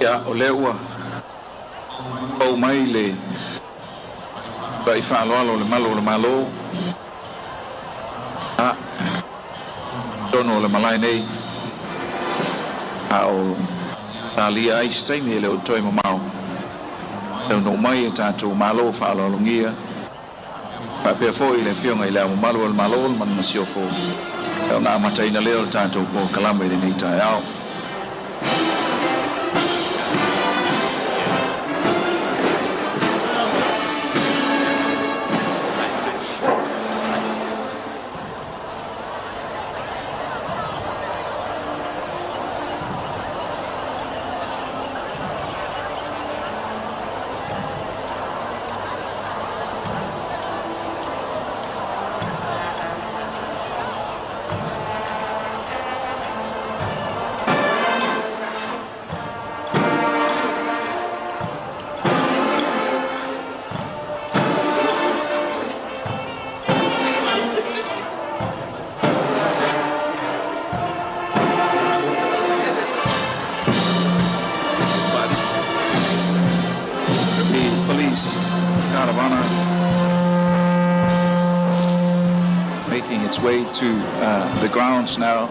Ia, o lea ua fou mai le tai faaaloalo o le malu o le Malo i totonu o le malae nei, a o talia ai se taimi e le o toe mamao taunuu mai e tatou malo faaaloalogia faapea foi le Afioga i le Ao Mamalu o le Malo ma le Masiofo ona amataina lea o le tatou polokalame i lenei taeao. The police caravana making its way to the grounds now,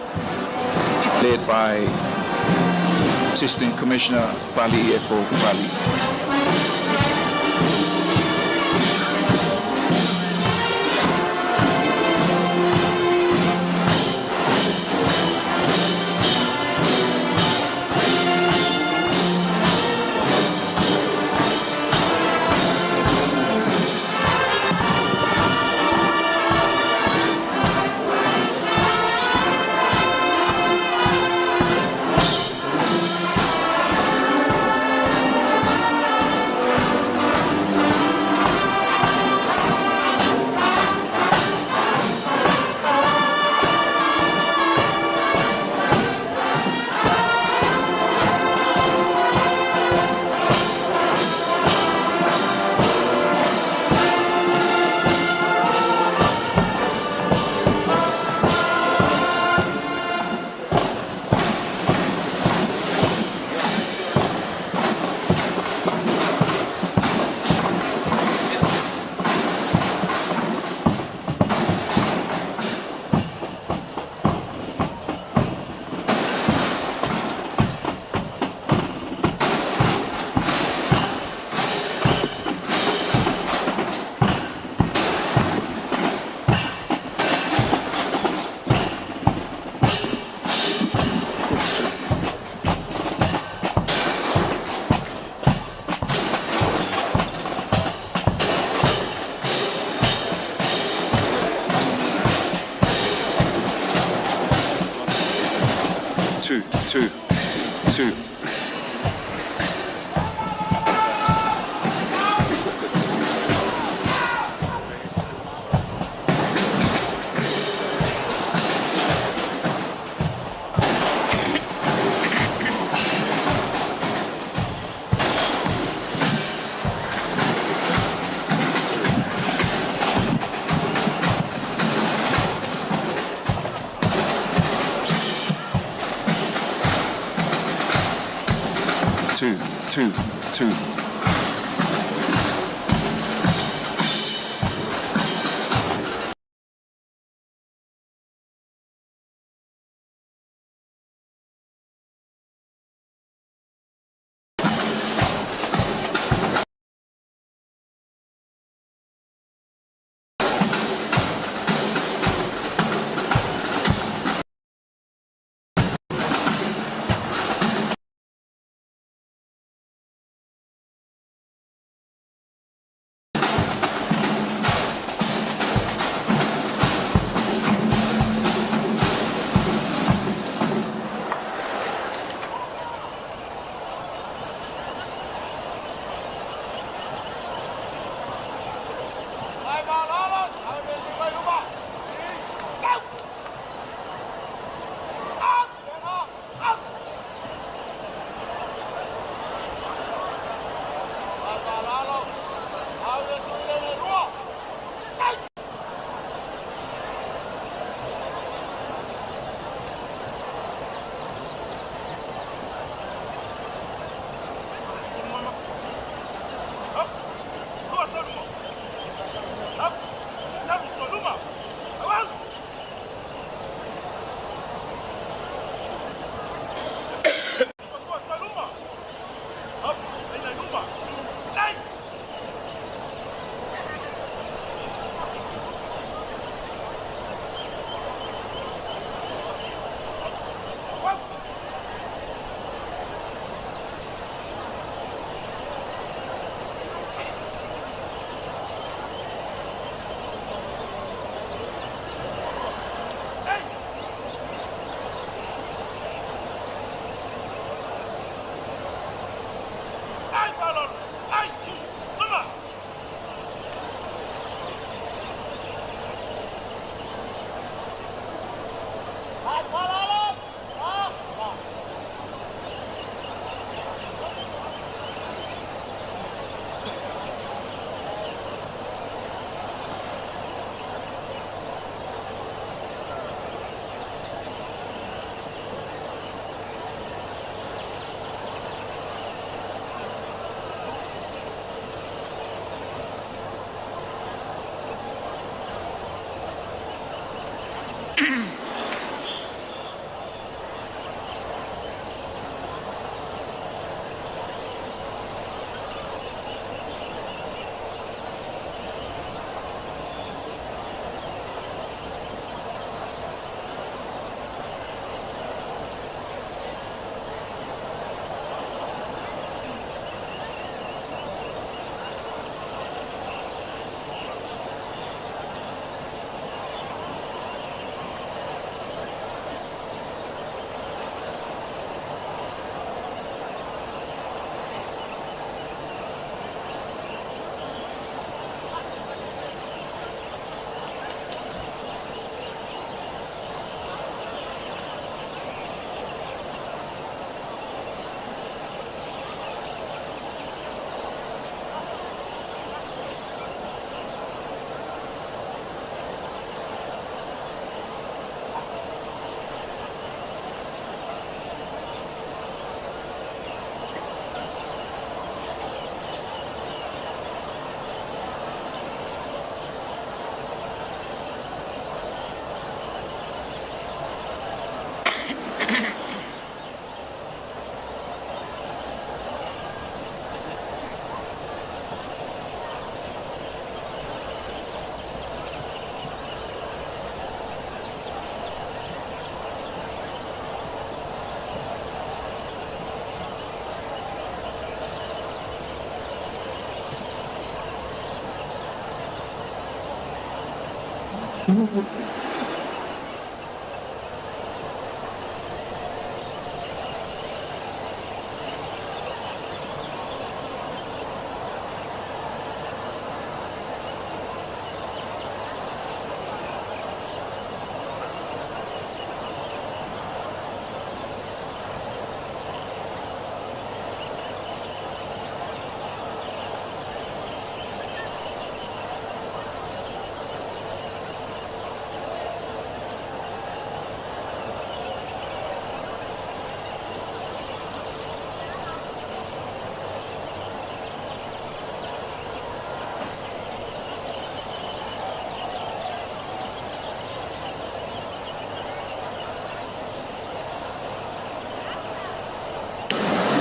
led by Assistant Commissioner Pali Efo Pali. Two, two, two. Two, two, two.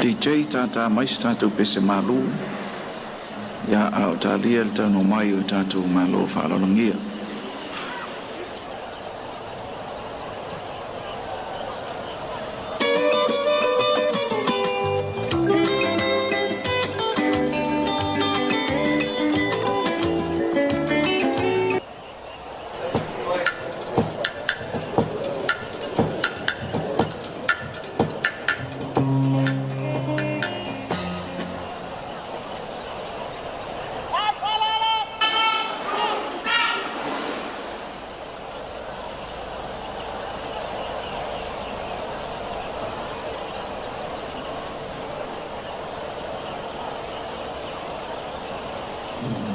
DJ tātā mai se tatou pese malū ia a o talia le taunuu mai o tatou Malo faaaloalogia.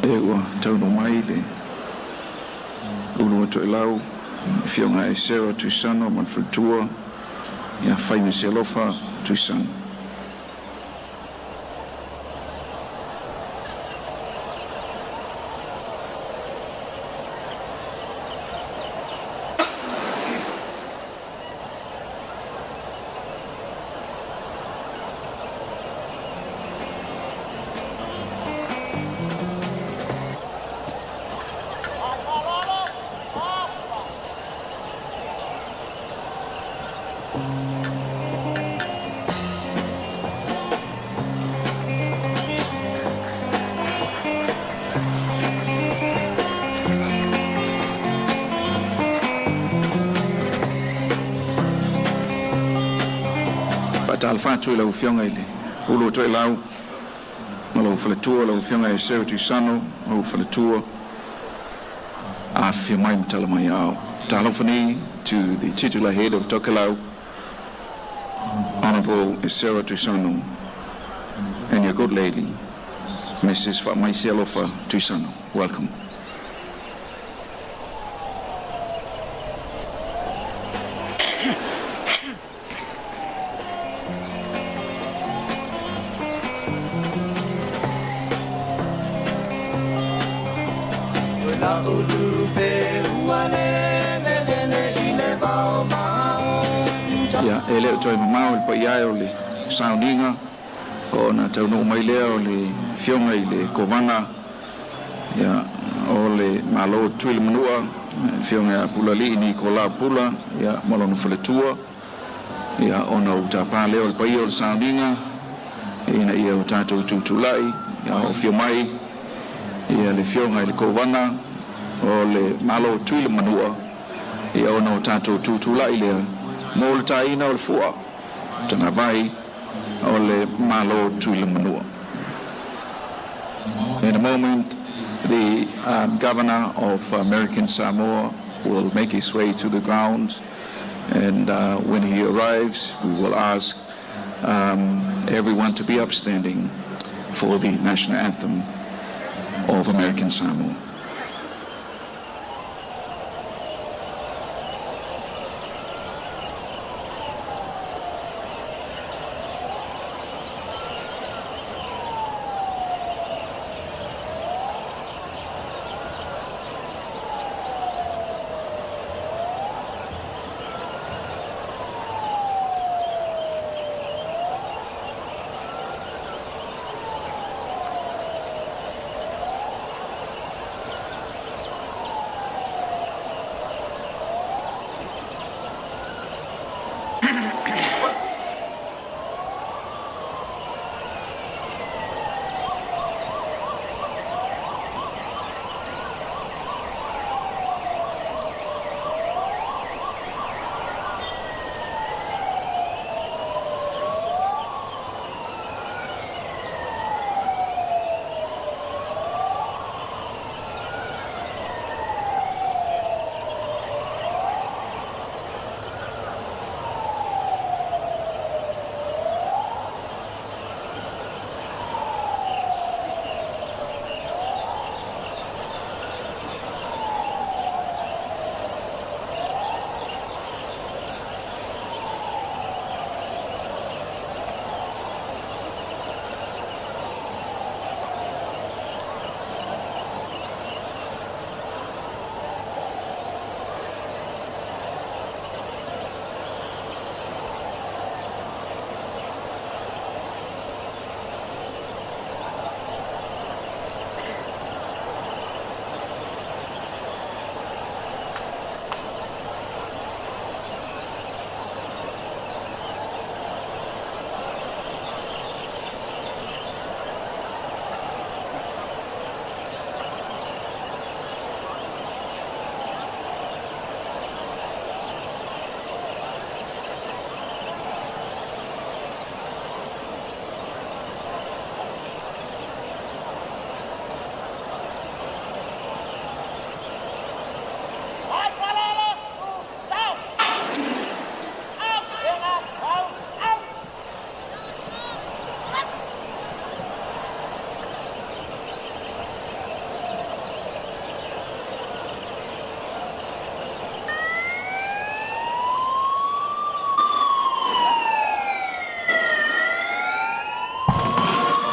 Lea ua taunuu mai le Ulu o Toelau, Afioga ia Sarah Tuisano ma le faletua ia Faimasialofa Tuisano. Faatalofa atu i lau Afioga i le Ulu o Toelau ma lou faletua, lau Afioga ia Sarah Tuisano ma lou faletua, afifio mai ma tala mai aao. Talofa nei to the titular head of Tokelau, Honorable Esera Tuisano, and your good lady, Mrs. Faamaisialofa Tuisano. Welcome. La ulu pe ua le melele i E le o toe mamao le paia e o le sauniga ona taunuu mai lea o le afioga i le Kovana ia, o le Malo Tutuila ma Manua, afioga ia Pulalii Nikolau Pula ia, ma lona faletua ia, ona ou tapa lea o le paia o le sauniga ina ia o tatou tutulai ia, o afio mai ia, le afioga i le Kovana o le Malo Tutuila ma Manua ia, ona o tatou tutulai lea mo le taina o le fua tagavai o le Malo Tutuila ma Manua. In a moment, the governor of American Samoa will make his way to the ground, and when he arrives, we will ask everyone to be upstanding for the national anthem of American Samoa.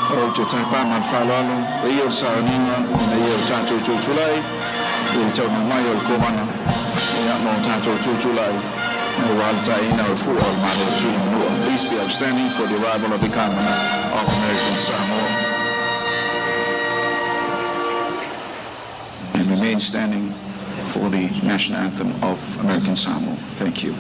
Ou te tapa ma le faaaloalo paia o le sauniga ina ia o tatou tutulai i le taunuu mai o le Kovana ia, ma o tatou tutulai aua le taina o le fua o le Malo Tutuila ma Manua. Please be upstanding for the arrival of the Governor of American Samoa. And remain standing for the national anthem of American Samoa. Thank you.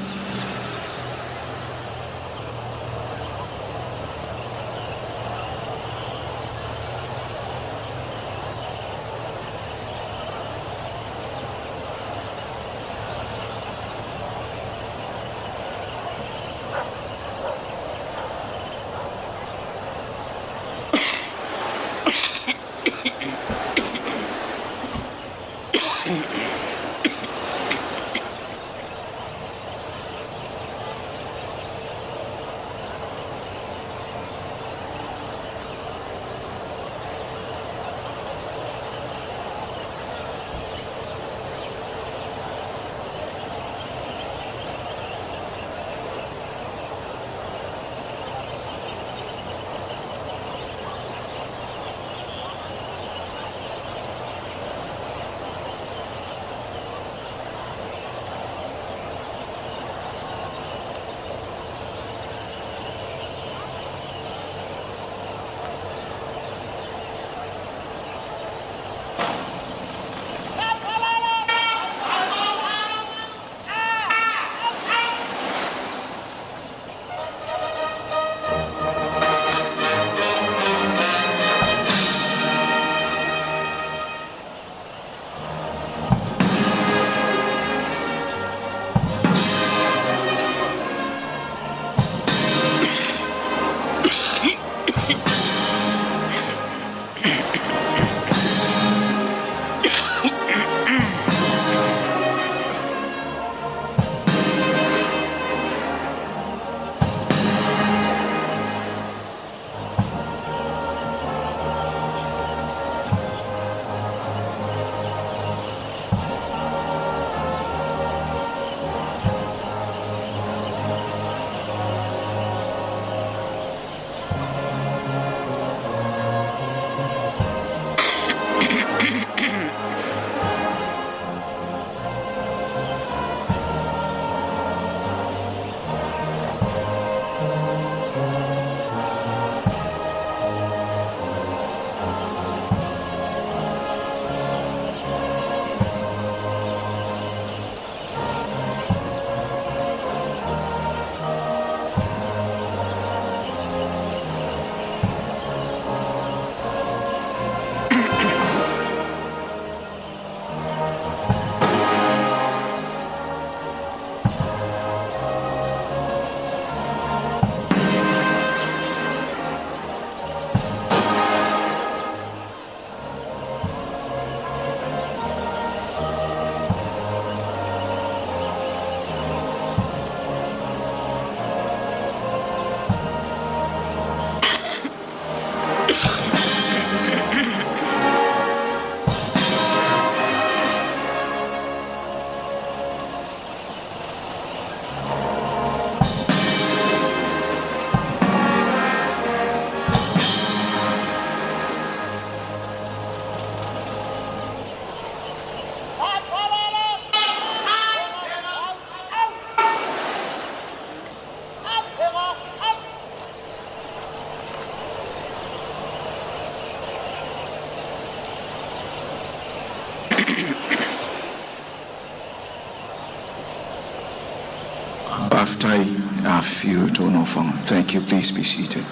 Faafetai, afifio i outou nofoaga. Thank you. Please be seated.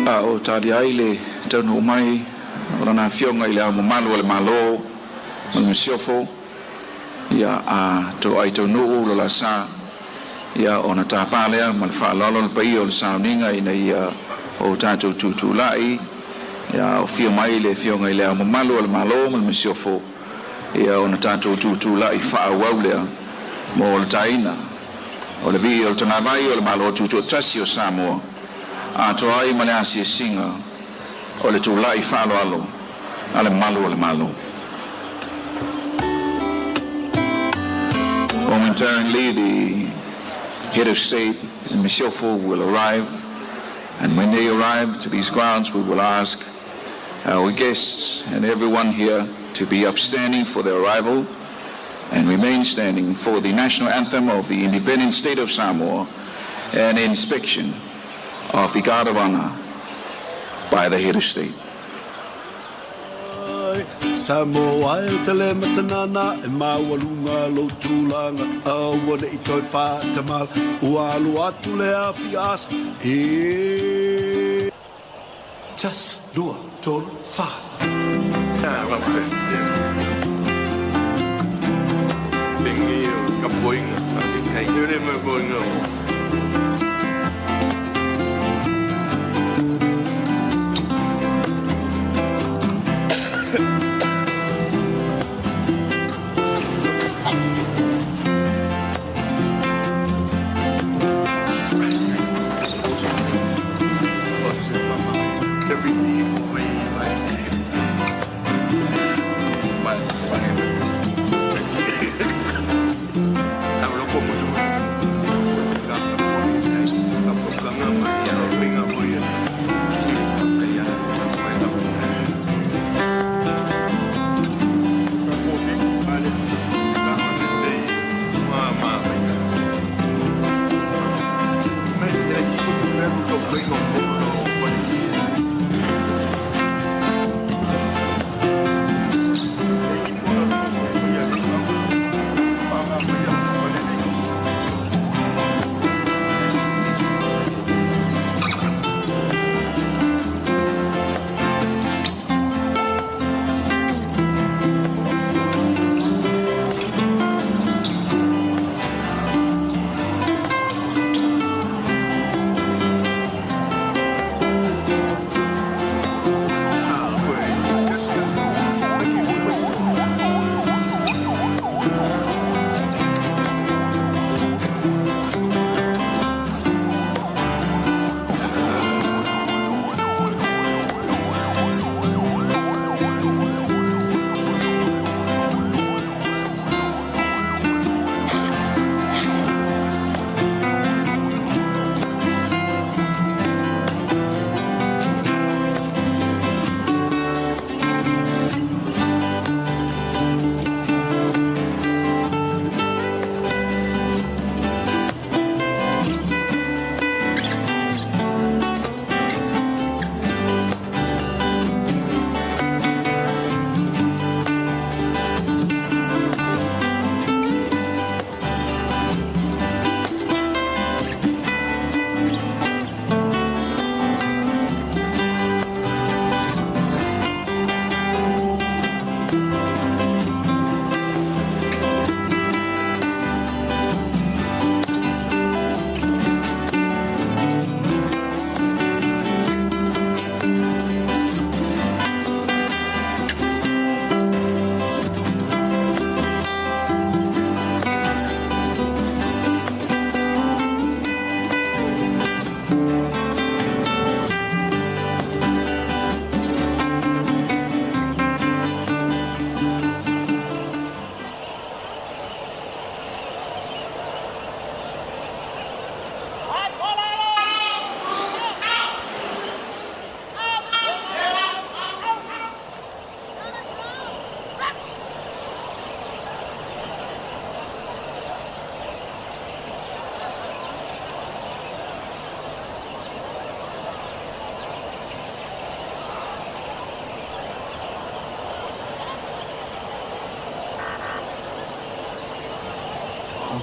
A o talia ai le taunuu mai o lana afioga i le Ao Mamalu o le Malo ma le Masiofo, ia a toai taunuu lo la sa, ia ona tāpā lea ma le faaaloalo le paia o le sauniga ina ia o tatou tutulai ia o fia mai le afioga i le Ao Mamalu o le Malo ma le Masiofo, ia ona tatou tutulai faaauau lea mo le taina o le vii o le tagavai o le Malo Tutoatasi o Samoa atoa ai ma le asiasiga o le tula'i faaaloalo a le malu o le Malo. Momentarily, the head of state and Masiofo will arrive, and when they arrive to these grounds, we will ask our guests and everyone here to be upstanding for their arrival and remain standing for the national anthem of the independent state of Samoa and inspection of the Guard of Honor by the head of state. Samoa e o te le matanana e maualuga lou tulaga aua ne i toe faatamala ua alu atu le afi asa e Tasi, lua, tolu, fa. Ah, well, yeah. Tingi o ka poinga. Kei le mo poinga. Every way like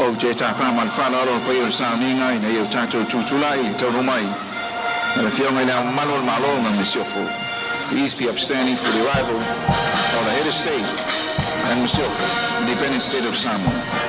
Ou te tapa ma le faaaloalo le paia o le sauniga ina ia o tatou tutulai i le taunuu mai a le Afioga i le Ao Mamalu o le Malo ma le Masiofo. Please be upstanding for the arrival of the head of state and Masiofo, Independent State of Samoa.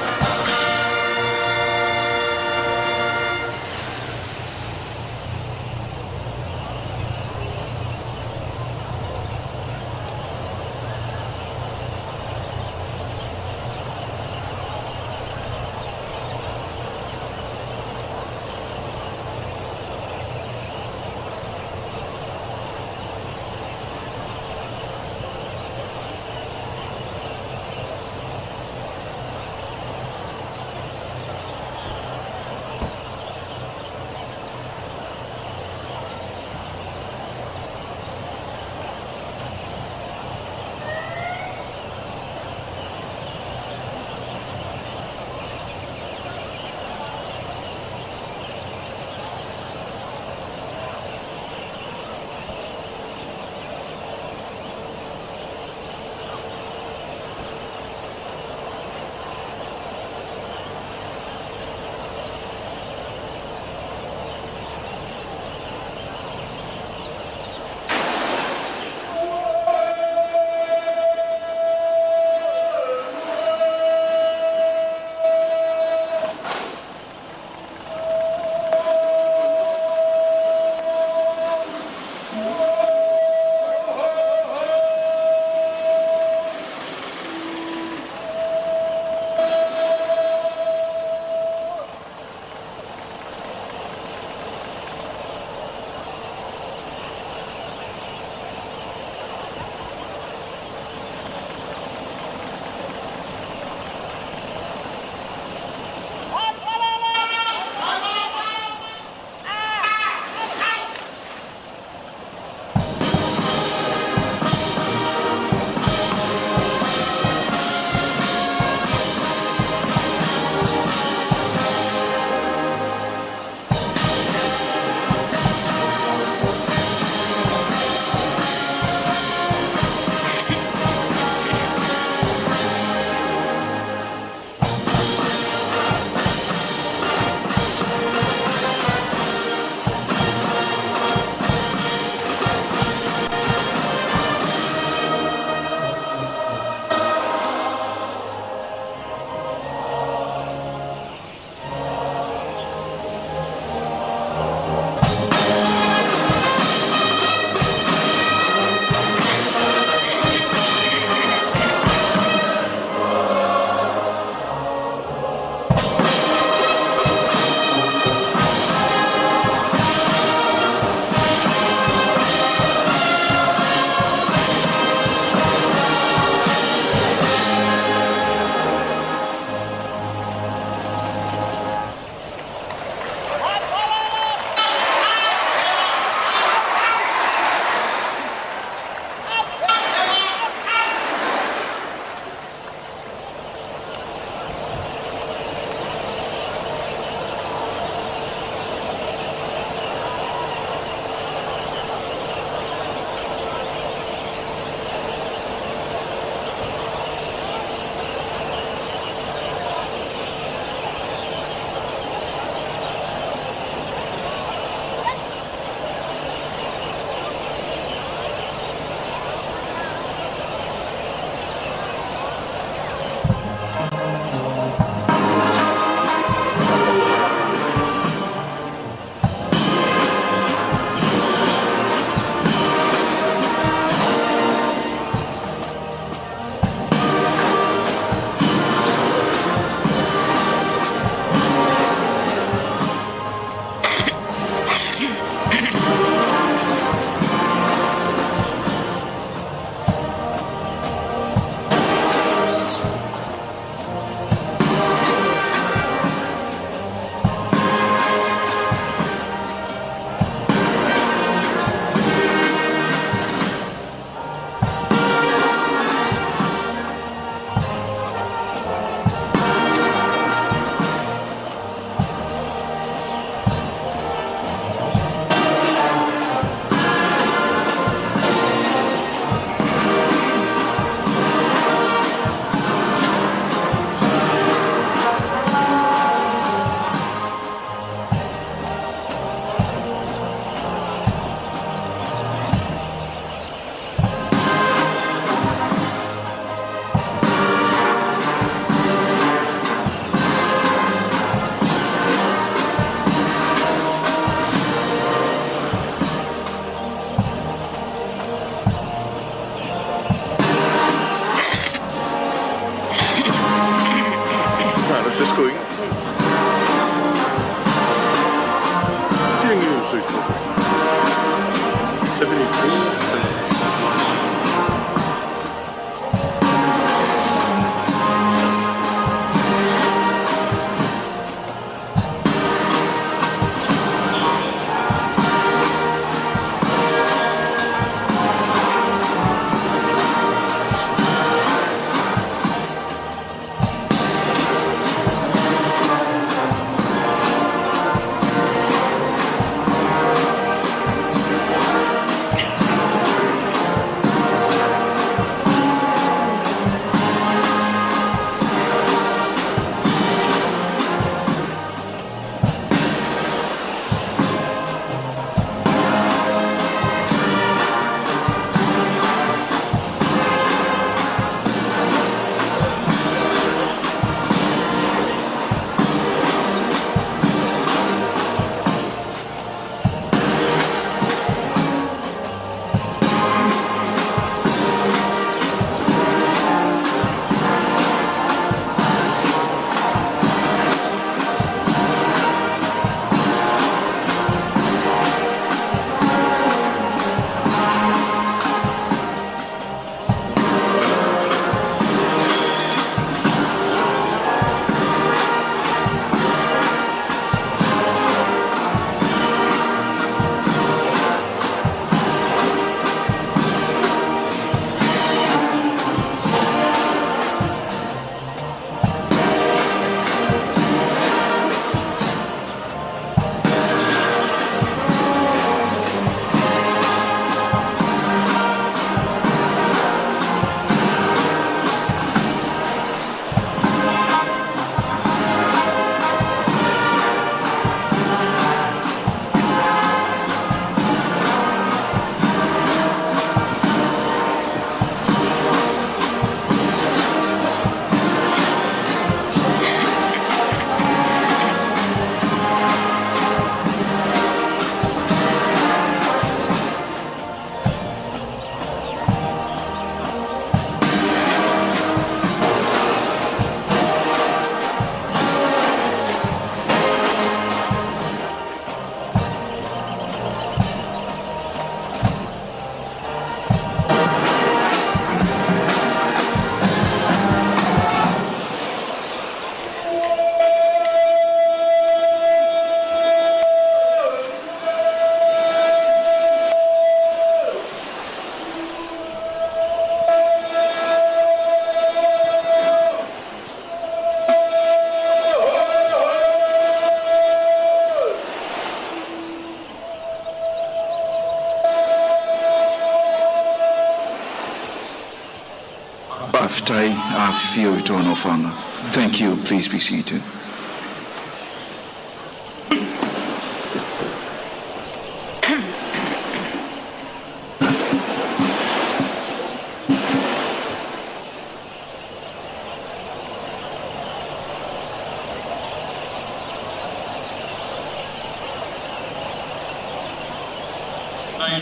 Faafetai, afifio i outou nofoaga. Thank you. Please be seated.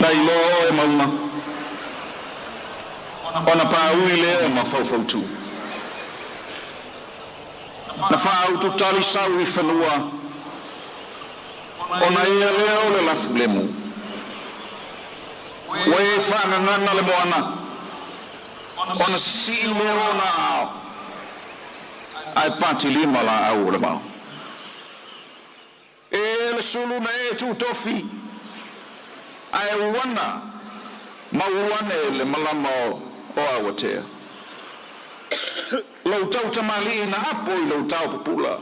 Na iloa oe mauga ona paui lea ma faufautu. Na faaututali sau i fanua ona ea lea o le lafulemu. Ua e faagagana le moana ona sisii lea o ona aao ae patilima laau o le vao. E le sulu na e tutofi ae uana ma uane le malama o Awatea. Lou tautamalii na apo i lou taopupula.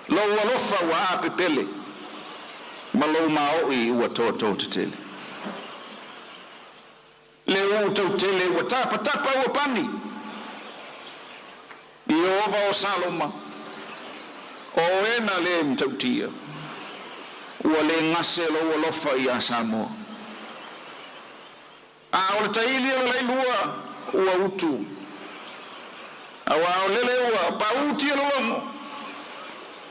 Lou alofa ua apepele ma lou maoi ua tototetele. Le uu tautele ua tapatapa ua pani. Ieova o Saloma, o oe na le matautia, ua le gase lou alofa iā Samoa. A o le taili o le lailua ua utu, auā o lele ua pauti e lologo,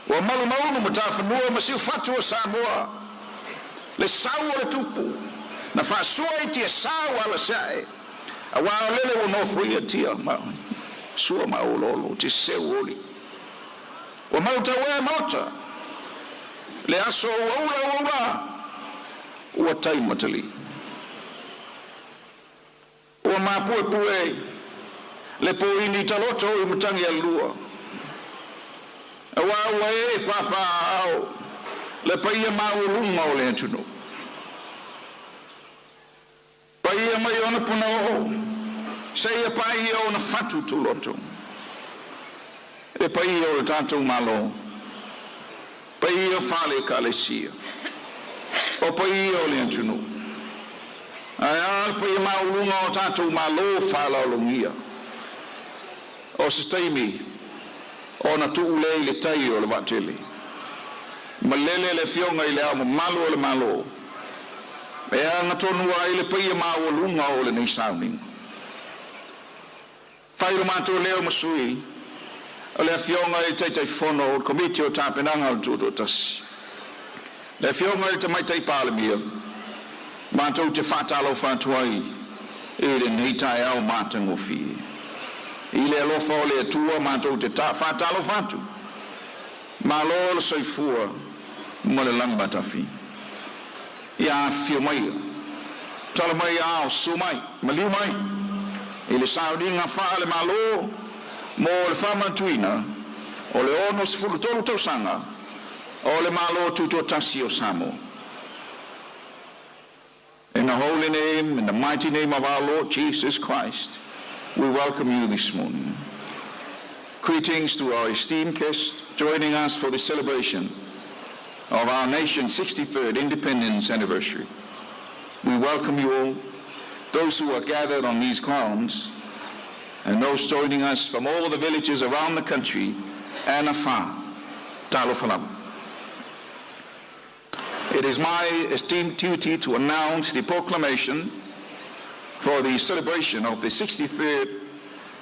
ua malumaunu matafanua ma siufatu o Samoa, le sau o le tupu, na faasua i tiasa ua alasiae, auā o lele ua nofoia tia ma sua ma oloolo te seu oli. Ua mautauē maota, le aso ua ula ua ula, ua tai matalii. Ua mapuepue le poini taloto i matagi alua. Auā ua ee papaaao le paia maualuga o le atunuu. Paia mai ona punaoo, seia paia ona fatu tuloto. Le paia o le tatou Malo, paia faale Ekalesia, o paia o le atunuu. Ae a le paia maualuga o tatou Malo faaaloalogia. O se taimi ona tuu lea i le tai o le vaatele. Malele le Afioga i Le Ao Mamalu o le Malo e agatonu ai le paia maualuga o lenei sauniga. Fai lo matou leo ma sui o le Afioga i le Taitaifono o le Komiti o Tapenaga o le Tutoatasi, le Afioga i le Tamaitai Palemia, matou te faatalofa atu ai i lenei taeao matagofie. I le alofa o le Atua matou te faatalofa atu, malo le soifua ma le lagi matafi. Ia afifio maia, tala mai ao, susu mai, maliu mai i le sauniga faale-Malo mo le faamanatuina o le 63 tausaga o le Malo Tutoatasi o Samoa. In the holy name, in the mighty name of our Lord Jesus Christ, we welcome you this morning. Greetings to our esteemed guests joining us for the celebration of our nation's 63rd independence anniversary. We welcome you all, those who are gathered on these grounds, and those joining us from all the villages around the country and afar. Talofa lava. It is my esteemed duty to announce the proclamation for the celebration of the 63rd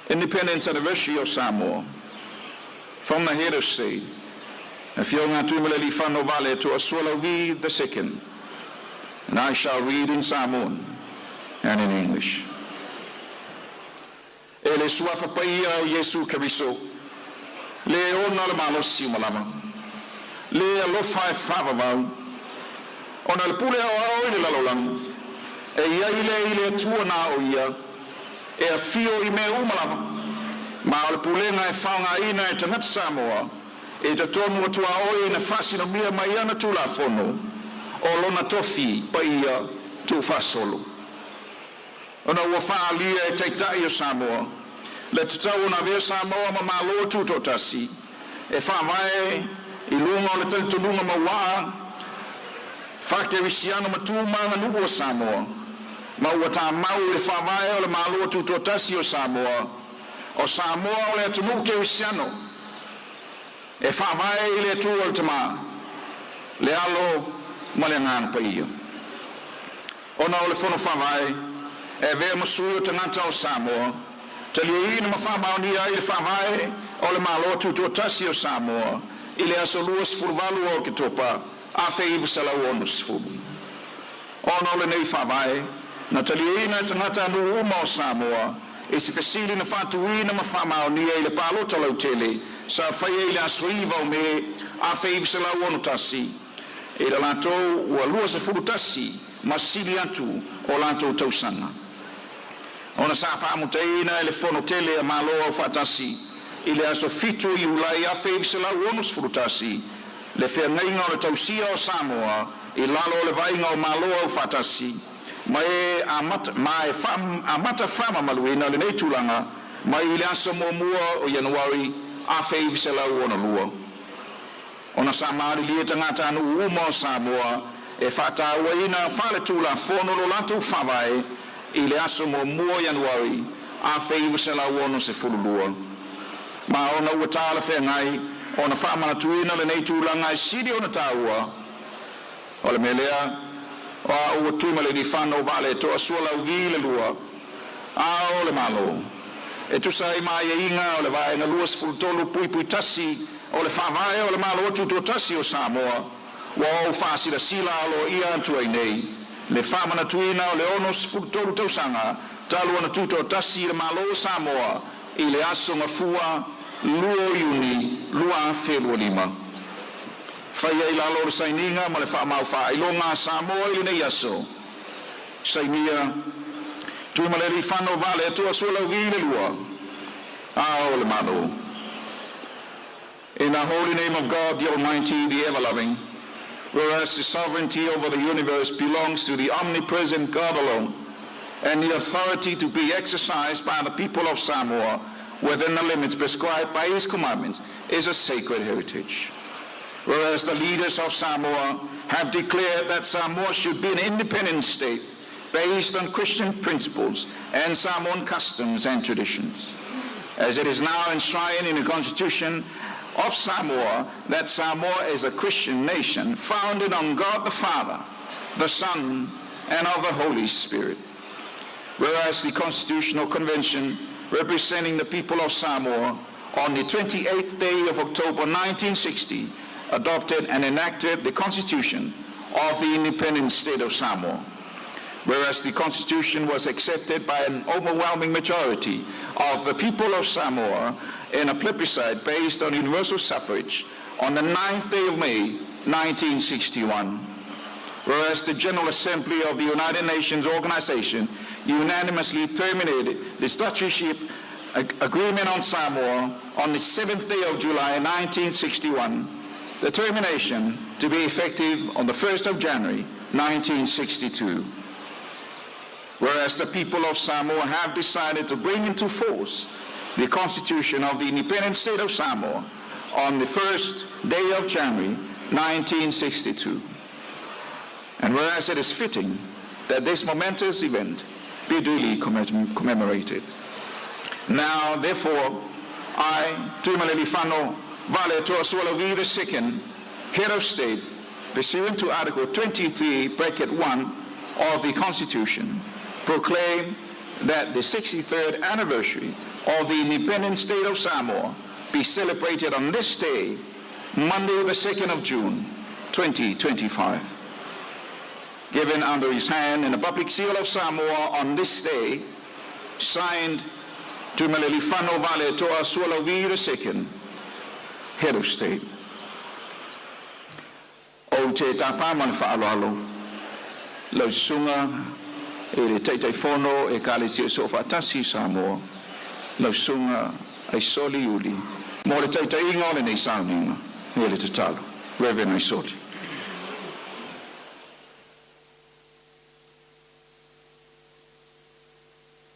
independence anniversary of Samoa from the head of state, Afioga Tuimalealiifano Vaaletoa Sualauvi II, and I shall read in Samoan and in English. E le suafa paia o Iesu Keriso, le ona le malosi uma lava, le alofa e faavavau, ona le pule aoao i le lalolagi, e i ai lea i le Atua na o ia, e afio i mea uma lava, ma o le pulega e faaaogaina e tagata Samoa, e totonu o tuaoi na faasinomia mai ana Tulafono o lona tofi paia tuufaasolo. Ona ua faaalia e taitai o Samoa le tatau ona avea Samoa ma Malo Tutoatasi e faavae i luga o le talitonuga mauaa faakerisiano ma tu ma aganuu o Samoa, ma ua tamau i le faavae o le Malo Tutoatasi o Samoa. O Samoa o le atunuu kerisiano e faavae i le Atua le Tamā, le Alo ma le Agaga Paia. Ona o le Fono Faavae e avea ma sui o tagata o Samoa, taliaina ma faamaonia ai le Faavae o le Malo Tutoatasi o Samoa i le aso 28 o Oketopa 1960. Ona o lenei Faavae na taliaina e tagatanuu uma o Samoa i se fesili na faatuina ma faamaonia i le palota lautele sa faia i le aso 9 o Me 1961 i le latou ua 21 ma sili atu o latou tausaga. Ona sa faamutaina e le Fono Tele a Malo Aufaatasi i le aso 7 o Iulai 1961 le feagaiga o le tausia o Samoa i lalo o le vaaiga o Malo Aufaatasi ma e amata, ma e amata faamamaluina lenei tulaga mai i le aso 1 o Ianuari 1962. Ona sa malilie tagatanuu uma o Samoa e faatauaina faale-tulafono lo latou faavae i le aso 1 o Ianuari 1962. Ma ona ua talafeagai ona faamanatuina lenei tulaga e sili ona taua o le mea lea, o au o Tuimalealiifano Vaaletoa Sualauvi le lua, Ao o le Malo, e tusa ai ma aiaiga o le Vaega 23(1) o le Faavae o le Malo Tutoatasi o Samoa, ua ou faasilasila aloaia atu ai nei le faamanatuina o le 63 tausaga talu ona tutoatasi le Malo o Samoa i le aso Gafua 2 Iuni 2025. Faia i lalo o le sainiga ma le faamau faailoga a Samoa i lenei aso. Sainia, Tuimalealiifano Vaaletoa Sualauvi le lua, Ao o le Malo. In the holy name of God, the Almighty, the ever-loving, whereas the sovereignty over the universe belongs to the omnipresent God alone, and the authority to be exercised by the people of Samoa within the limits prescribed by his commandments is a sacred heritage. Whereas the leaders of Samoa have declared that Samoa should be an independent state based on Christian principles and Samoan customs and traditions. As it is now enshrined in the Constitution of Samoa that Samoa is a Christian nation founded on God the Father, the Son, and of the Holy Spirit. Whereas the Constitutional Convention representing the people of Samoa on the 28th day of October 1960 adopted and enacted the Constitution of the Independent State of Samoa. Whereas the Constitution was accepted by an overwhelming majority of the people of Samoa in a plebiscite based on universal suffrage on the 9th day of May 1961. Whereas the General Assembly of the United Nations Organization unanimously terminated the statutory agreement on Samoa on the 7th day of July 1961, the termination to be effective on the 1st of January 1962. Whereas the people of Samoa have decided to bring into force the Constitution of the Independent State of Samoa on the first day of January 1962. And whereas it is fitting that this momentous event be duly commemorated. Now, therefore, I, Tuimalealiifano Vaaletoa Sualauvi II, Head of State, pursuant to Article 23, bracket 1 of the Constitution, proclaim that the 63rd anniversary of the independent state of Samoa be celebrated on this day, Monday, the 2nd of June, 2025. Given under his hand in the public seal of Samoa on this day, signed, Tuimalealiifano Vaaletoa Sualauvi II, Head of State. Ou te tapa ma le faaaloalo lau susuga i le Taitaifono Ekalesia Soofaatasi i Samoa, lau susuga Aisoli Iuli, mo le taitaiga o lenei sauniga e le tatalo. Reverend Aisoli.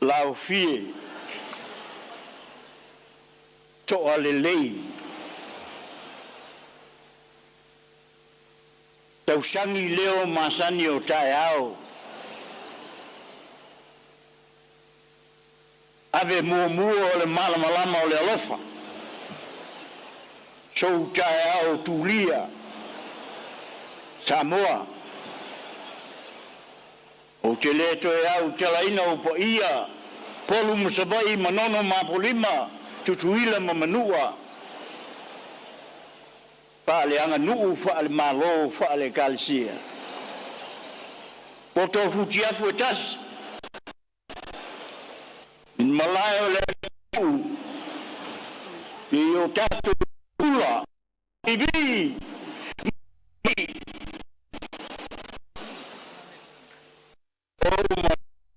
Laofie toa lelei tausagi leo masani o taeao. Ave muamua o le malamalama o le alofa. Sou taeao tulia, Samoa. Ou te le toe autalaina ou paia, Upolu ma Savaii, Manono ma Apolima, Tutuila ma Manua, faaleaganuu, faale-Malo, faale-Ekalesia. Poto o futiafu e tasi, i le malae o le atunuu, i o tatou ula, ivi,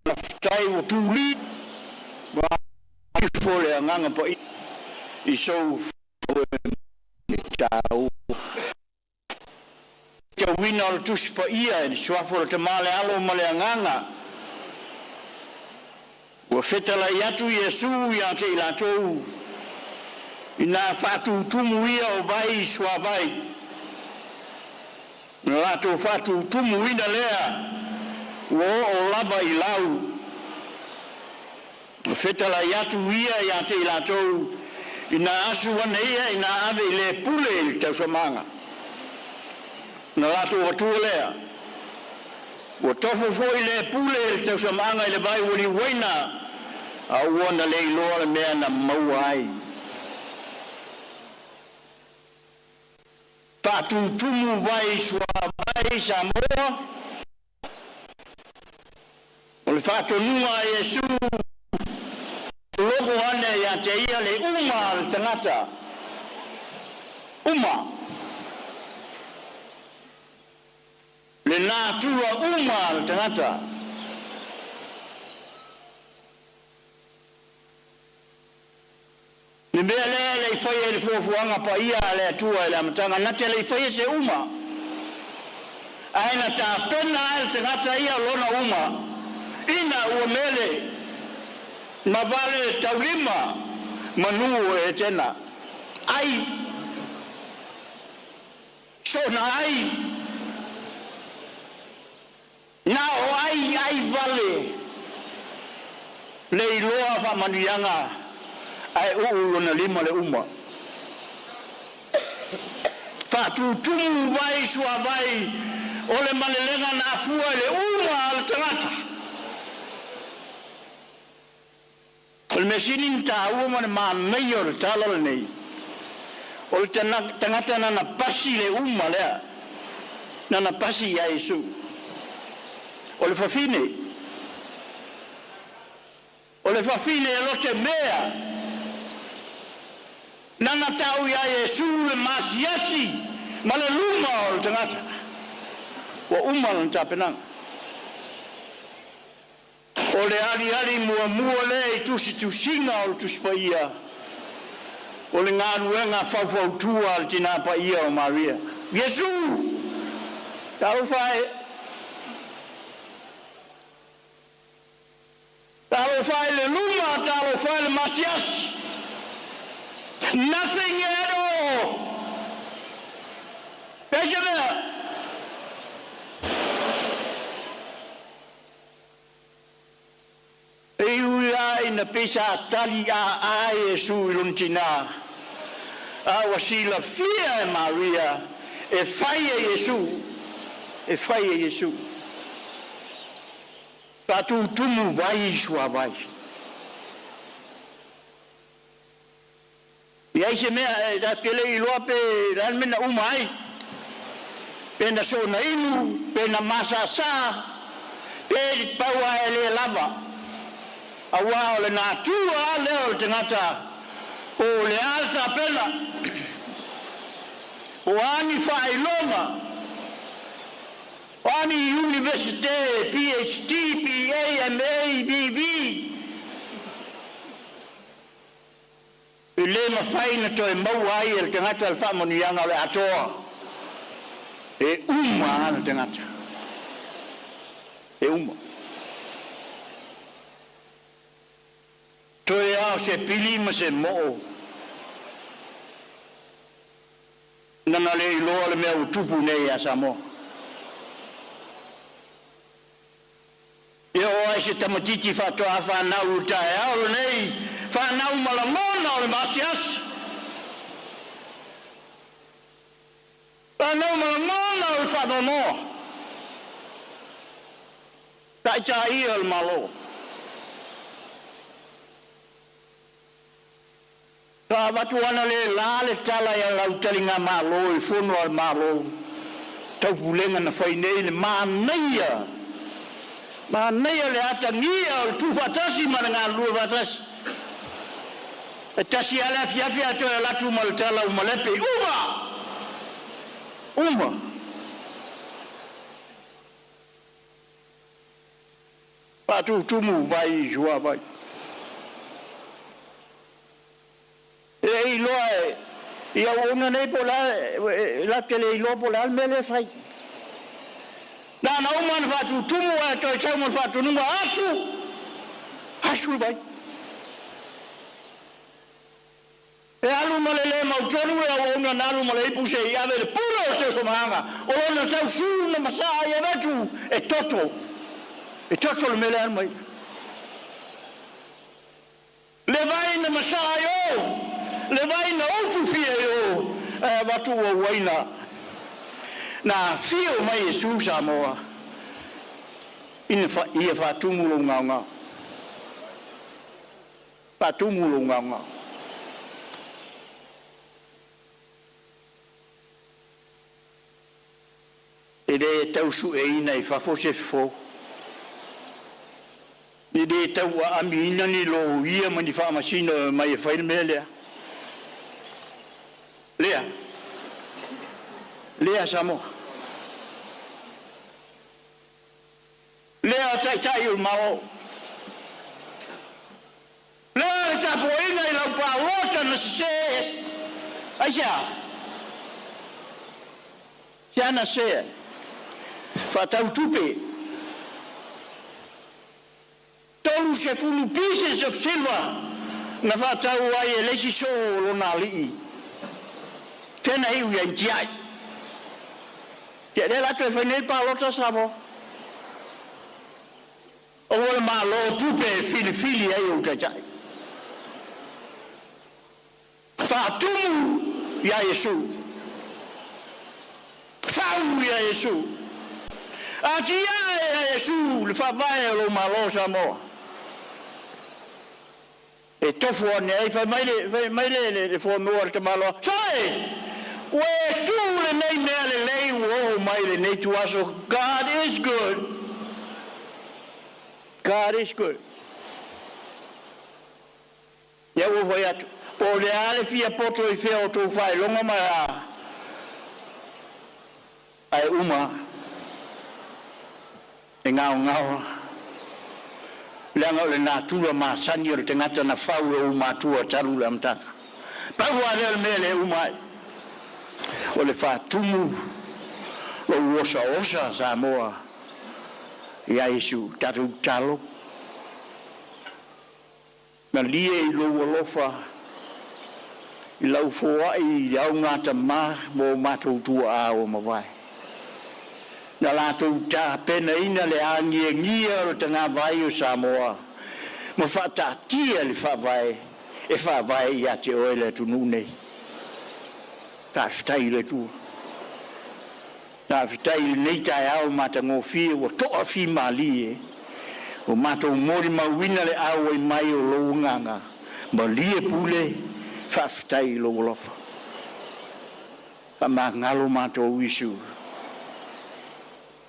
faafetai ua tuli ma ifo le agaga paia i sou taua. Tauina o le tusi paia i le suafa o le Tama le Alo ma le Agaga, ua fetalai atu Iesu ia te i latou ina faatutumu ia o vai i suavai, na latou faatutumuina lea ua oo lava i lau. Na fetalai atu ia ia te i latou ina asu ane ia ina ave i le pule i le tausamaga. Na latou atua lea, ua tofo foi le pule i le tausamaaga i le vai ua liuaina, a ua na le iloa le mea na maua ai. Faatutumu vai suavai Samoa, o le faatonuga a Iesu, logo ane ia te ia le uma le tagata, uma, le natura uma le tagata. Le mea lea e le i faia i le fuafuaga paia a le Atua i le amataga, na te le i faia se uma, ae na tapena lava e le tagata ia lona uma, ina ua mele ma vale taulima manu o Etena, ai, soona ai, na o ai ai vale, le iloa faamanuiaga ae uu lona lima le uma. Faatutumu vai suavai o le malelega na afua i le uma a le tagata. O le mea sili ona taua ma le manaia o le tala lenei, o le tagata nana pasi le uma lea, nana pasi ia Iesu. O le fafine, o le fafine e lote mea, nana tau ia Iesu le masiasi ma le luma o le tagata. Ua uma lona tapenaga. O le aliali muamua lea i tusitusiga o le Tusi Paia, o le galuega faufautua a le tina paia o Maria. Iesu! Talofa e! Talofa e le luma, talofa e le masiasi. Nothing at all. E se mea. E ui lava ina pei sa tali aa Iesu i lona tina, a ua silafia e Maria e fai e Iesu, e fai e Iesu. Faatutumu vai i suavai. I ai se mea e tatou te le iloa pe le a le mea na uma ai, pe na soona inu, pe na masasaa, pe pau lava e le lava, auā o le natura lava lea o le tagata po o le a le tapena, po o a ni faailoga, o a ni Universite, PhD, BA, MA, DV, e le mafai ona toe maua ai e le tagata le faamanuiaga o le atoa. E uma lava le tagata, e uma. Toe lava o se pili ma se moo, nana le iloa le mea ua tupu nei ia Samoa. E oo ai ai se tamaitiiti faatoa fanau i le taeao lenei, fanau ma lagona o le maasiasi, fanau ma lagona o le faanoanoa, taitai o le Malo. Sa avatu analeila le tala i lau taligamalo i fono a le Malo Taupulega na fai nei le manaia, manaia le atagia o le tuufaatasi ma le galulue faatasi. E tasi lava le afiafi ae toe alu atu ma le tala ua malepe, uma, uma. Faatutumu vai i suavai. E le iloa e i auauna nei po o le a, latou te le iloa po o le a le mea lea e fai. Na ona uma ona faatutumu ae toe sau ma le faatonuga, asu, asu le vai. E alu ma le lē mautonu le auauna na alu ma le ipu se i ave le pule o le teusomaga o lona tausu na masaa ai avatu e toto, e toto le mea lea alu mai. Le vai na masaa ai o, le vai na utufia i o, ae avatu ua uaina. Na afio mai Iesu Samoa ina ia faatumu lou gaogao. Faatumu lou gaogao. E le tau sueina i fafo se fofo. E le tau aamiina ni loia ma ni faamasino e mai e fai le mea lea. Lea. Lea Samoa. Lea taitai o le Malo. Lea le tapuaiga i lau palota na sesē. Aisea? Se ana sesē ai? Faatau tupe. 30 pieces of silver na faatau ai e le isi soo o lona alii. Tena iu ia tiai. Ia lea la toe fai nei palota Samoa. O ua le Malo tupe e filifili ai ou taitai. Faatumu ia Iesu. Fau ia Iesu. Atiae ia Iesu le faavae o lou Malo Samoa. E tofu ane ai, fai mai le, fai mai le, le, le fonoa le tamaloa. Soe! Ua e tu lenei mea lelei ua oo mai lenei tuaso. God is good. God is good. Ia ua fai atu, po o le a le fia poto i fea o tou faailoga ma a, ae uma e gaogao leaga o le natura masani o le tagata na fau e ou matua talu le amataga. Pau lava lea o le mea le uma ai. O le faatumu lou osaosa Samoa ia Iesu tatou tatalo. Malie i lou alofa i lau foai i le augatama mo matou tuaa ua mavae. Na latou tapenaina le agiagia o le tagavai o Samoa ma faataatia le faavae e faavae ia te oe le atunuu nei. Faafetai i le Atua. Faafetai i lenei taeao matagofie ua toafimalie ua matou molimauina le auai mai o lou agaga malie pule. Faafetai i lou alofa. Faamagalo matou Iesu.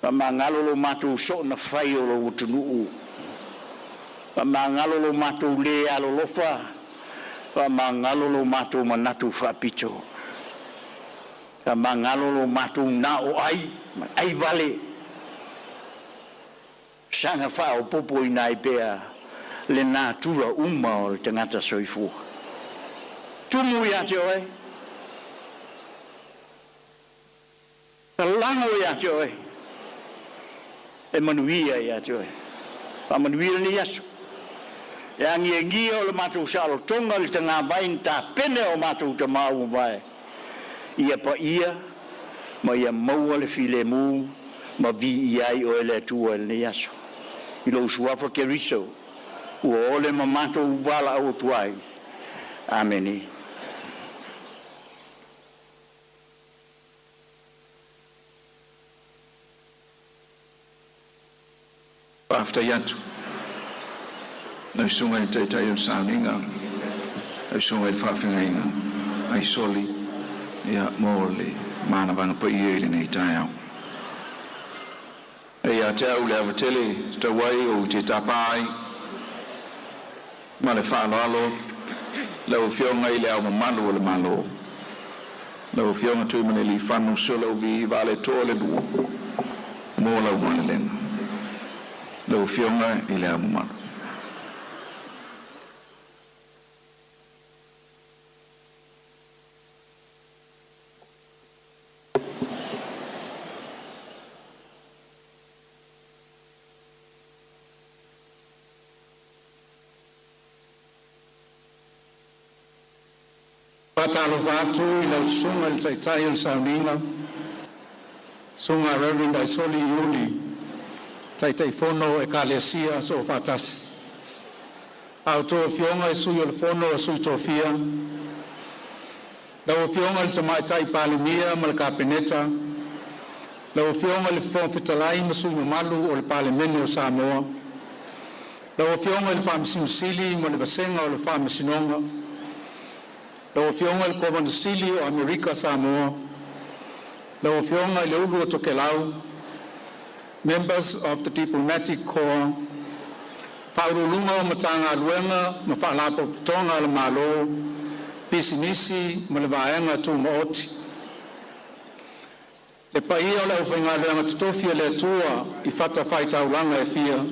Faamagalo lo matou soona fai o lou atunuu. Faamagalo lo matou lē alolofa. Faamagalo lo matou manatu faapito. Faamagalo lo matou na o ai, ma ai vale. Saga faaopoopo ina ai pea le natura uma o le tagata soifua. Tumu ia te oe, lalago ia te oe, e manuia ia te oe. Faamanuia lenei aso. E agiagia o le matou saolotoga i le tagavai na tapena e o matou tama ua mavae. Ia paia ma ia maua le filemu ma viia ai oe le Atua i lenei aso. I lou suafa Keriso ua ole ma matou valaau atu ai. Amene. Faafetai atu lau Susuga i le Taitai o le Sauniga, lau Susuga i le Faafeagaiga Aisoli, ia mo le manavaga paia i lenei taeao. E ia te au le ava tele e tatau ai ou te tapa ai ma le faaaloalo lau Afioga i Le Ao Mamalu o le Malo, lau Afioga Tuimalealiifano Sualauvi Vaaletoa II mo lau malelega. Lau Afioga i Le Ao Mamalu. Faatalofa atu i lau Susuga i le Taitai o le Sauniga, Susuga Reverend Aisoli Iuli, Taitaifono o Ekalesia Soofaatasi. A outou Afioga i Sui o le Fono a Sui Tofia, lau Afioga i le Tamaitai Palemia ma le Kapeneta, lau Afioga i le Fofoga Fetalai ma sui usufono mamalu o le Palemene o Samoa, lau Afioga i le Faamasino Sili ma le Vasega o le Faamasinoga, lau Afioga i le Kovana Sili o Amerika Samoa, lau Afioga i le Ulu o Tokelau, members of the Diplomatic Corps, Faauluuluga o Matagaluega ma Faalapotopotoga a le Malo, Pisinisi ma le Vaega Tumaoti. Le paia o le aufaigaluega totofi a le Atua i fatafaitaulaga e fia,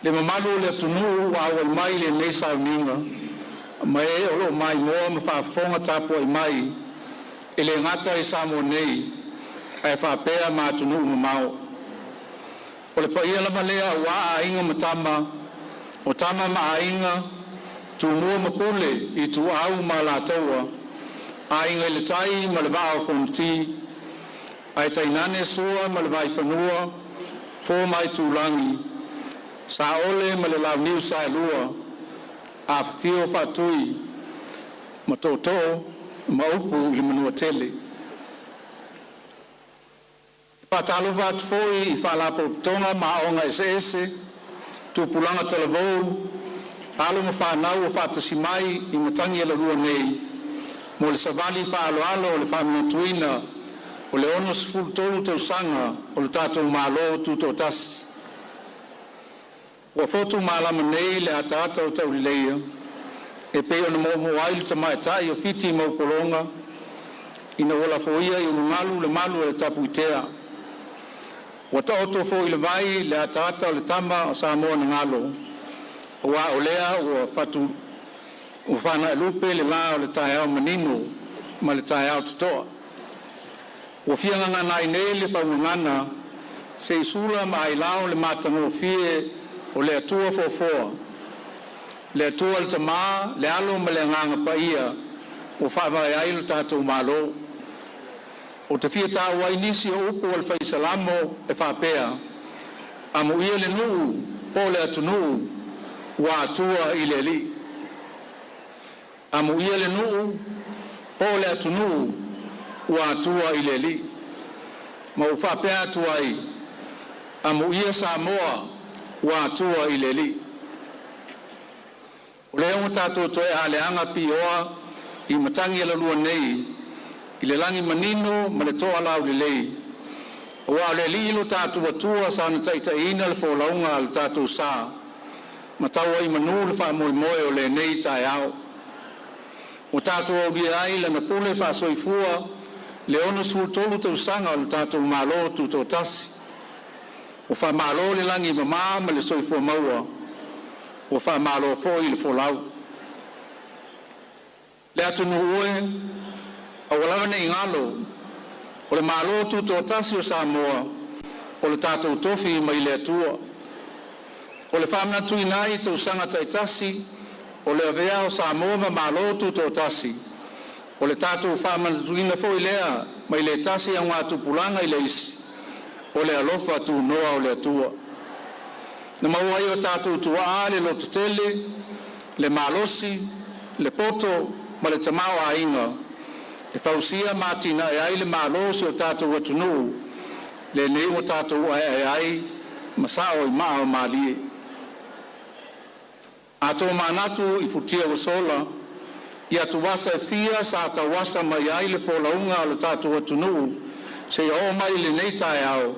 le mamalu o le atunuu ua auai mai i lenei sauniga, ma e o lo o maimoa ma faafofoga tapuai mai e le gata i Samoa nei, ae faapea ma atunuu mamao. O le paia lava lea aua Aiga ma Tama, o Tama ma Aiga, Tumua ma Pule, Ituau ma Alataua, Aiga i le Tai ma le Vaa o Fonoti, ae tainane Sua ma le Vaifanua, Fofo ma Aitulagi, Saole ma le Launiu Saelua, afifio Faatui ma Tootoo ma upu i le Manuatele. E faatalofa atu foi i faalapotopotoga ma aoga eseese, tupulaga talavou, alo ma fanau ua faatasi mai i matagi e lua nei mo le savali faaaloalo o le faamanatuina o le 63 tausaga o le tatou Malo Tutoatasi. Ua fotu malama nei le ataata o tauleleia e pei ona moomoo ai le tamaitai o Fiti ma Upologa ina ua lafoia i ulugalu le malu a le Tapuitea. Ua taoto foi i le vai le ataata o le tama o Samoa na galo, aua o lea ua fatu ua fanaelupe le la o le taeao manino ma le taeao totoa. Ua fia gagana ai nei le faugagana se i sula ma ailao le matagofie o le Atua foafoa, le Atua le Tamā, le Alo ma le Agaga Paia ua faavae ai lo tatou Malo. Ou te fia taua ai nisi o upu a le Fai Salamo e faapea, “Amuia le nuu po o le atunuu ua atua i le Alii. Amuia le nuu po o le atunuu ua atua i le Alii.” Ma ua faapea atu ai, “Amuia Samoa ua atua i le Alii.” O lea ua tatou toe aleaga piioa i matagi e lua nei i le lagi manino ma le toa laulelei, aua o le Alii lo tatou Atua sana taitaiina le folauga a lo tatou sa, ma tau ai i manu le faamoemoe o lenei taeao. Ua tatou aulia ai lana pule faasoifua le 63 tausaga o le tatou Malo Tutoatasi. Ua faamalo le lagi e mama ma le soifua maua, ua faamalo foi le folau. Le atunuu e, aua lava ne i galo, o le Malo Tutoatasi o Samoa, o le tatou tofi mai le Atua. O le faamanatuina ai i tausaga taitasi o le avea o Samoa ma Malo Tutoatasi, o le tatou faamanatuina foi lea mai le tasi augatupulaga i le isi, o le alofa tunoa o le Atua. Na maua ai e o tatou tuaa le lototele, le malosi, le poto ma le tamaoaiga e fausia ma atinae ai le Malo o si o tatou atunuu, lenei ua tatou aeae ai ma sao ai maa o malie. A tomanatu i futia ua sola, i atuvasa e fia sa tauasa mai ai le folauga a lo tatou atunuu seia oo mai i lenei taeao,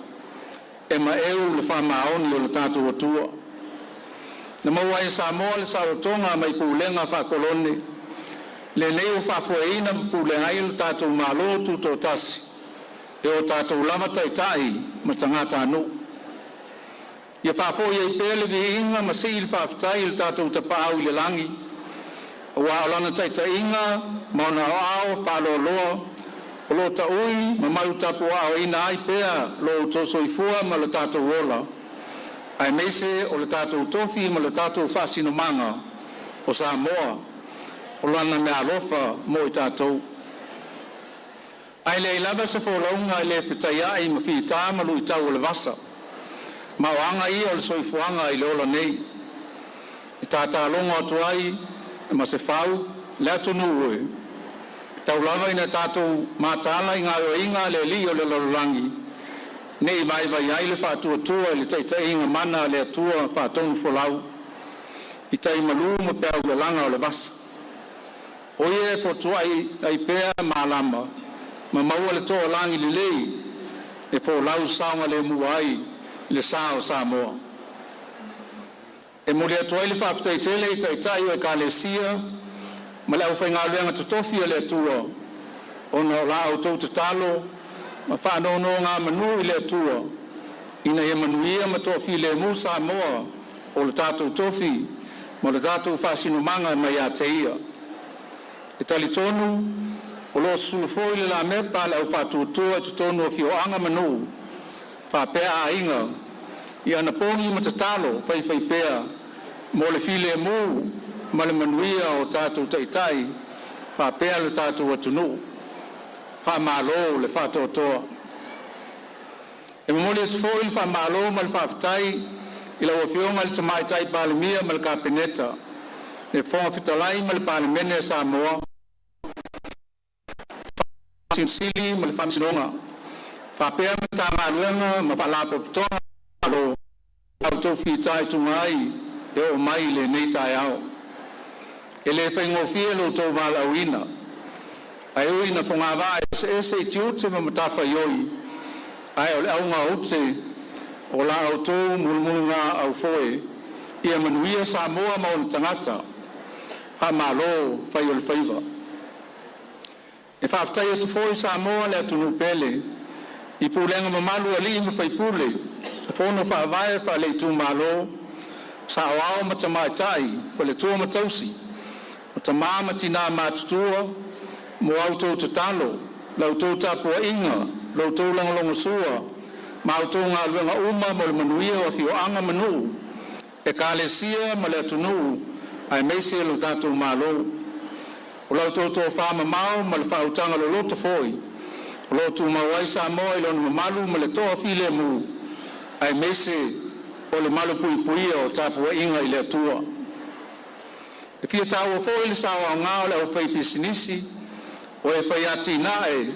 e maeu le faamaoni o lo tatou Atua. Na maua ai e Samoa le saolotoga mai pulega faakolone, lenei ua faafoeina ma pulega ai lo tatou Malo Tutoatasi e o tatou lava taitai ma tagatanuu. Ia faafoi ai pea le viiga ma sii le faafetai i lo tatou Tapaau i le Lagi, aua o Lana taitaiga ma ona aao faaloaloa o lo o taui ma malutapuaaoina ai pea lo outou soifua ma lo tatou ola, aemaise o le tatou tofi ma le tatou faasinomaga o Samoa, o Lana meaalofa mo i tatou. Ae leai lava se folauga e le fetaiai ma fita ma luitau o le vasa, ma o aga ia o le soifuaga i le ola nei. E tatalogo atu ai ma se fau le atunuu e, tau lava ina tatou mataala i gaoioiga a le Alii o le lalolagi, ne i vaivai ai le faatuatua i le taitaiga mana a le Atua faatonufolau i tai malu ma peau lalaga o le vasa. O Ia e fotuai ai pea malama ma maua le toalagi lelei e folau saogalemu ai le sa o Samoa. E momoli atu ai le faafetai tele i Taitai o Ekalesia ma le aufaigaluega totofi a le Atua ona o la outou tatalo ma faanonogamanu i le Atua ina ia manuia ma toafilemu Samoa o le tatou tofi ma le tatou faasinomaga mai ia te Ia. E talitonu o lo o susulu foi le lamepa a le au faatuatua i totonu o afioaga ma nuu faapea aiga i anapogi ma tatalo faifaipea mo le filemu ma le manuia o tatou taitai faapea lo tatou atunuu. Faamalo le faatoatoa. E momoli atu foi le faamalo ma le faafetai i lau Afioga i le Tamaitai Palemia ma le Kapeneta, le Fofoga Fetalai ma le Palemene a Samoa, Faamasino Sili ma le Faamasinoga, faapea Matagaluega ma Faalapotopotoga a le Malo sa outou fitaituga ai e oo mai i lenei taeao. E le faigofie lo outou valaauina, ae ui ina fogavaa eseese i tiute ma matafaioi, ae o le auga aute o la outou mulumulugaaufoe, ia manuia Samoa ma ona tagata. Faamalo fai o le faiva. E faafetai atu foi Samoa le atunuu pele i pulega mamalu a alii ma faipule, fono faavae faale-itumalo, o saoao ma tamaitai, faletua ma tausi, o tama ma tina matutua, mo a outou tatalo, la outou tapuaiga, lo outou lagolagosua ma a outou galuega uma mo le manuia o afioaga ma nuu, ekalesia ma le atunuu aemaise lo tatou Malo. O la outou tofamamao ma le faautaga loloto foi o lo o tumau ai Samoa i lona mamalu ma le toafilemu, aemaise o le malupuipuia o tapuaiga i le Atua. E fia taua foi le sao aoga o le aufaipisinisi, o e faiatinae,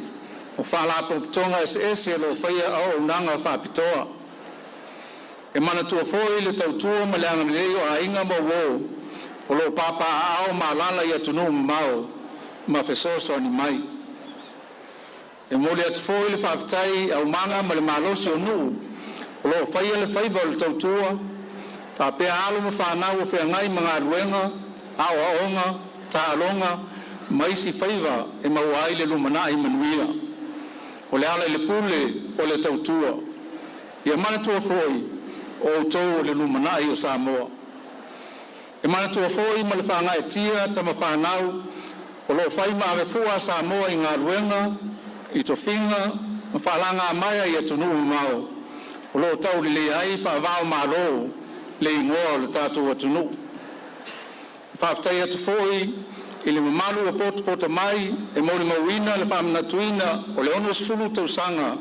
o faalapotopotoga eseese o lo o faia auaunaga faapitoa. E manatua foi le tautua ma le agalelei o aiga ma uo o lo o papaaao ma alaala i atunuu mamao ma fesoasoani mai. E momoli atu foi le faafetai i aumaga ma le malosi o nuu o lo o faia le faiva o le tautua, faapea alo ma fanau o feagai ma galuega, aoaoga, taaloga ma isi faiva e maua ai le lumanai manuia. O le ala i le pule o le tautua. Ia manatua foi, o outou o le lumanai o Samoa. E manatua foi ma le faagaeetia tamafanau o lo o fai ma avefua a Samoa i galuega, i tofiga ma faalagamaea i atunuu mamao o lo o tauleleia ai faava-o-Malo le igoa o le tatou atunuu. E faafetai atu foi i le mamalu ua potopoto mai e molimauina le faamanatuina o le 60 tausaga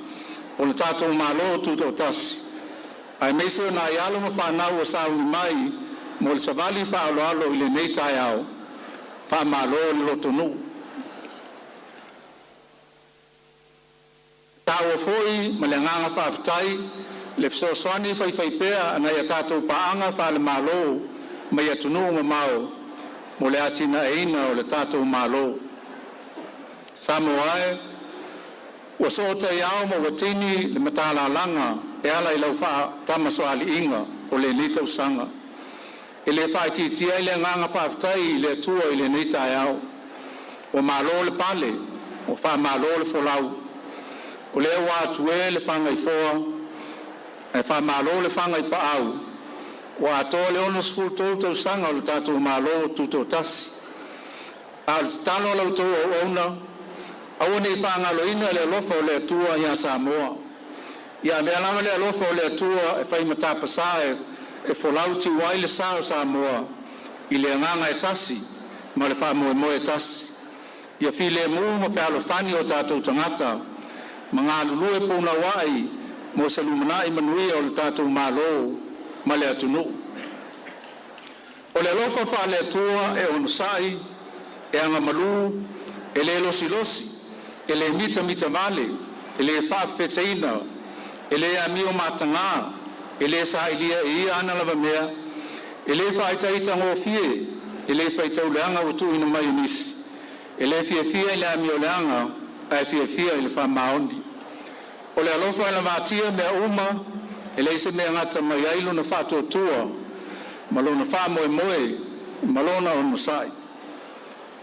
o le tatou Malo Tutoatasi. Aemaise o nai alo ma fanau ua sauni mai mo le savali faaaloalo i lenei taeao. Faamalo le lotonuu. E taua foi ma le agaga faafetai le fesoasoani faifaipea a nai a tatou paaga faale-Malo mai atunuu e mamao mo le atinaeina o le tatou Malo. Samoa e, ua soo taiao ma ua tini le matalalaga e ala i lau faatamasoaliiga o lenei tausaga. E le faaitiitia ai le agaga faafetai i le Atua i lenei taeao. Ua malo le pale, ua faamalo le folau. O lea ua atue le fagaifoa ae faamalo le faga i paau. Ua atoa le 63 tausaga o le tatou Malo Tutoatasi. A o le tatalo a la outou auauna, aua ne i faagaloina le alofa o le Atua ia Samoa. Ia avea lava le alofa o le Atua e fai ma tapasā e folau tiu ai le sa o Samoa i le agaga e tasi ma le faamoemoe e tasi. Ia filemu ma fealofani o tatou tagata ma galulue punouai mo se lumanai manuia o le tatou Malo ma le atunuu. O le alofa faale-Atua e onosai, e agamalu, e le losilosi, e le mitamitavale, e le faafefeteina, e le amio mataga, e le sailia e ia ana lavamea, e le faaitaitagofie, e le faitau leaga ua tuuina mai e nisi, e le fiafia i le amioleaga, ae fiafia i le faamaoni. O le alofa e lavatia mea uma, e leai se mea e gata mai ai lona faatuatua ma lona faamoemoe ma lona onosai.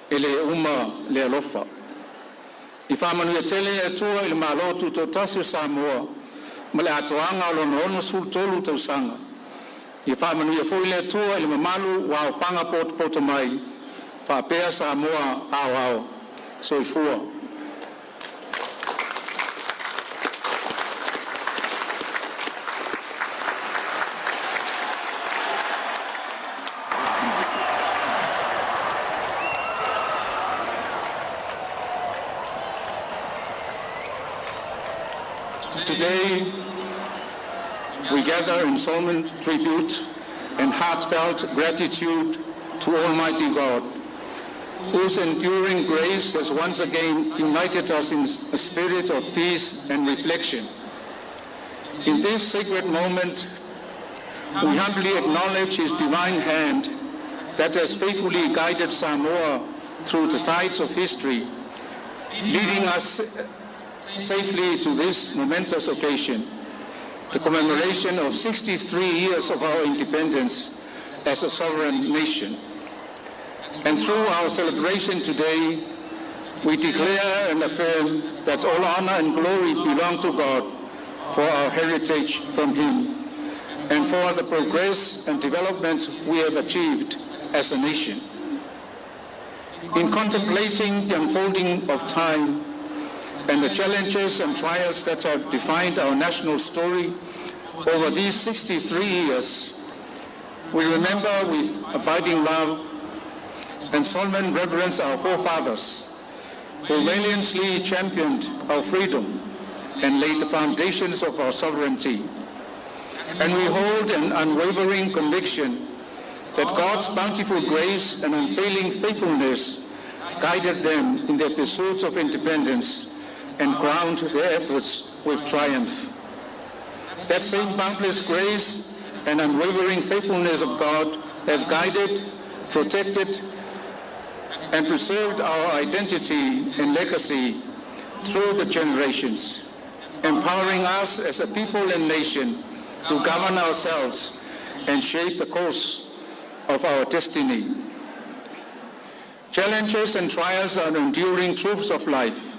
E le uma le alofa. Ia faamanuia tele le Atua i le Malo Tutoatasi o Samoa ma le atoaga o lona 63 tausaga. Ia faamanuia foi le Atua i le mamalu ua aofaga potopoto mai, faapea Samoa aoao. Soifua. Today, we gather in solemn tribute and heartfelt gratitude to Almighty God, whose enduring grace has once again united us in a spirit of peace and reflection. In this sacred moment, we humbly acknowledge His divine hand that has faithfully guided Samoa through the tides of history, leading us safely to this momentous occasion, the commemoration of 63 years of our independence as a sovereign nation. And through our celebration today, we declare and affirm that all honor and glory belong to God for our heritage from Him and for the progress and development we have achieved as a nation. In contemplating the unfolding of time and the challenges and trials that have defined our national story over these 63 years, we remember with abiding love and solemn reverence our forefathers who valiantly championed our freedom and laid the foundations of our sovereignty. And we hold an unwavering conviction that God's bountiful grace and unfailing faithfulness guided them in their pursuit of independence and crowned their efforts with triumph. That same boundless grace and unwavering faithfulness of God have guided, protected, and preserved our identity and legacy through the generations, empowering us as a people and nation to govern ourselves and shape the course of our destiny. Challenges and trials are enduring truths of life.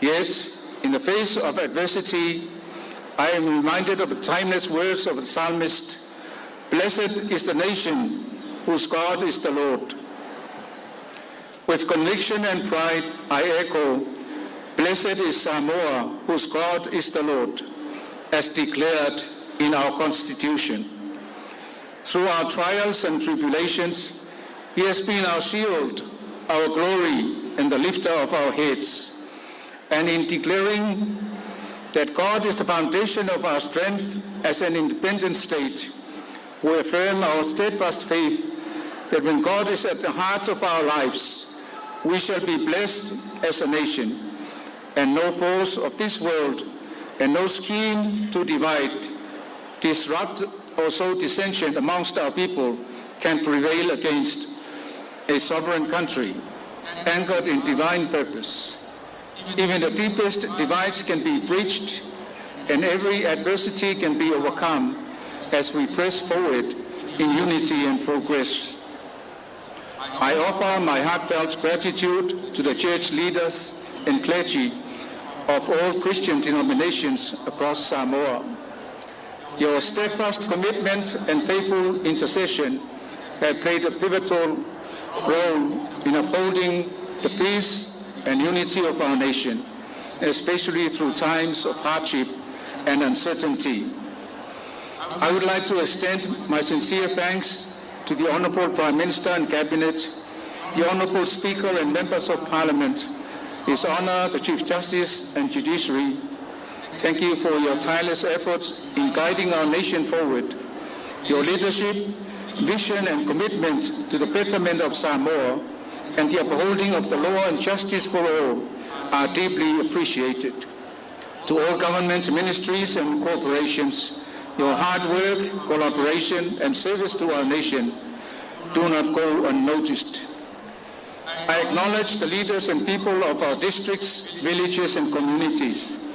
Yet, in the face of adversity, I am reminded of the timeless words of the psalmist, "Blessed is the nation whose God is the Lord." With conviction and pride, I echo, "Blessed is Samoa, whose God is the Lord," as declared in our Constitution. Through our trials and tribulations, He has been our shield, our glory, and the lifter of our heads. And in declaring that God is the foundation of our strength as an independent state. We affirm our steadfast faith that when God is at the heart of our lives, we shall be blessed as a nation, and no force of this world and no scheme to divide, disrupt, or sow dissension amongst our people can prevail against a sovereign country anchored in divine purpose. Even the deepest divides can be bridged and every adversity can be overcome as we press forward in unity and progress. I offer my heartfelt gratitude to the church leaders and clergy of all Christian denominations across Samoa. Your steadfast commitment and faithful intercession have played a pivotal role in upholding the peace and unity of our nation, especially through times of hardship and uncertainty. I would like to extend my sincere thanks to the Honorable Prime Minister and Cabinet, the Honorable Speaker and Members of Parliament, His Honor, the Chief Justice and Judiciary. Thank you for your tireless efforts in guiding our nation forward. Your leadership, vision and commitment to the betterment of Samoa and the upholding of the law and justice for all are deeply appreciated. To all government ministries and corporations, your hard work, collaboration and service to our nation do not go unnoticed. I acknowledge the leaders and people of our districts, villages and communities.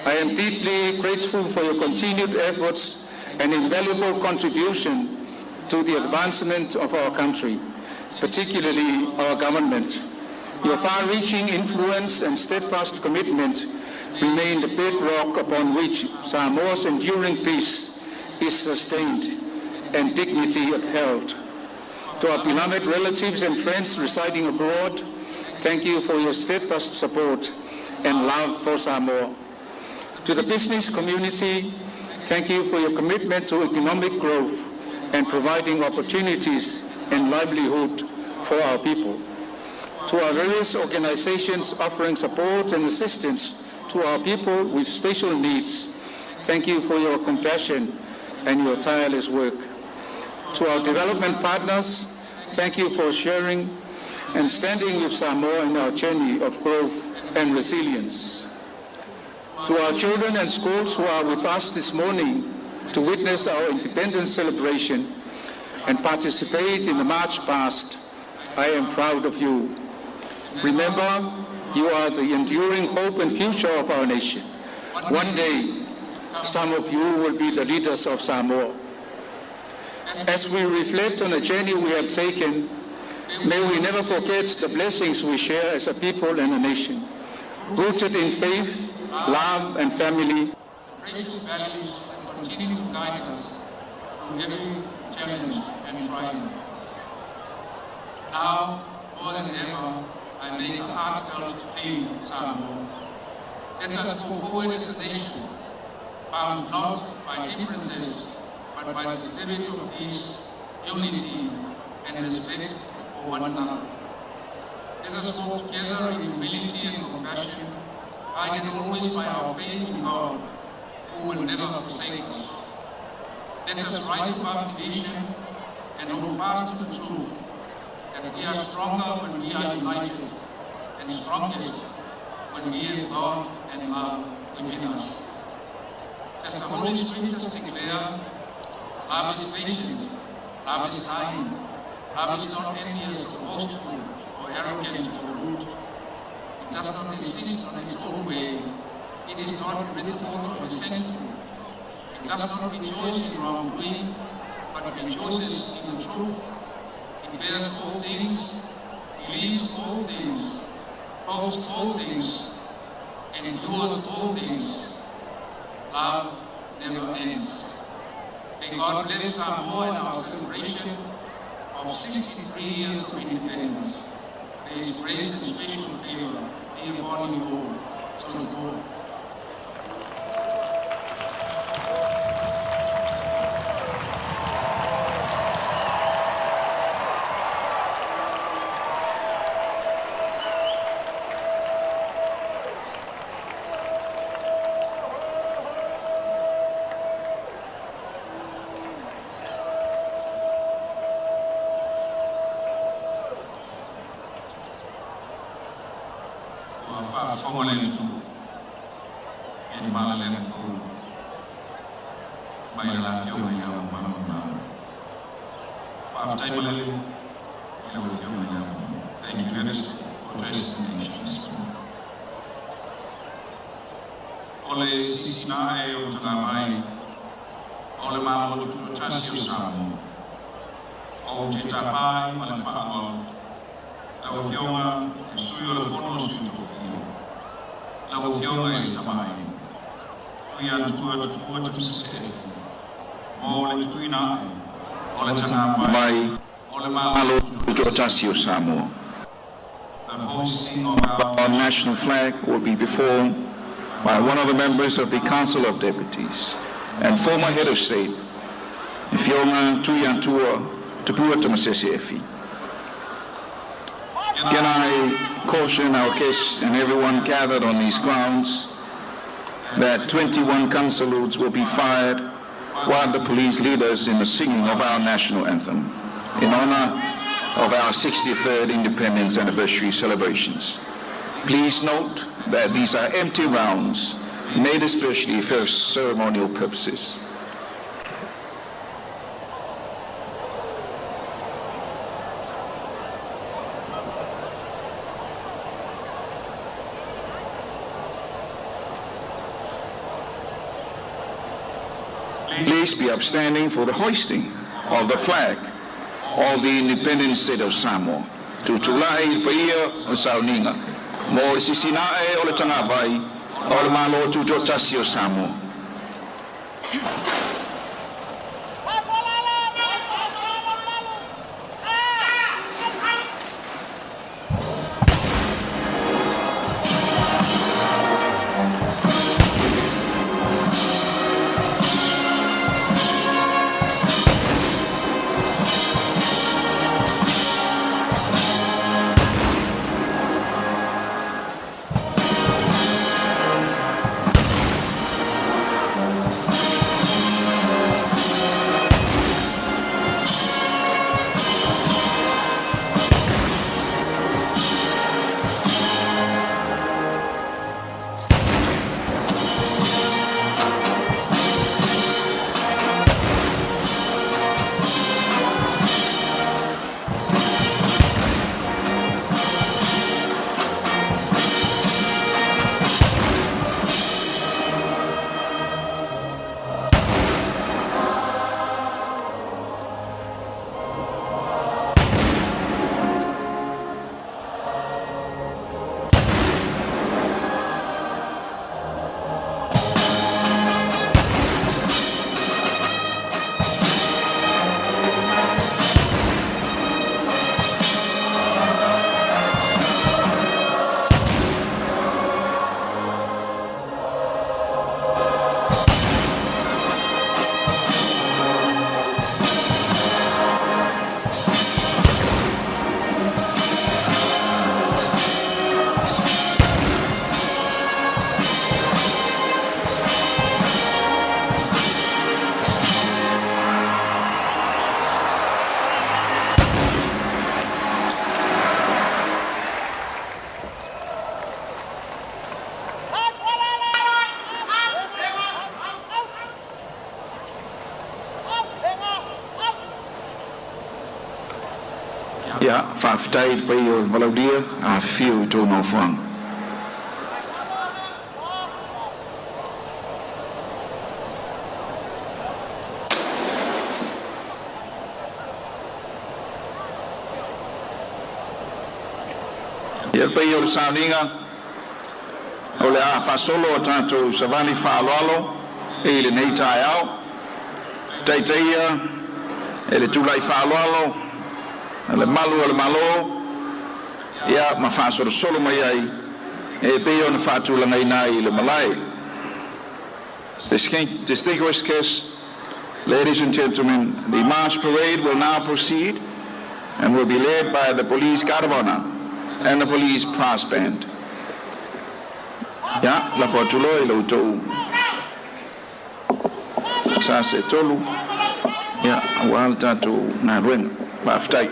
I am deeply grateful for your continued efforts and invaluable contribution to the advancement of our country, particularly our government. Your far-reaching influence and steadfast commitment remain the bedrock upon which Samoa's enduring peace is sustained and dignity upheld. To our beloved relatives and friends residing abroad, thank you for your steadfast support and love for Samoa. To the business community, thank you for your commitment to economic growth and providing opportunities and livelihood for our people. To our various organizations offering support and assistance to our people with special needs, thank you for your compassion and your tireless work. To our development partners, thank you for sharing and standing with Samoa in our journey of growth and resilience. To our children and schools who are with us this morning to witness our independence celebration and participate in the March Past, I am proud of you. Remember, you are the enduring hope and future of our nation. One day, some of you will be the leaders of Samoa. As we reflect on the journey we have taken, may we never forget the blessings we share as a people and a nation, rooted in faith, love, and family. Precious values that continue to guide us through every challenge and triumph. Now, more than ever, I make a heartfelt plea, Samoa. Let us go forward as a nation, bound not by differences, but by the spirit of peace, unity, and respect for one another. Let us walk together in humility and compassion, guided always by our faith in God, who will never forsake us. Let us rise above division and hold fast to the truth that we are stronger when we are united, and strongest when we have God and love within us. As the Holy Scriptures declare, love is patient, love is kind, love is not envious or boastful or arrogant or rude. It does not insist on its own way. It is not irritable or resentful. It does not rejoice in wrongdoing, but rejoices in the truth. It bears all things, believes all things, hopes all things, endures all things. Love never ends. May God bless Samoa and our celebration of 63 years of independence. May His grace and special favor be upon you all. Soifua. Faafofoga le atunuu i ni malalega kou mai le Afioga i Le Ao Mamalu o le Malo. Faafetai malele i lau Afioga i Le Ao Mamalu. Thank you, Highness, for addressing the nation this morning. O le sisina ae o le tagavai o le Malo Tutoatasi o Samoa. Ou te tapā ma le faaaloalo lau Afioga le Sui o le Fono a Sui Tofia, lau Afioga i le Tama a Aiga, Tuiatua Tupua Tamasese Efi, mo le tuuina ae o le tagavai Vai o le Malo Malo Tutoatasi o Samoa. The hoisting of our Our national flag will be performed by one of the members of the Council of Deputies and former head of state, Afioga Tuiatua Tupua Tamasese Efi. Can I caution our guests and everyone gathered on these grounds that 21 gun salutes will be fired while the police lead us in the singing of our national anthem in honor of our 63rd independence anniversary celebrations. Please note that these are empty rounds made especially for ceremonial purposes. Please be upstanding for the hoisting of the flag of the independent state of Samoa. Tutulai i le paia o sauniga. Mo le sisina ae o le tagavai o le Malo Tutoatasi o Samoa. Ia, faafetai i le paia o le valaaulia, afifio i tou nofoaga. Ia le paia o le sauniga, o le a faasolo a tatou savali faaaloalo i lenei taeao, taitaia e le tulai faaaloalo a le Malu o le Malo, ia ma faasolosolo mai ai e pei ona faatulagaina ai i le malae. Distinguished guests, ladies and gentlemen, the March Parade will now proceed and will be led by the Police Guard of Honor and the Police Brass Band. Ia, lafo atu loa i la outou sa se tolu, ia, auā le tatou galuega. Faafetai.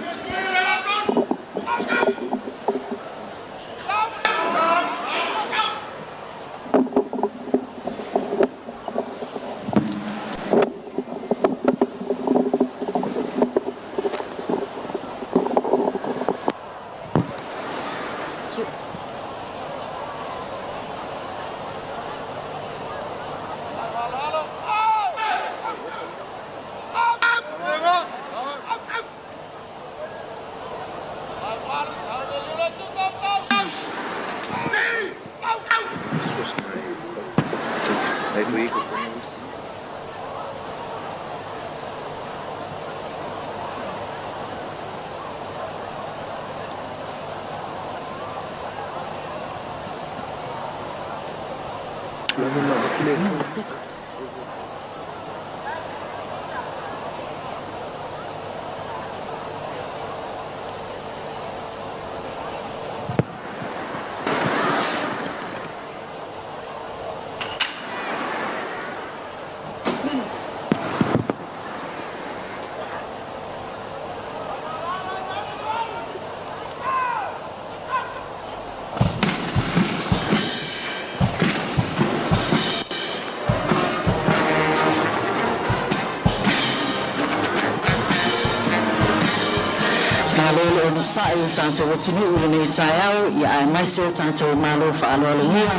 Malo le onosai o tatou atunuu i lenei taeao, ia aemaise o tatou malo faaaloalogia.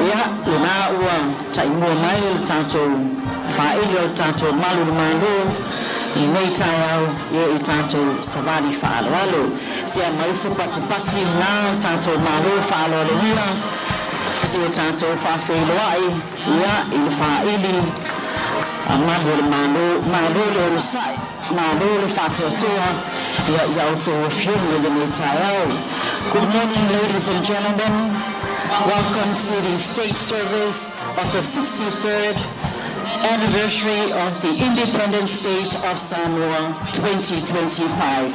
Ia, lena ua taimua mai le tatou faaili o le tatou malu o le Malo i lenei taeao ia i tatou savali faaaloalo. Se aumai se patipati na o tatou malo faaaloalogia se o tatou faafeiloai ia i le faaili a malu o le Malo. Malo le onosai, malo le faatoatoa ia i a outou afioga i lenei taeao. Good morning, ladies and gentlemen. Welcome to the state service of the 63rd anniversary of the Independent State of Samoa 2025.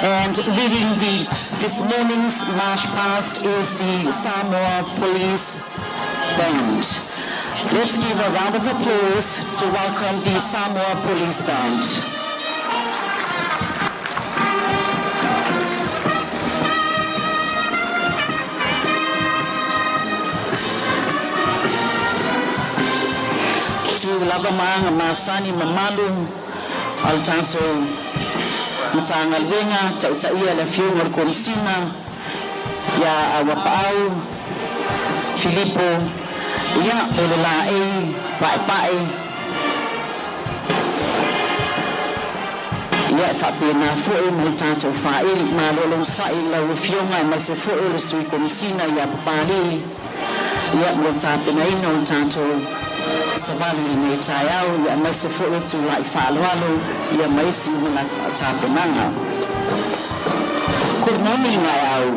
And leading this morning's march past is the Samoa Police Band. Let's give a round of applause to welcome the Samoa Police Band. Tu lava ma masani mamalu o le tatou Matagaluega, taitaia le afioga o le Komesina ia Auapaau Filipo, ia o le laei paepae, ia e faapena foi ma le tatou faaili. Malo le onosai i lau afioga aemaise foi o le Sui Komesina ia Papalii, ia mo le tapenaina o le tatou savali i lenei taeao, ia aemaise foi o tula'i faaaloalo ia ma isi uma tapenaga. Good morning, Aeau.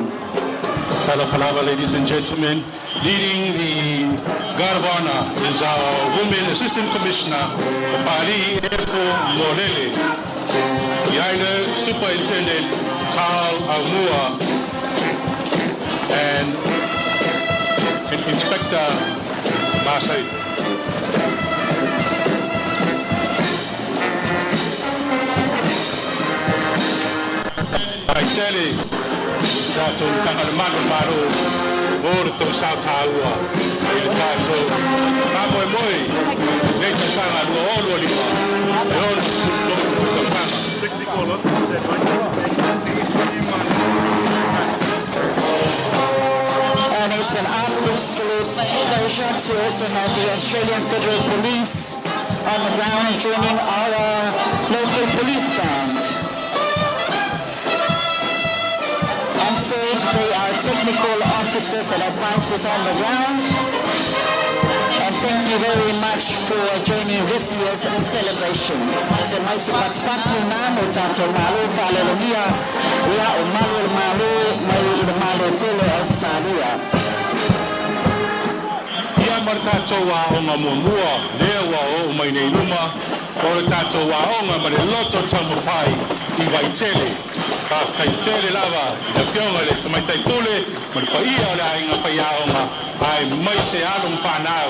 Talofa, ladies and gentlemen. Leading the Guard of Honor is our Women Assistant Commissioner, Pali Efo Molele. Behind her, Superintendent Carl Amua and Inspector Masai. Vaitele, tatou tanga le malu malo o le tou sa taua i le tatou faamoemoe nei tausaga 2025 e 63 tausaga. And it's an absolute pleasure to also have the Australian Federal Police on the ground joining our local police band. I'm told they are technical officers and advisors on the ground. And thank you very much for joining this year's celebration. Se mai se patipati na mo tatou malo faaaloalogia ia o malo le malo mai i le malo tele Australia. Ia ma le tatou aoga muamua lea ua oo mai nei luma o le tatou aoga ma le Loto Taumafai i Vaitele. Faafetai tele lava i le afioga i le tamaitai pule ma le paia o le aiga faiaoga aemaise alo ma fanau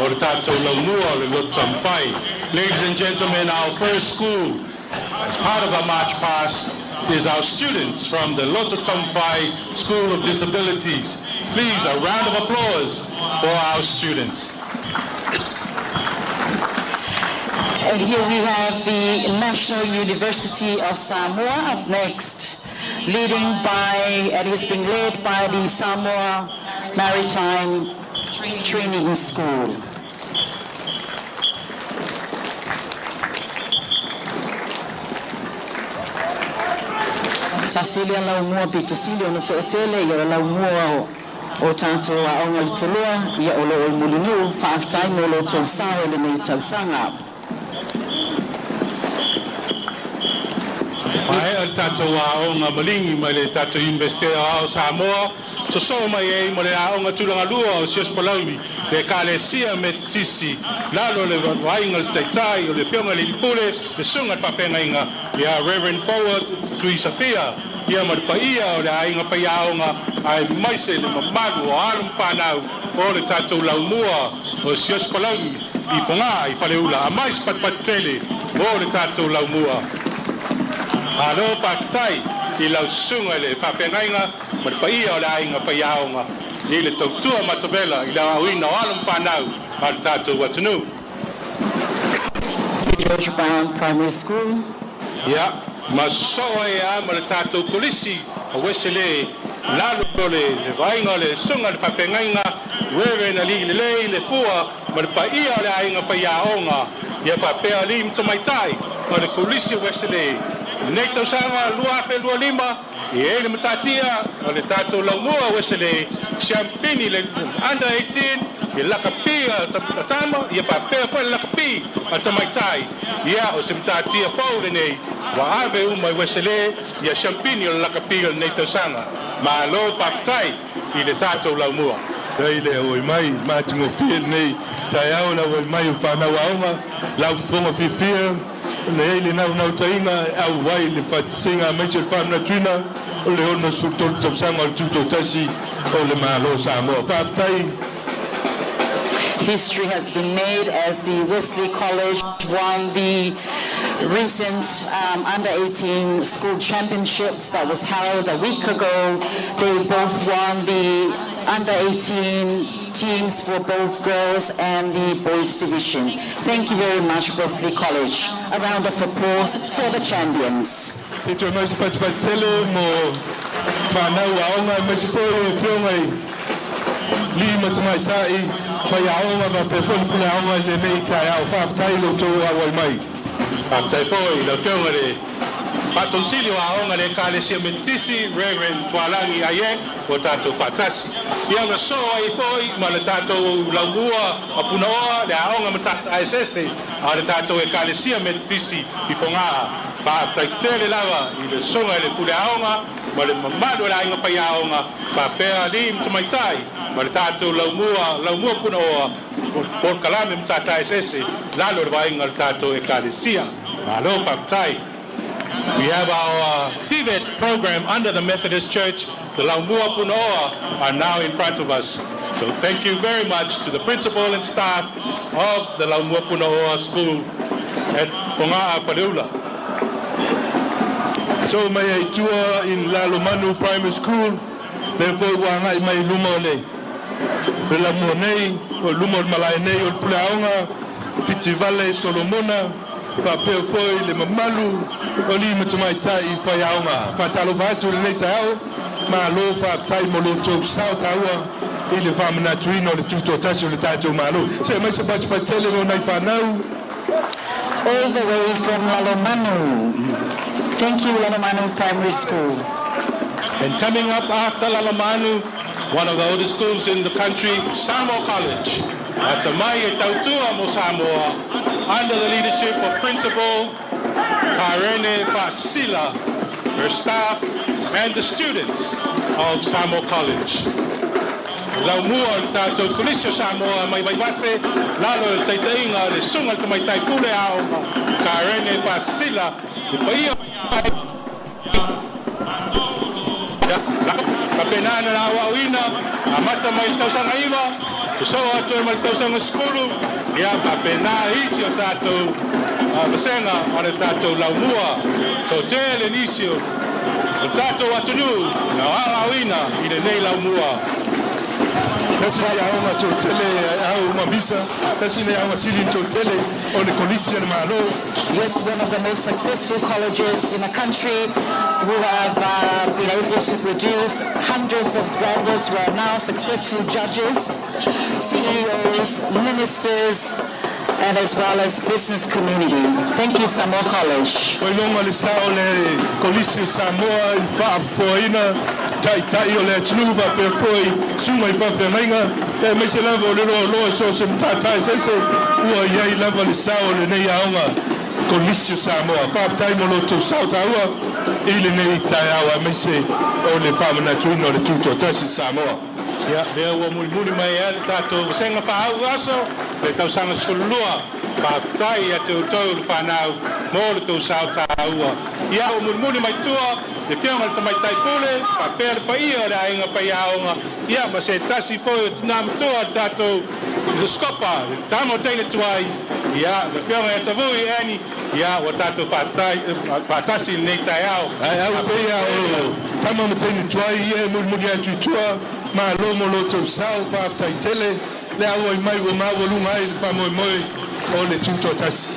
o le tatou laumua o le Loto Taumafai. Ladies and gentlemen, our first school as part of our march past is our students from the Loto Taumafai School of Disabilities. Please, a round of applause for our students. And here we have the National University of Samoa up next, leading by, and is being led by the Samoa Maritime Training School. Tasi lea laumua pito sili ona to'atele ia o laumua o tatou aoga le toloa ia o loo i Mulinuu. Faafetai mo lo tou sao i lenei tausaga. Maea le tatou aoga Maligi mai le tatou Iunivesite o Samoa. Sosoo mai ai ma le Aoga Tulagalua o Siosiu Palauli, le Ekalesia Metotisi, lalo le vaaiga le taitai o le Afioga i le Alii Pule, le Susuga i le Faafeagaiga ia Reverend Forward Tui Safia, ia ma le paia o le aiga faiaoga aemaise le mamalu o alo ma fanau o le tatou laumua o Siosiu Palauli i Fogaa i Faleula. Aumai se patupatu tele mo le tatou laumua. Malo faafetai i lau susuga i le faafeagaiga ma le paia o le aiga faiaoga i le tautua matavela i le aoaoina o alo ma fanau a le tatou atunuu. George Brown Primary School. Ia, ma sosoo ai lava ma le tatou Kolisi o Ueselē, lalo le vaaiga o le susuga i le faafeagaiga Reverend Alii Lelei Le Fua ma le paia o le aiga faiaoga, ia faapea alii ma tamaitai o le Kolisi o Ueselē. Lenei tausaga 2025, e i ai le matatia o le tatou laumua Ueselē, siampini le under 18 i lakapi a tama, ia faapea foi le lakapi a tamaitai. Ia o se matatia fou lenei ua ave uma i Ueselē ia siampini o le lakapi o lenei tausaga. Malo faafetai i le tatou laumua. Tai le auai mai matigofie lenei taeao le auai mai o fanau aoga lau fofoga fiafia na iai le naunautaiga e auai le faatasiga aemaise o le faamanatuina o le 63 tausaga o le tutoatasi o le Malo o Samoa. Faafetai. History has been made as the Wesley College won the recent under 18 school championships that was held a week ago. They both won the under 18 teams for both girls and the boys division. Thank you very much, Wesley College. A round of applause for the champions. Te toe mai se patupatu tele mo fanau aoga aemaise foi o afioga i alii ma tamaitai faiaoga faapea foi le pule aoga i lenei taeao. Faafetai lo outou auai mai. Faafetai foi i lau Afioga i le Faatonusili o Aoga le Ekalesia Metotisi, Reverend Tualagi Aie, ua tatou faatasi. Ia ona sosoo ai foi ma le tatou laumua a Punaoa, le Aoga Matata Eseese a le tatou Ekalesia Metotisi i Fogaa. Faafetai tele lava i le susuga i le pule aoga ma le mamalu o le aiga faiaoga faapea alii ma tamaitai ma le tatou laumua Punaoa polokalame Matata Eseese lalo o le vaaiga o le tatou Ekalesia. Malo faafetai. We have our TVET program under the Methodist Church. The Laumua Punaoa are now in front of us. So thank you very much to the principal and staff of the Laumua Punaoa School at Fogaa Faleula. So mai ai tua in Lalomanu Primary School, le foi ua agai mai luma o le laumua nei, o luma o le malae nei o le pule aoga, Pitivale Solomona, faapea foi le mamalu o alii ma tamaitai faiaoga. Faatalofa atu lenei taeao, malo faafetai mo lo outou sao taua i le faamanatuina o le tutoatasi o le tatou Malo. Se aumai se patupatu tele mo nai fanau. All the way from Lalomanu. Thank you, Lalomanu Primary School. And coming up after Lalomanu, one of the oldest schools in the country, Samoa College. Atamai e tautua mo Samoa, under the leadership of Principal Karene Fasila, her staff, and the students of Samoa College. Laumua o le tatou Kolisi o Samoa mai Vaivase, lalo le taitaiga le susuga le tamaitai pule aoga, Karene Fasila, le paia faapena na aoaoina amata mai le tausaga 9, sosoo atu ai ma le tausaga 10, ia faapena isi o tatou vasega o le tatou laumua. Toatele nisi o le tatou atunuu na aoaoina i lenei laumua. Tasi nei aoga toatele au mamisa, tasi nei aoga sili toatele o le Kolisi a le Malo. Yes, one of the most successful colleges in the country who have been able to produce hundreds of graduates who are now successful judges, CEOs, ministers, and as well as business community. Thank you, Samoa College. O iloga le sao le Kolisi o Samoa i faafofoaina taitai o le atunuu faapea foi susuga i faafeagaiga aemaise lava o le loaloa so o se matata eseese ua i ai lava le sao o lenei aoga Kolisi o Samoa. Faafetai mo lo outou sao taua. i lenei taeao aemaise o le faamanatuina o le Tutoatasi Samoa. Ia, lea ua mulimuli mai ai le tatou vasega faaauaso le tausaga 12. Faafetai ia te outou le fanau mo le tou sao taua. Ia, ua mulimuli mai tua le Afioga i le Tamaitai Pule faapea le paia o le aiga faiaoga, ia ma se tasi foi o tina matua le tatou le Scopa, le tama o teine tuai, ia le Afioga ia Tavui Ani, ia ua tatou faatasi i lenei taeao. Ae au peia o tama ma teine tuai ia e mulimuli atu i tua, malo mo lo tou sao, faafetai tele le auai mai ua maualuga ai le faamoemoe o le Tutoatasi.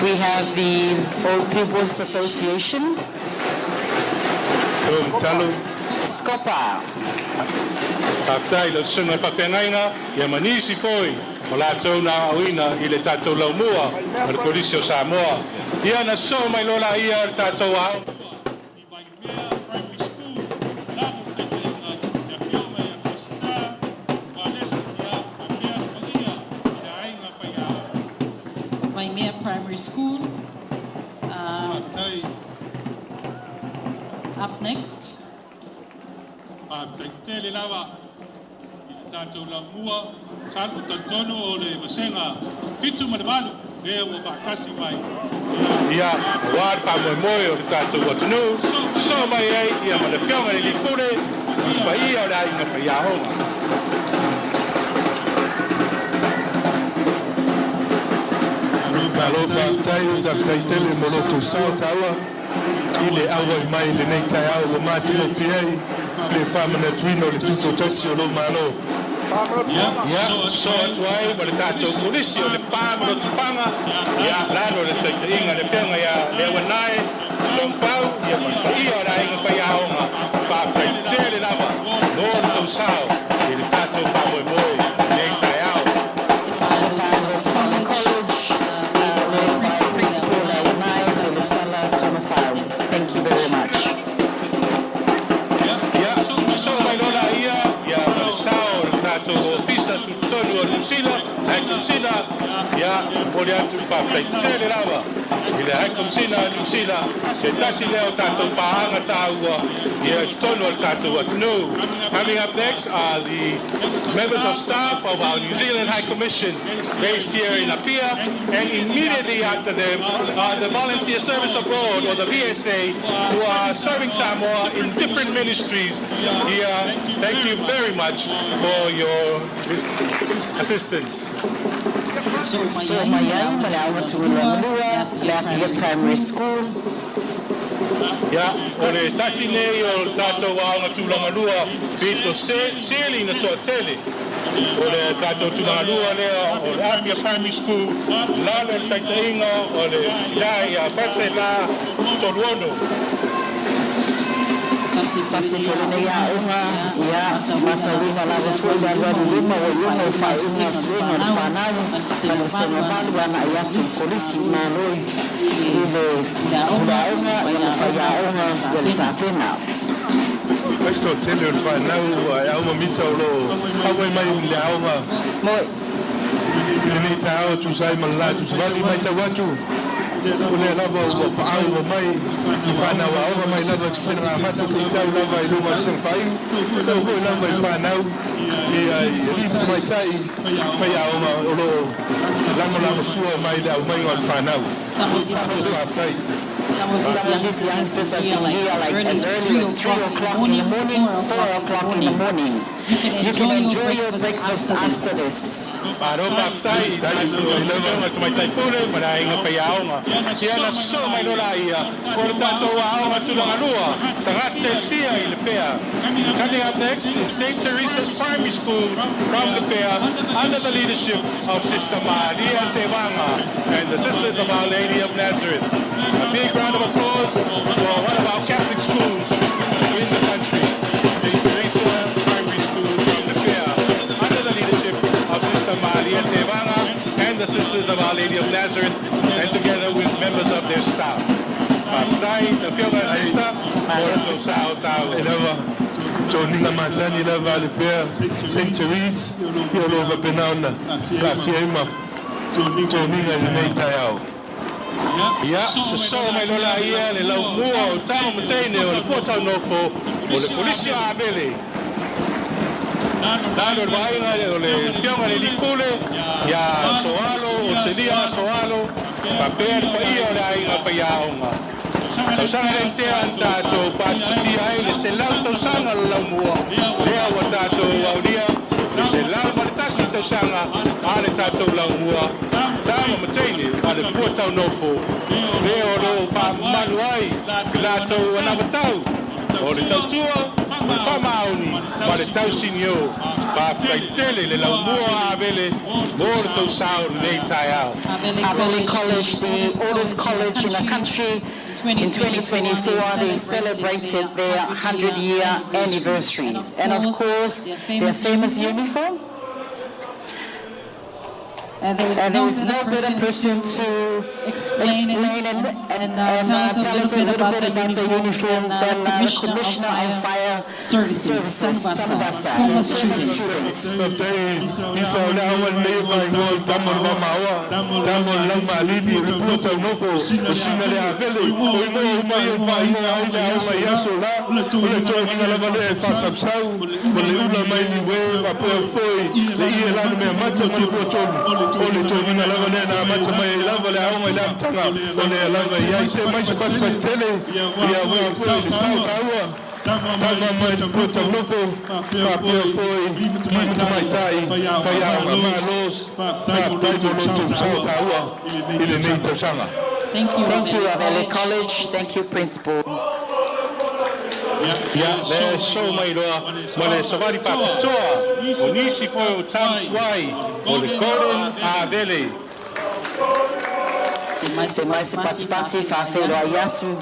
We have the Old People's Association, O talo. Scopa. Faafetai lau susuga i faafeagaiga ia ma nisi foi o latou na aoina i le tatou laumua o le Kolisi o Samoa. Ia na sosoo mai loa laia le tatou aoga i Waimea Primary School, lalo le taitaiga le Afioga ia Peseta Walesi, ia faapea le paia i le aiga faiaoga. Waimea Primary School. Faafetai. Up next, Faafetai tele lava i le tatou laumua sa o talitonu o le vasega 7 ma le 8 lea ua faatasi mai. Ia auā le faamoemoe o le tatou atunuu sosoo mai ai ia ma le Afioga i le alii pule ma le paia o le aiga faiaoga. Malo faafetai, faafetai tele mo lo tou sao taua i le auai mai lenei taeao ua matigofie ai le faamanatuina o le Tutoatasi o lou Malo. Ia sosoo atu ai ma le tatou Kolisi o Lepa ma Lotofaga, ia lalo le taitaiga le Afioga ia Leauanae Lomfau, ia ma le paia o le aiga faiaoga. Faafetai tele lava mo le tou sao i le tatou faamoemoe lenei taeao. Lotofaga College, led by Principal Leauanae Pelesala Tomafau. Thank you very much. Ia sosoo mai loa laia ia ma le sao o le tatou ofisa tutotonu o Niu Sila, High Komisina. Ia momoli atu le faafetai tele lava i le High Komisina a Niu Sila, se tasi lea o tatou paaga taua ia i totonu o le tatou atunuu. Coming up next are the members of staff of our New Zealand High Commission based here in Apia, and immediately after them are the Volunteer Service Abroad, or the VSA, who are serving Samoa in different ministries here. Thank you very much for your assistance. Sosoo mai ai ma le Aoga Tulagalua, le Apia Primary School. Ia, o le tasi nei o le tatou aoga tulagalua pito sili na toatele. O le tatou tulagalua lea o le Apia Primary School, lalo le taitaiga o le ila ia False la Toluono. Tasi foi lenei aoga, ia, matauina lava foi le alualu luma ua iuga o faaiuga suega o le fanau ma le vasega 8 agai atu i le kolisi. Malo i le pule aoga ia ma faiaoga ia le tapena. Questo tele o le fanau e auma misa o lo auai mai i le aoga Moi. I lenei taeao tusa ai ma le la tusavali mai tau atu o lea lava ua paau ua mai i fanau aoga mai lava i sena amata seia tau lava i luga o le sena faaiu leo foi lava i fanau ia i alii ma tamaitai faiaoga o loo lagolagosua mai le aumaiga o le fanau. Faafetai. Some of Some of these these youngsters youngsters have have been been here here like like as as early early as as 3 3 o'clock o'clock in in the the morning, morning, 4 4 o'clock o'clock in in the the morning. morning. You You can can enjoy enjoy your your breakfast breakfast after after this. this. Malo faafetai i tatou Afioga Tamaitai Pule ma le aiga faiaoga. Ia na sosoo mai loa laia o le tatou aoga tulagalua Sagate Sia i Lepea. Coming up next is St. Teresa's Primary School from Lepea, under the leadership of Sister Maria Tevanga and the Sisters of Our Lady of Nazareth. A big round of applause for one of our Catholic schools in the country, St. Teresa Primary School from Lepea, under the leadership of Sister Maria Tevanga and the Sisters of Our Lady of Nazareth, and together with members of their staff. Faafetai, le Afioga Sister, mo le tou sao taua. E lava toniga masani lava le pea St. Therese ia o loo faapena ona laasia ai ma toniga i lenei taeao. Ia, sosoo mai loa laia le laumua o tama ma teine o le Puataunofo o le Kolisi o Avele. Lalo i le vaaiga o le Afioga i le Alii Pule ia Soalo o Telia Soalo faapea le paia o le aiga faiaoga. Tausaga lea na tea na tatou patipatia ai le 100 tausaga o le laumua, lea ua tatou aulia le 101 tausaga a le tatou laumua tama ma teine a le Puataunofo, lea o loo faamamalu ai i latou anavatau o le tautua, o le faamaoni ma le tausinio. Faafetai tele le laumua Avele mo le tou sao lenei taeao. Avele College, the oldest college in the country. In 2024, they celebrated their 100-year anniversaries. And of course, their famous uniform. And there is And there is no better person to explain and tell us a little bit about the uniform than the Commissioner of Fire Services, Services, Tanuvasa, Tanuvasa, former former students. students. Faafetai isa o le aoga lenei e faaigoa o le Tama o le Vamaoa, Tama o le Laumalini, o le Puataunofo, o Sina le Avele, o igoa uma ia e faaigoa ai le aoga i aso la, o le toniga lava lea e faasausau, ma le ula mai Niue, faapea foi le ie lana mea mata ma le puatonu, o le toniga lava lea na amata mai ai lava le aoga i le amataga, o lea lava i ai se mai se patipati tele, ia ua foi le sao taua, tama mai le Puataunofo, faapea foi alii ma tamaitai, faiaoga malo, faafetai mo lo outou sao taua i lenei tausaga. Thank you, Thank you, Avele Avele College. Thank you, Principal. Ia, le sosoo mai loa ma le savali faapitoa o nisi foi o tama tuai o le Golden Avele. Se mai se patipati faafeiloai atu.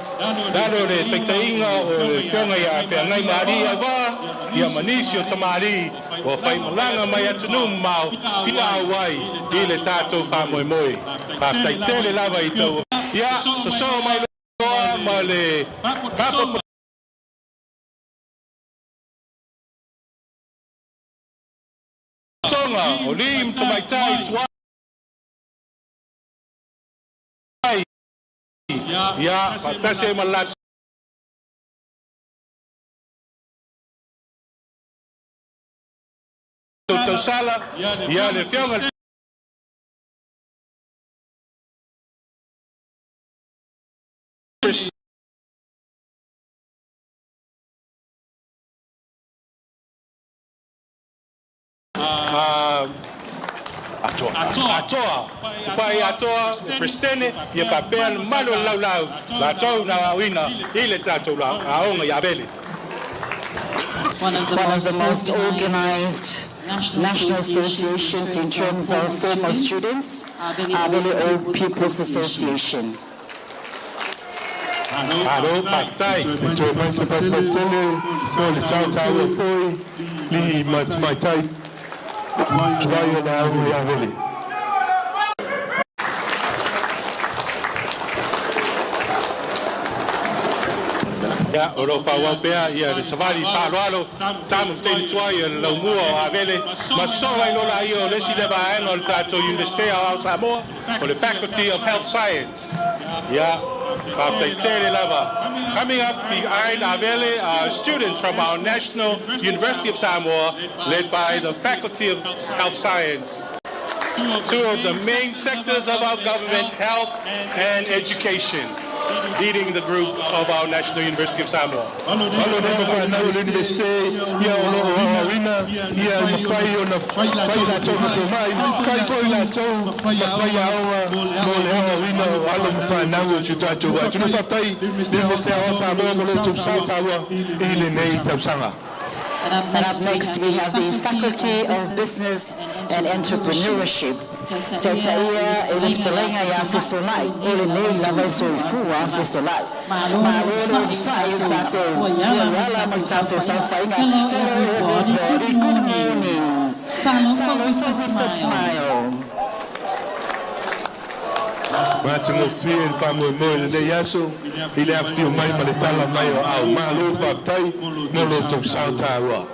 Lalo le taitaiga o le afioga ia Feagai ma Alii Auvaa, ia ma nisi o tamalii ua faimalaga mai atunuu mamao fia auai i le tatou faamoemoe. Faafetai tele lava i tou. Ia, sosoo mai loa ma le kapa toga o alii ma tamaitai tuai. Ia, faatasi ai ma le latou tausala, ia le afioga le Atoa Atoa Tupai Atoa, le Peresetene, ia faapea le mamalu o le laulau latou na aoina i le tatou aoga i Avele. One of the One of the most most organized organized national associations in terms of former students, Avele Old Pupils Association. Malo, faafetai. E toe mai se patipati tele mo le sao taua foi alii ma tamaitai tuai o le aoga i Avele. Ia, o loo faaauau pea ia le savali faaaloalo tama ma teine tuai o le laumua o Avele ma sosoo ai loa laia o le isi lea vaega o le tatou Iunivesite Aoao Samoa o le Faculty of Health Science. Ia, faafetai tele lava. Coming up behind Avele are students from our National University of Samoa, led by the Faculty of Health Science, two of the main sectors of our government, health and education, leading the group of our National University of Samoa. Alo nei ma fanau o le Iunivesite ia o loo aoaoina ia mafai ona fai latou ma tomai, fai foi latou ma faiaoga mo le aoaoina o alo ma fanau o si o tatou atunuu. Faafetai le Iunivesite Aoao Samoa mo lo outou sao taua i lenei tausaga. And up And up next, we have the Faculty of Business and Entrepreneurship. Taitaia e le fetalaiga ia Fesolai, o lenei lava e soifua Fesolai. Malo le onosai i le tatou fuaiala ma le tatou saofaiga. Hello, Hello everybody. everybody, Good good morning. morning. Talofa Talofa with a with a smile. smile. Matagofie le faamoemoe i lenei aso i le afifio mai ma le tala mai o aao. Malo faafetai mo lo outou sao taua.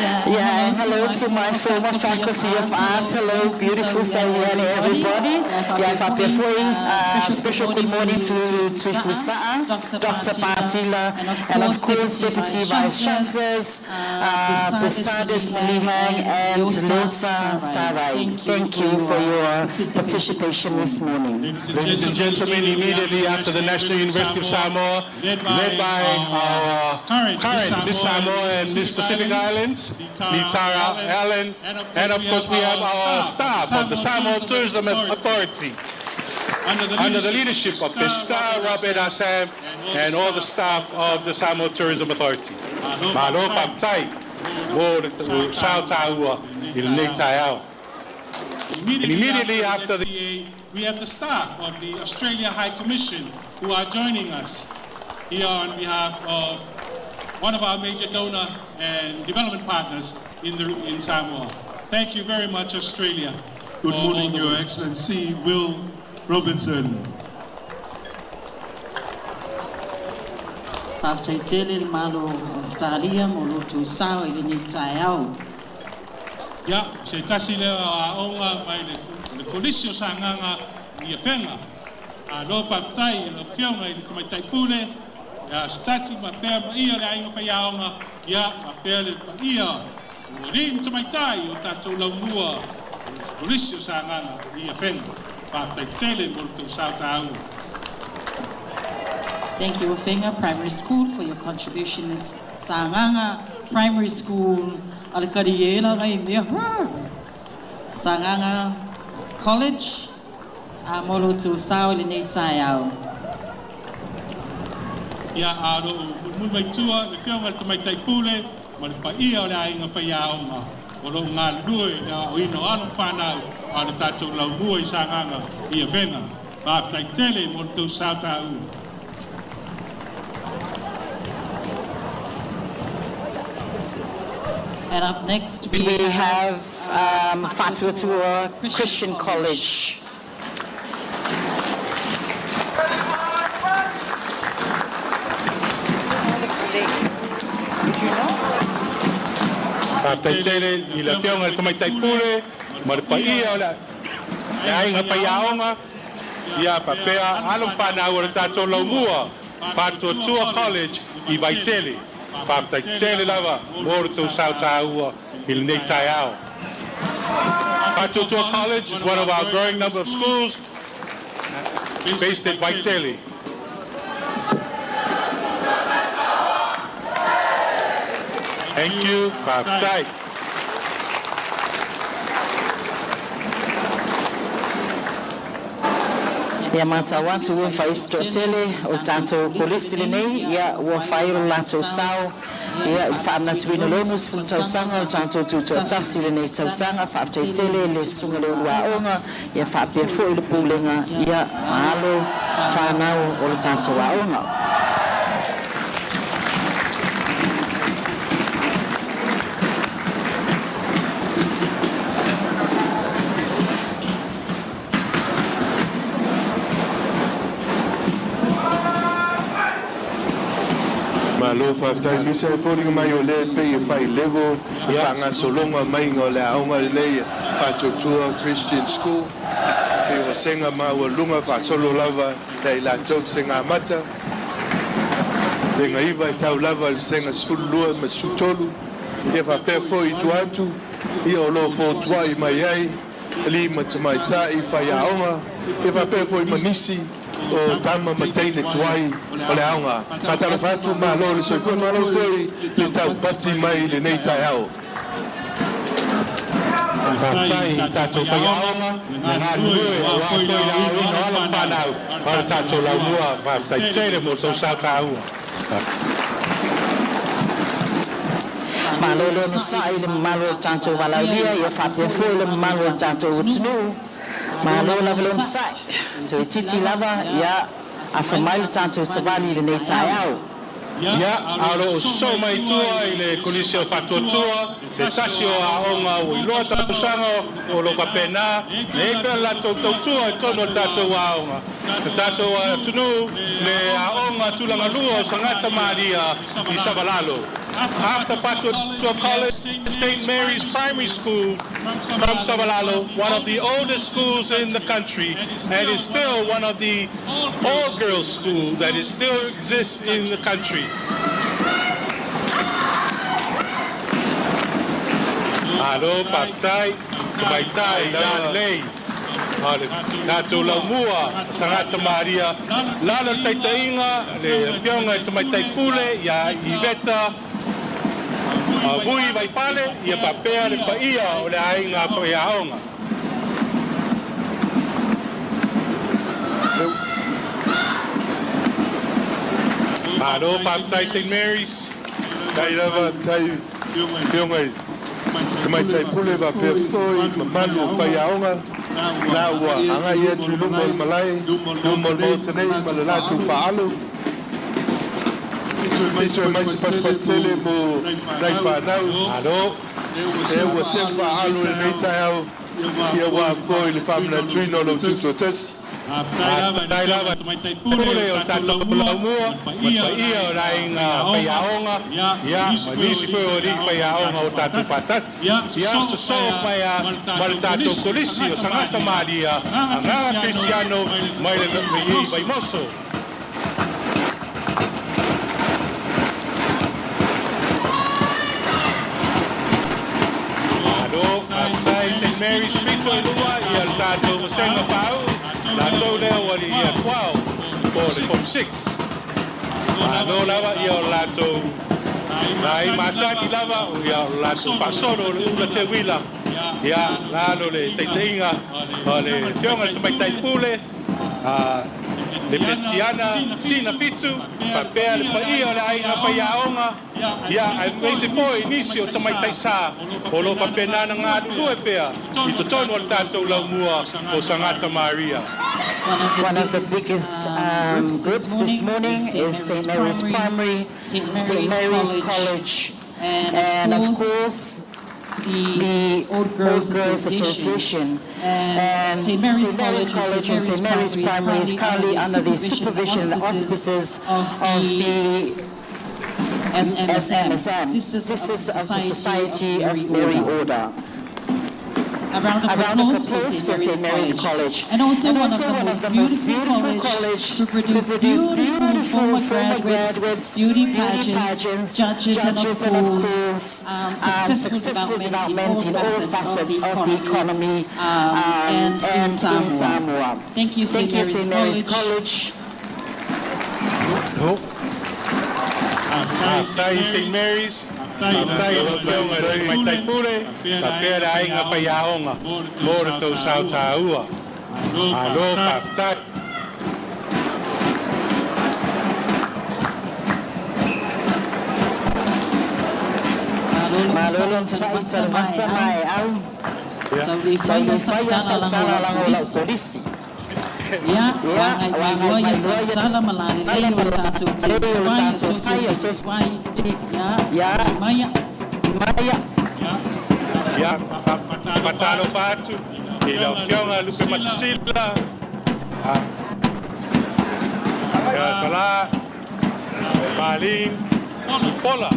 Yeah, Yeah, and hello to my former faculty of arts. Hello, beautiful Saliana, everybody. Yeah, faapea foi, special good morning to Tuifusa'a, Dr. Partila, and of course, Deputy Vice Chancellors, Besadis Malihang and Lotsa Sarai. Thank you for your participation this morning. Ladies and gentlemen, immediately after the National University of Samoa, led by our current Miss Samoa and Miss Pacific Islands, Litara Allen, and of course we have our staff of the Samoa Tourism Authority, under the leadership of Mr. Robert Assam and all the staff of the Samoa Tourism Authority. Malo faafetai mo le sao taua i lenei taeao. Immediately, And immediately after after the SCA, we have the staff of the Australia High Commission who are joining us here on behalf of one of our major donor and development partners in Samoa. Thank you very much, Australia. Good for all morning, the Your work. Excellency Will Robinson. Faafetai tele le malo o Australia mo lo outou sao i lenei taeao. Ia, se tasi lea o aoga mai le, le kolisi o Sagaga i Afega. Malo faafetai i le afioga i le tamaitai pule, ia Sitati ma pea ma ia le aiga faiaoga, ia ma pea le paia o alii ma tamaitai o tatou laumua o le kolisi o Sagaga i Afega. Faafetai tele mo le tou sao taua. Thank you, Afega Primary School, for your contribution this Sagaga Primary School. Alakariela ngai mea. Sagaga College, a mo lo outou sao i lenei taeao. Ia a o mulimuli mai tua le afioga i le tamaitai pule ma le paia o le aiga faiaoga o loo galulue i le aoaoina o alo ma fanau a le tatou laumua i Sagaga i Afega. Faafetai tele mo le tou sao taua. And up next we, We have Faatuatua Christian College. Faafetai tele i le afioga i le tamaitai pule ma le paia o le le aiga faiaoga, ia faapea alo ma fanau o le tatou laumua Faatuatua College i Vaitele. Faafetai tele lava mo le tou sao taua i lenei taeao. Faatuatua College is one of our growing number of schools based at Vaitele. Thank you. Faafetai. Ia matau atu ua fai se toatele o tatou kolisi lenei, ia ua fai lo latou sao ia i le faamanatuina o le 60 tausaga o le tatou tutoatasi i lenei tausaga. Faafetai tele le susuga le uluaoga, ia faapea foi le pulega, ia ma alo fanau o le tatou aoga. Malo faafetai. Se e foliga mai o lea e pei e failevo le faagasologa maiga o le aoga lenei Faatuatua Christian School. Pei ua sega maualuga faasolo lava ia i latou segamata le 9 e tau lava i le sega 12 ma 13, ia faapea foi i tua atu ia o loo fotua'i mai ai alii ma tamaitai faiaoga, ia faapea foi ma nisi o tama ma teine tuai o le aoga. Faatalofa atu, malo le soifua, malo foi le taupati mai i lenei taeao. Faafetai i tatou faiaoga le galulue aua foi le aoaoina o alo ma fanau o le tatou laumua. Faafetai tele mo tou sao taua. Malo le onosai i le mamalu o le tatou valaaulia, ia faapea foi le mamalu o le tatou atunuu. Malo lava le onosai. Toeitiiti lava, ia afa mai le tatou savali i lenei taeao. Ia, a o loo sosoo mai tua i le Kolisi o Faatuatua, se tasi o aoga ua iloa tausaga o loo faapena na i ai pea le latou tautua i totonu o le tatou aoga, le tatou atunuu, le aoga tulagalua o Sagata Malia i Savalalo. After Fatuatua College, St. Mary's Primary School from Savalalo, one of the oldest schools in the country, and is still one of the all-girls schools that is still exists in the country. Malo faafetai, tamaitai lalelei. O le tatou laumua o Sagata Maria, lalo le taitaiga le afioga i Tamaitai Pule ia Iveta Vui Vaifale, ia faapea le paia o le aiga faiaoga. Malo faafetai St Mary's. Tai lava tai afioga i Tamaitai Pule faapea foi mamalu o faiaoga la ua agai atu i luma o le malae, luma o le maota nei ma le latou faalo. Pito e mai se patupatu mo nai fanau. Malo. E ua seu faalo lenei taeao ia ua foi le faamanatuina o lou tutoatasi. Faafetai lava Pule o tatou laumua ma le paia o le aiga faiaoga, ia ma nisi foi o alii faiaoga o tatou faatasi. Ia sosoo mai ma le tatou Kolisi o Sagata Maria, Agaga Kerisiano mai le i Vaimoso. Malo, faafetai St Mary's pito i lua ia le tatou vasega faauu, latou lea ua le Year 12 po o le Form 6. Malo lava ia o latou nai masani lava ia o latou faasolo o le ula teuila ia lalo le taitaiga o le afioga i le Tamaitai Pule le Petiana Sina Fitu faapea le paia o le aiga faiaoga ia aemaise foi nisi o tamaitai sa o lo o faapena ona galulue pea i totonu o le tatou laumua o Sagata Maria. One of the biggest groups this morning is St. Mary's Primary, St. Mary's College, and of course the Old Girls Association. And St. Mary's College and St. Mary's Primary is currently under the supervision and auspices of the SMSM, Sisters of the Society of Mary Order. A round of A round of applause applause for St. Mary's College. And also one of the most beautiful college to produce beautiful former graduates, beauty pageants, judges, and of course, successful development in all facets of the economy and and in in Samoa. Samoa. Thank you, St. Thank you, St. Mary's Mary's College. College. Faafetai St. Mary's, faafetai i lau afioga i le Tamaitai Pule, faapea le aiga faiaoga mo le tou sao taua. Malo faafetai. Malo le onosai talavasa ma e au. Tau le faia sau tala lago o lau kolisi. Ia, Ia, ua agai mai loa ia tausala ma lalelei o le tatou Lelei o le Tuai tatou Tai Associated Associated Tuai. Ia, Ia, maia. maia. Ia, faatalofa atu i lau afioga Lupe Matasila, ia Sala, Malin, Pola,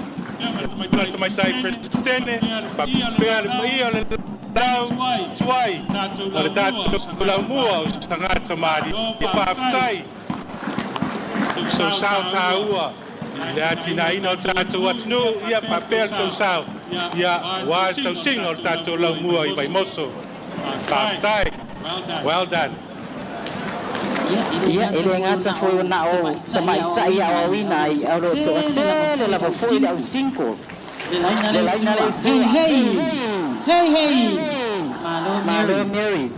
le Tamaitai Peresetene, faapea le paia o le lau tuai o le tatou laumua o Sagata Malie. Faafetai sou sao taua i le atinaeina o le tatou atunuu, ia faapea le tou sao ia ua le tausiga o le tatou laumua i Vaimoso. Faafetai. Well done. Ia, e le gata foi ona o tamaitai aoaoina ai, ae o lo o toatele lava foi le au single. Le laina Le le laina le sua. sua. Hey, hey. Hey, hey. Hey. Malo, Malo Mary. Mary.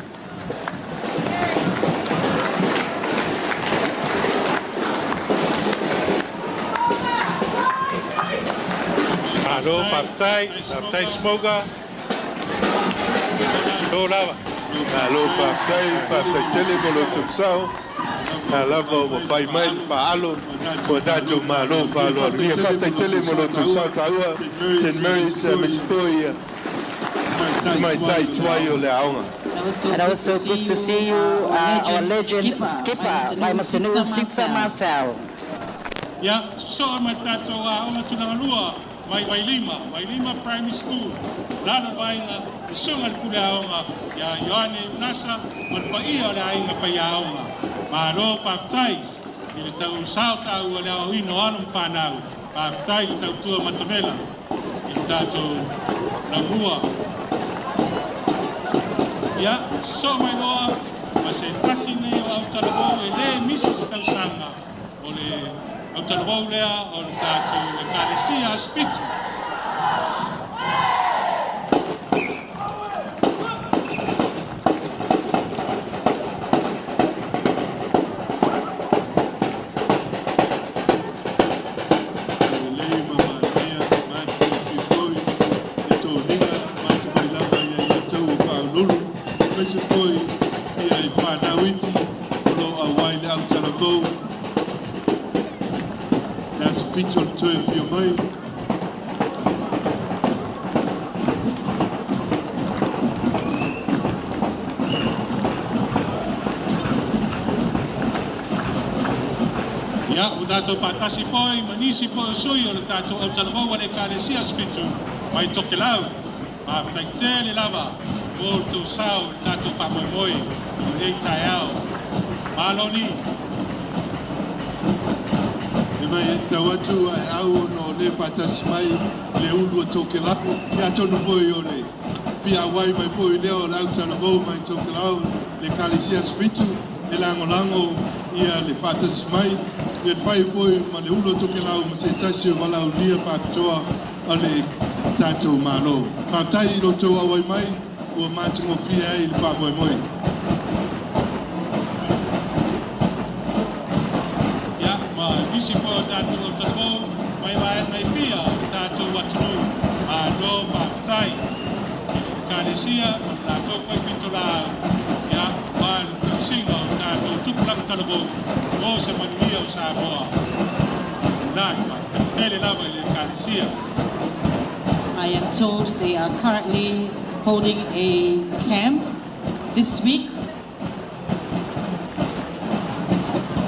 Malo faafetai, faafetai Smoga. Malo lava. Malo faafetai, faafetai tele mo lo outou sao. Na lava ua fai mai le faalo o tatou malo faaaloalogia. Faafetai tele mo lo outou sao taua, St. Mary's aemaise foi ia tamaitai tuai o le aoga. And it was so good to see you, our legend skipper, Vaimasenu Sita Matau. Ia, sosoo ma le tatou aoga tulagalua mai Vailima, Vailima Primary School, lalo le vaaiga le susuga i le pule aoga ia Ioane Unasa ma le paia o le aiga faiaoga. Malo faafetai i le tau sao taua i le aoaoina o alo ma fanau. Faafetai le tautua matavela i le tatou laumua. Ia, sosoo mai loa ma se tasi nei o autalavou e le misi se tausaga o le autalavou lea o le tatou Ekalesia Aso Fitu. Lelei ma manaia matagofie foi le toniga matou mai lava ia i tatou o faauluulu aemaise foi ia i fanau iti o lo o auai le autalavou le aso 7 o le toe afio mai. Ia, ua tatou faatasi foi ma nisi foi o sui o le tatou autalavou a le Ekalesia Aso Fitu mai Tokelau. Faafetai tele lava mo le tou sao i le tatou faamoemoe i lenei taeao. Maloni. E mai e tau atu ae au ona o le faatasi mai le ulu o Tokelau, ia atonu foi o le fia auai mai foi lea o le autalavou mai Tokelau le Ekalesia Aso Fitu e lagolago ia le faatasi mai ia le fai foi ma le ulu o Tokelau ma se tasi o valaaulia faapitoa a le tatou Malo. Faafetai i lo outou auai mai ua matagofie ai le faamoemoe. Ia, ma nisi foi o tatou autalavou mai vaega e fia o le tatou atunuu. Malo faafetai i le Ekalesia ma le latou foi pitolaau, ia, aua le tausiga o tatou tupulaga talavou mo se manuia o Samoa. Lumanai, faafetai tele lava i le Ekalesia. I am told they are currently holding a camp this week.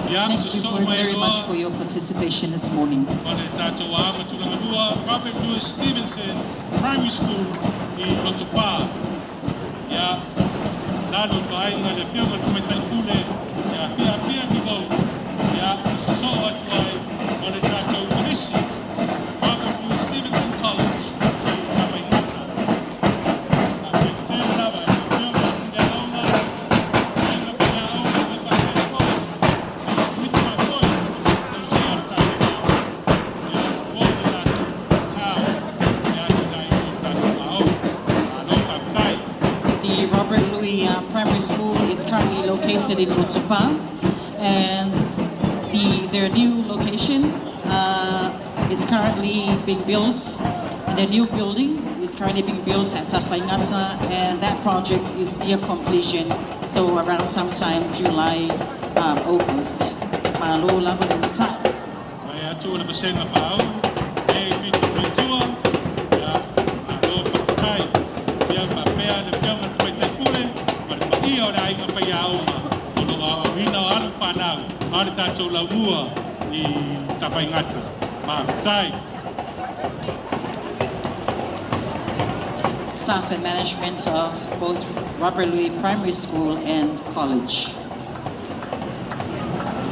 Ia, Thank you sosoo for mai very much loa for your participation this morning. ma le tatou aoga tulagalua Robert Louis Stevenson Primary School i Lotopa. Ia, lalo i vaaiga le afioga i le Tamaitai Pule ia Apia Kivou, ia, sosoo atu ai ma le tatou Kolisi, Robert Louis Stevenson College i Tafaigata. Faafetai tele lava i le afioga i le Pule Aoga, aiga faiaoga ma faapea foi le Komiti Faafoe tausia le tatou aoga. Ia, mo le latou sao i atinaeina o le tatou aoga. Malo faafetai. The Robert Louis Primary School is currently located in Lotopa, and their new location is currently being built. And their new building is currently being built at Tafaigata, and that project is near completion. So around sometime July, August. Malo lava le onosai. Mai atu o le vasega faaulu e pito mai tua, ia, malo faafetai. Ia faapea le afioga i le Tamaitai Pule ma le paia o le aiga faiaoga o lo o aoaoina o alo ma fanau ma le tatou laumua i Tafaigata. Faafetai. Staff and management of both Robert Louis Primary School and College.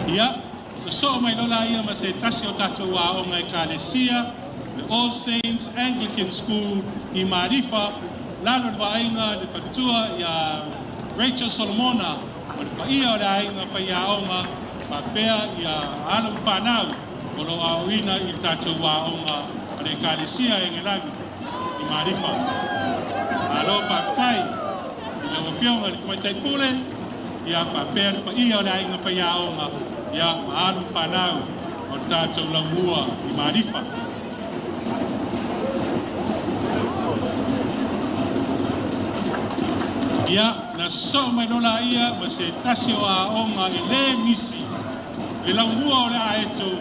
Ia, sosoo mai loa laia ma se tasi o tatou aoga Ekalesia, le All Saints Anglican School i Malifa, lalo le vaaiga le faletua ia Rachel Solomona ma le paia o le aiga faiaoga faapea ia alo ma fanau o lo o aoaoina i le tatou aoga a le Ekalesia e Agelagi i Malifa. Malo faafetai i lau afioga i le Tamaitai Pule, ia faapea le paia o le aiga faiaoga, ia ma alo ma fanau o le tatou laumua i Malifa. Ia, na sosoo mai loa laia ma se tasi o aoga e lē misi le laumua o le aeto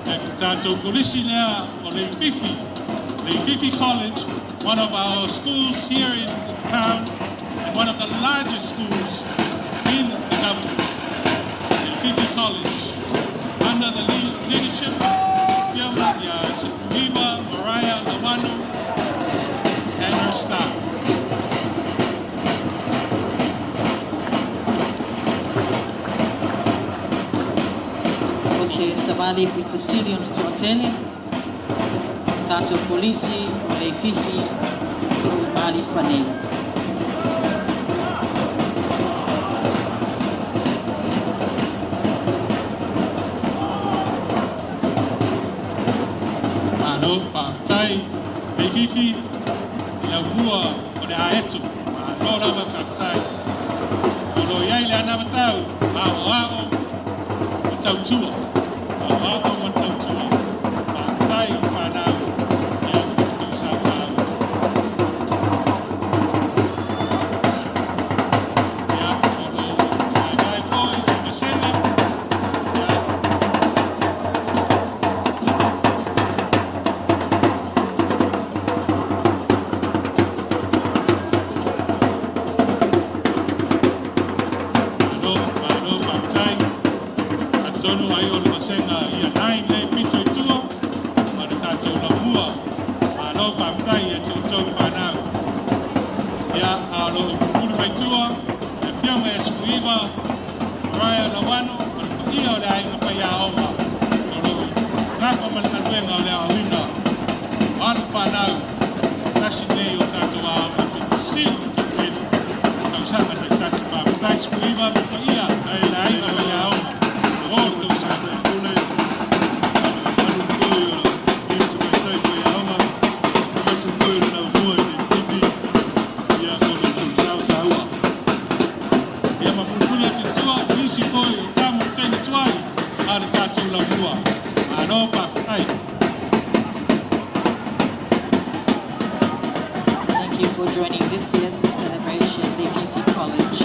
le tatou kolisi lea o Leififi, Leififi College, one of our schools here in town and one of the largest schools in the government. Leififi College, under the leadership of Afioga ia Sefuiva Mariah. se savali pito sili ona toatele, tatou polisi o Leififi Mali Fanei. Malo faafetai Leififi i laumua o le aeto. Malo lava faafetai. O lo o i ai le anavatau aoao ma tautua. Aoao ma tautua. Faafetai i fanau ia outou sautaua. Ia, o lo o vaevae foi i vasega. Ia, malo, malo faafetai. Atonu ai o le vasega ia 9 le pito i tua ma le tatou laumua. Malo faafetai ia te outou fanau. Ia, a o lo o pupulu mai tua, le afioga ia Sefuiva, Mariah Lawano, ma le paia o le aiga faiaoga o lo o gafa ma le galuega o le aoaoina o alo fanau, tasi nei o tatou aoga pito sili tele tausaga taitasi. Faafetai Sefuiva ma le paia o le aiga faiaoga o outou sa. Pule, alu foi o le tamaitai faiaoga, aemaise foi o le laumua i Leififi, ia mo lo outou sao taua. Ia ma pulupulu atu i tua, nisi foi o tama o teine tuai a le tatou laumua. Malo faafetai. Thank you for joining this year's celebration, Leififi College.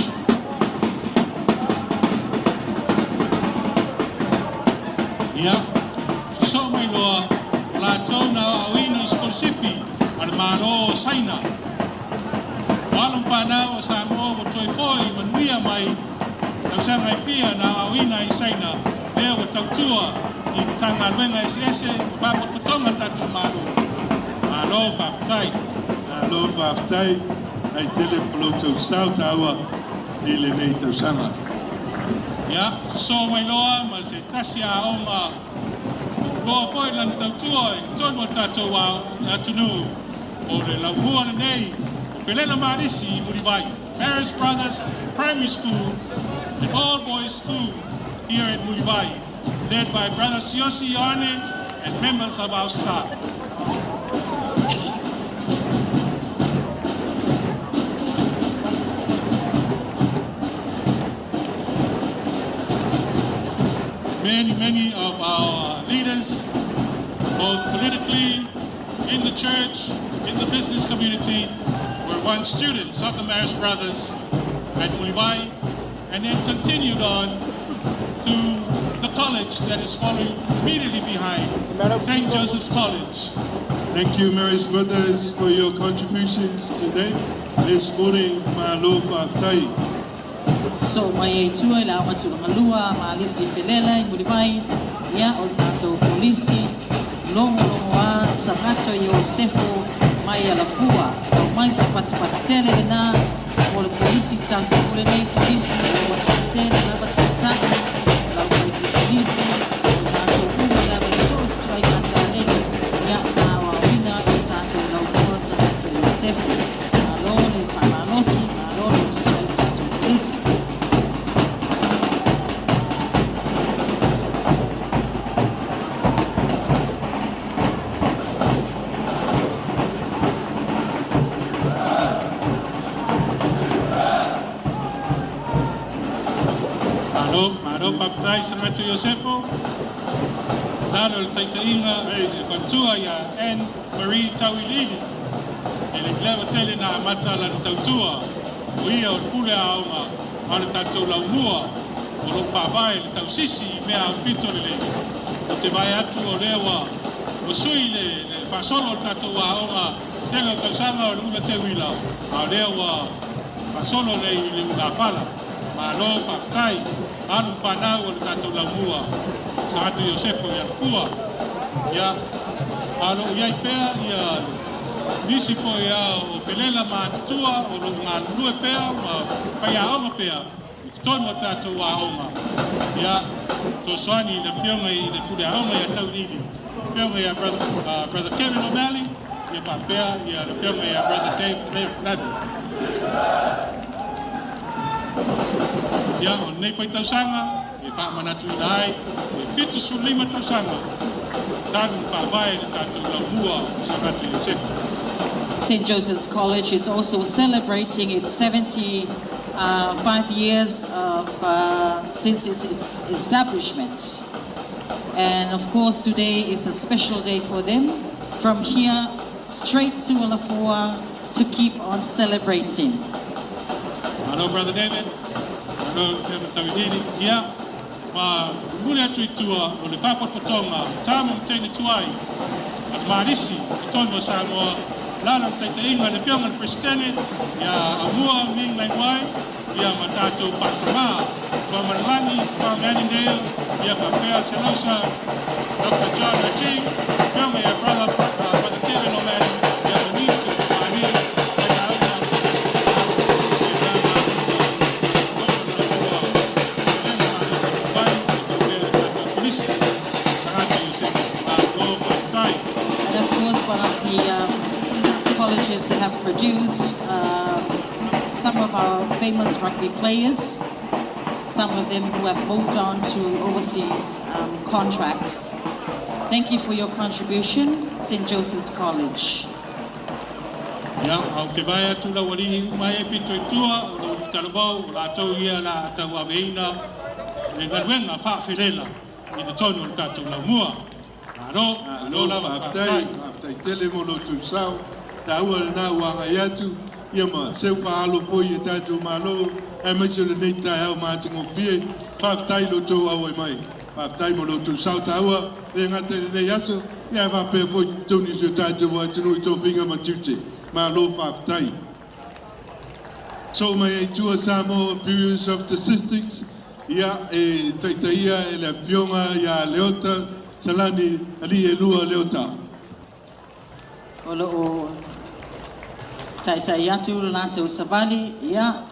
Ia, sosoo mai loa o latou na aoaoina i sikolasipi a le Malo o Saina. O alo ma fanau o Samoa ua toe foi manuia mai tausaga e fia na aoaoina i Saina, lea ua tautua i Matagaluega eseese ma faalapotopotoga a le tatou Malo. Malo faafetai. Malo faafetai, ai tele po lo outou sao taua i lenei tausaga. Ia, sosoo mai loa ma se tasi aoga loa foi lana tautua i totonu o le tatou atunuu o le laumua lenei o Felela Marisi i Mulivai, Marist Brothers Primary School and All Boys School here at Mulivai, led by Brother Siosi Ioane and members of our staff. Many, many of our leaders, both politically, in the church, in the business community, were once students of the Marist Brothers at Mulivai, and then continued on to the college that is following immediately behind, St. Joseph's College. Thank you, Marist Brothers, for your contributions today. This morning, malo faafetai. So mai e tua i le Aoga Tulagalua Malisi Felela i Mulivai, ia o le tatou polisi logologo a Sagato Iosefo mai Alafua. Au mai se patipati tele lena mo le polisi tasi o lenei polisi ua toatele lava taitai lau fai pisinisi o tatou uma lava so se tuaiga talele ia sa aoaoina i le tatou laumua Sagato Iosefo. Malo le faamalosi, malo le onosai i le tatou polisi. Malo, malo faafetai Sagato Iosefo. Lalo le taitaiga e faletua ia Anne Marie Tauilili. E le leva tele na amata lana tautua o ia o le pule aoga a le tatou laumua o loo faavae le tausisi i mea aupito lelei. O te vaai atu o lea ua sui le faasolo o le tatou aoga tele o tausaga o le ula teuila, a o lea ua faasolo nei i le ulafala. Malo faafetai alu fanau o le tatou laumua Sagato Iosefo i Alafua. Ia, a o loo i ai pea ia nisi foi a o Felela ma Atutua o loo galulue pea ma faiaoga pea i totonu o tatou aoga. Ia, Fesoasoani i le afioga i le Pule Aoga ia Tauiliili, afioga ia Brother Kevin O'Malley, ia faapea ia le afioga ia Brother Dave Levy. Ia, o lenei foi tausaga, e faamanatuina ai le 75 tausaga talu ona faavae le tatou laumua o Sagato Iosefa. St. Joseph's College is also celebrating its 75 years of, since its establishment. And of course, today is a special day for them. From here, straight to Alafua to keep on celebrating. Malo, Brother David. Malo, Kevin Tauiliili. Ia, ma momoli atu i tua o le faapotopotoga Tama ma Teine Tuai a le Malisi i totonu o Samoa, lalo le taitaiga le afioga i le Peresetene ia Aumua Ming Leng Wai, ia ma tatou faatamā Tuamalelagi Kwame Annandale, ia faapea Selausa Dr. John Ajing, afioga ia Brother Kevin O'Malley, ia ma nisi o kamupani faiaoga. And of course, one of the colleges that have produced some of our famous rugby players, some of them who have moved on to overseas contracts. Thank you for your contribution, St. Joseph's College. Ia, ou te vaai atu laualii uma e pito i tua o lo talavou o latou ia la tauaveina le galuega faafelela i totonu o le tatou laumua. Malo, malo lava, faafetai, faafetai. Faafetai tele mo lo outou sao taua lena ua agai atu ia ma seu faalo foi e tatou malo aemaise o lenei taeao matagofie. Faafetai lo outou auai mai. Faafetai mo lo outou sao taua le gata i lenei aso ia ae faapea foi totonu i si o tatou atunuu i tofiga ma tiute. Malo faafetai. So mai ai tua Samoa Bureau of Statistics ia e taitaia e le afioga ia Leota Salani Ali e lua Leota. O loo taitai atu le latou savali ia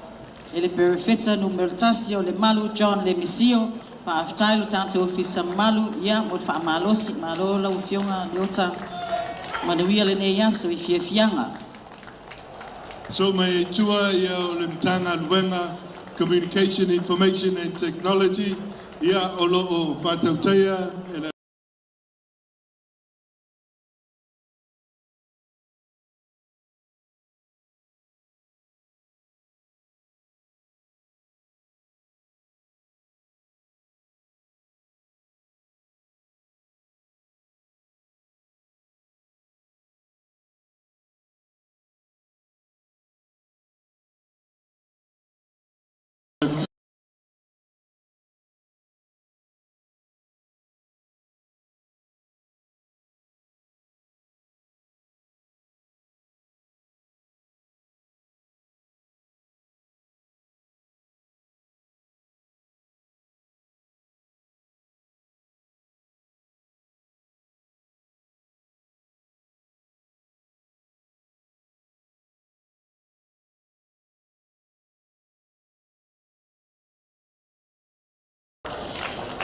e le Perefeta numera 1 o Lemalu John Lemisio. Faafetai lo tatou ofisa mamalu ia mo le faamalosi. Malo lau afioga Leota, manuia lenei aso i fiafiaga. So mai ai tua ia o le Matagaluega Communication, Information and Technology ia o loo faatautaia e le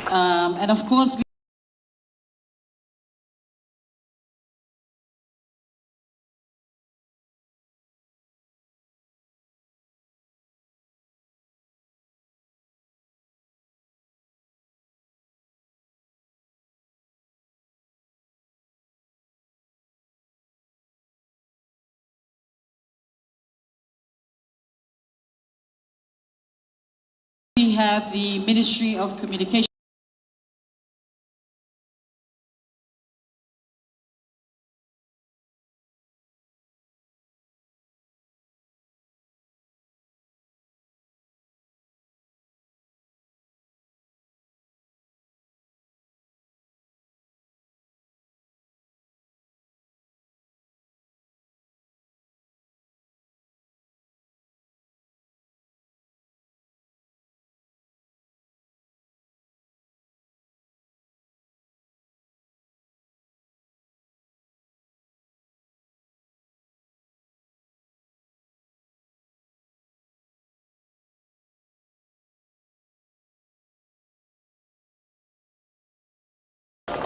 And of course, we have the Ministry of Communication.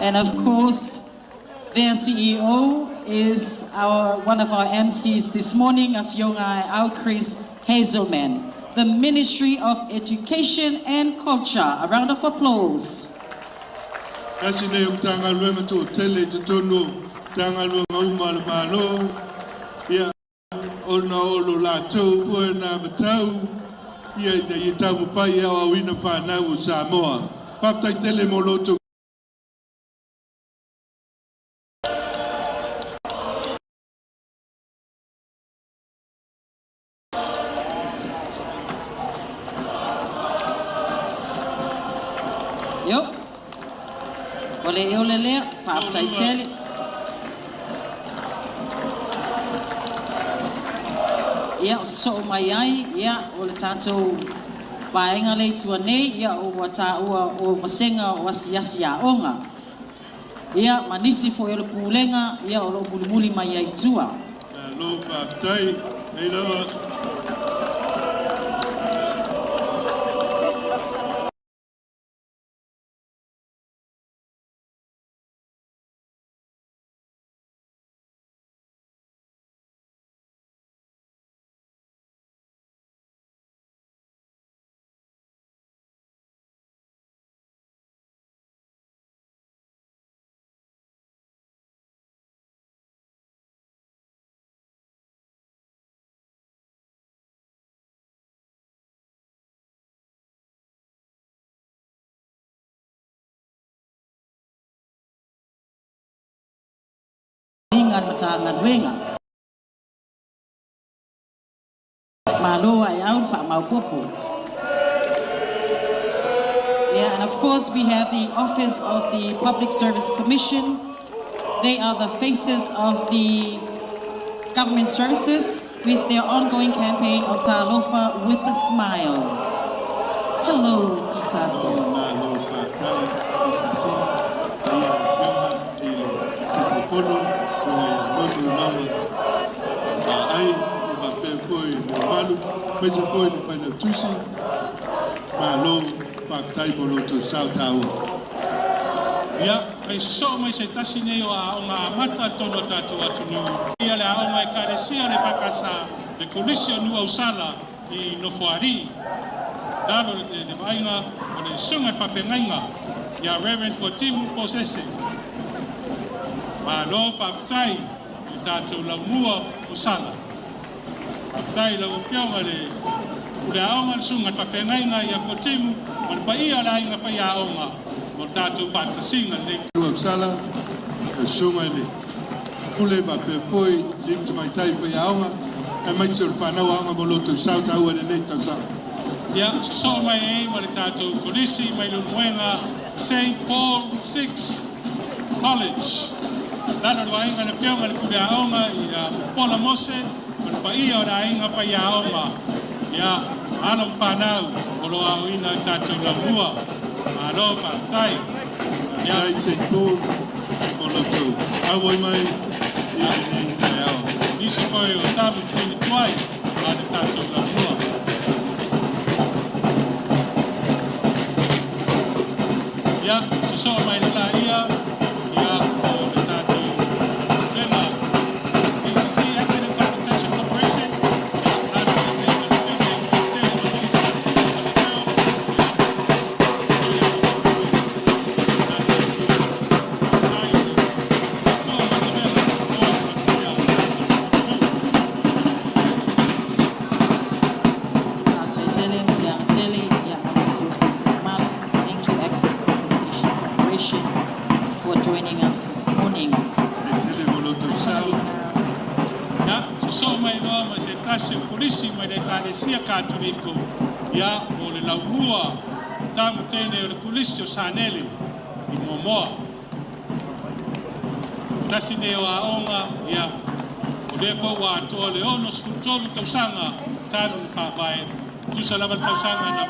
And of course, their CEO is one of our MCs this morning, Afioga Au Chris Hazelman, the Ministry of Education and Culture. A round of applause. Tasi lenei o Matagaluega toatele i totonu o Matagaluega uma a le Malo, ia, ona o lo latou foi na matau, ia ina ia taumafai e aoaoina fanau o Samoa. Faafetai tele mo lo outou. Io. O le eo le lea, faafetai tele. Ia, o sosoo mai ai, ia, o le tatou vaega lea i tua nei, ia, ua taua o vasega o asiasi aoga. Ia, ma nisi foi o le pulega, ia, o lo o mulimuli mai ai i tua. Malo faafetai. Nei lava. Inga le Matagaluega. Malo ai au le faamaopoopo. Yeah, and of course we have the Office of the Public Service Commission. They are the faces of the government services with their ongoing campaign of Talofa with a smile. Hello, PSRC. Malo faafetai PSRC, ia afioga i le Taitaifono, afioga ia Loto Lemaga Vaai, ia faapea foi le mamalu, aemaise foi le Failautusi. Malo faafetai mo lo outou sao taua. Ia, fai sosoo mai se tasi nei o aoga amata totonu o tatou atunuu, ia le aoga Ekalesia o le EFKS, le Kolisi o Nuuausala i Nofoalii. Lalo le vaaiga o le Susuga i le Faafeagaiga ia Reverend Fuatimu Posese. Malo faafetai i le tatou laumua o Sala. Faafetai i lau Afioga i le Pule Aoga, le Susuga i le Faafeagaiga ia Fuatimu ma le paia o le aiga faiaoga mo le tatou faatasiga i lenei. Nuuausala, le Susuga i le Pule faapea foi alii ma tamaitai faiaoga, aemaise o le fanau aoga mo lo outou sao taua i lenei tausaga. Ia, sosoo mai ai ma le tatou Kolisi mai Leulumoega, St. Paul 6 College. Lalo le vaaiga le Afioga i le Pule Aoga ia Pola Mose ma le paia o le aiga faiaoga. Ia, alo ma fanau o lo o aoina i tatou laumua. Malo faafetai. Ia, Faafetai St. Paul mo lo outou auai mai i lenei taeao. Nisi foi o tamu teine tuai a le tatou laumua. Ia, sosoo mai le laia, ia, o le tatou Pulega ACC, Accident Compensation Corporation. Ia, lalo le Afioga le Afioga ia Tele Manuia Mateo. Ia, Faafetai tele, ia tele, ia ma le ofisa mamalu. Thank you, Accident Compensation Corporation, for joining us this morning. E tele mo lo outou sao. Ia, sosoo mai loa ma se tasi o polisi mai le Ekalesia Katoliko, ia, o le laumua tamu teine o le polisi o Sanele i Moamoa. Tasi nei o aoga, ia, o lea foi ua atoa le 63 tausaga talu na faavae, tusa lava le tausaga na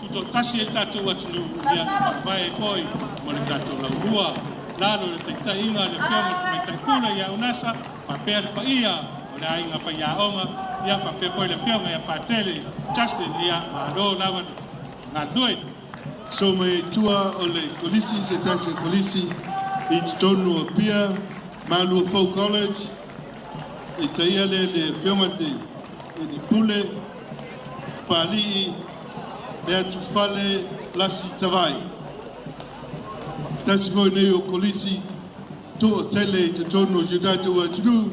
tutoatasi ai le tatou atunuu, ia, na faavae ai foi mo le tatou laumua. Lalo le taitaiga a le Afioga i le Tamaitai Pule ia Unasa, faapea le paia o le aiga faiaoga, ia faapea foi le Afioga ia Patele Justin, ia, malo lava galulue. So mai ai tua o le kolisi, se tasi o kolisi. i totonu o Apia, Maluafou College, i taia lea i le Afioga i le Pule, Papalii, Leatufale Lasi Tavai. Tasi foi nei o kolisi to'atele i totonu o si o tatou atunuu.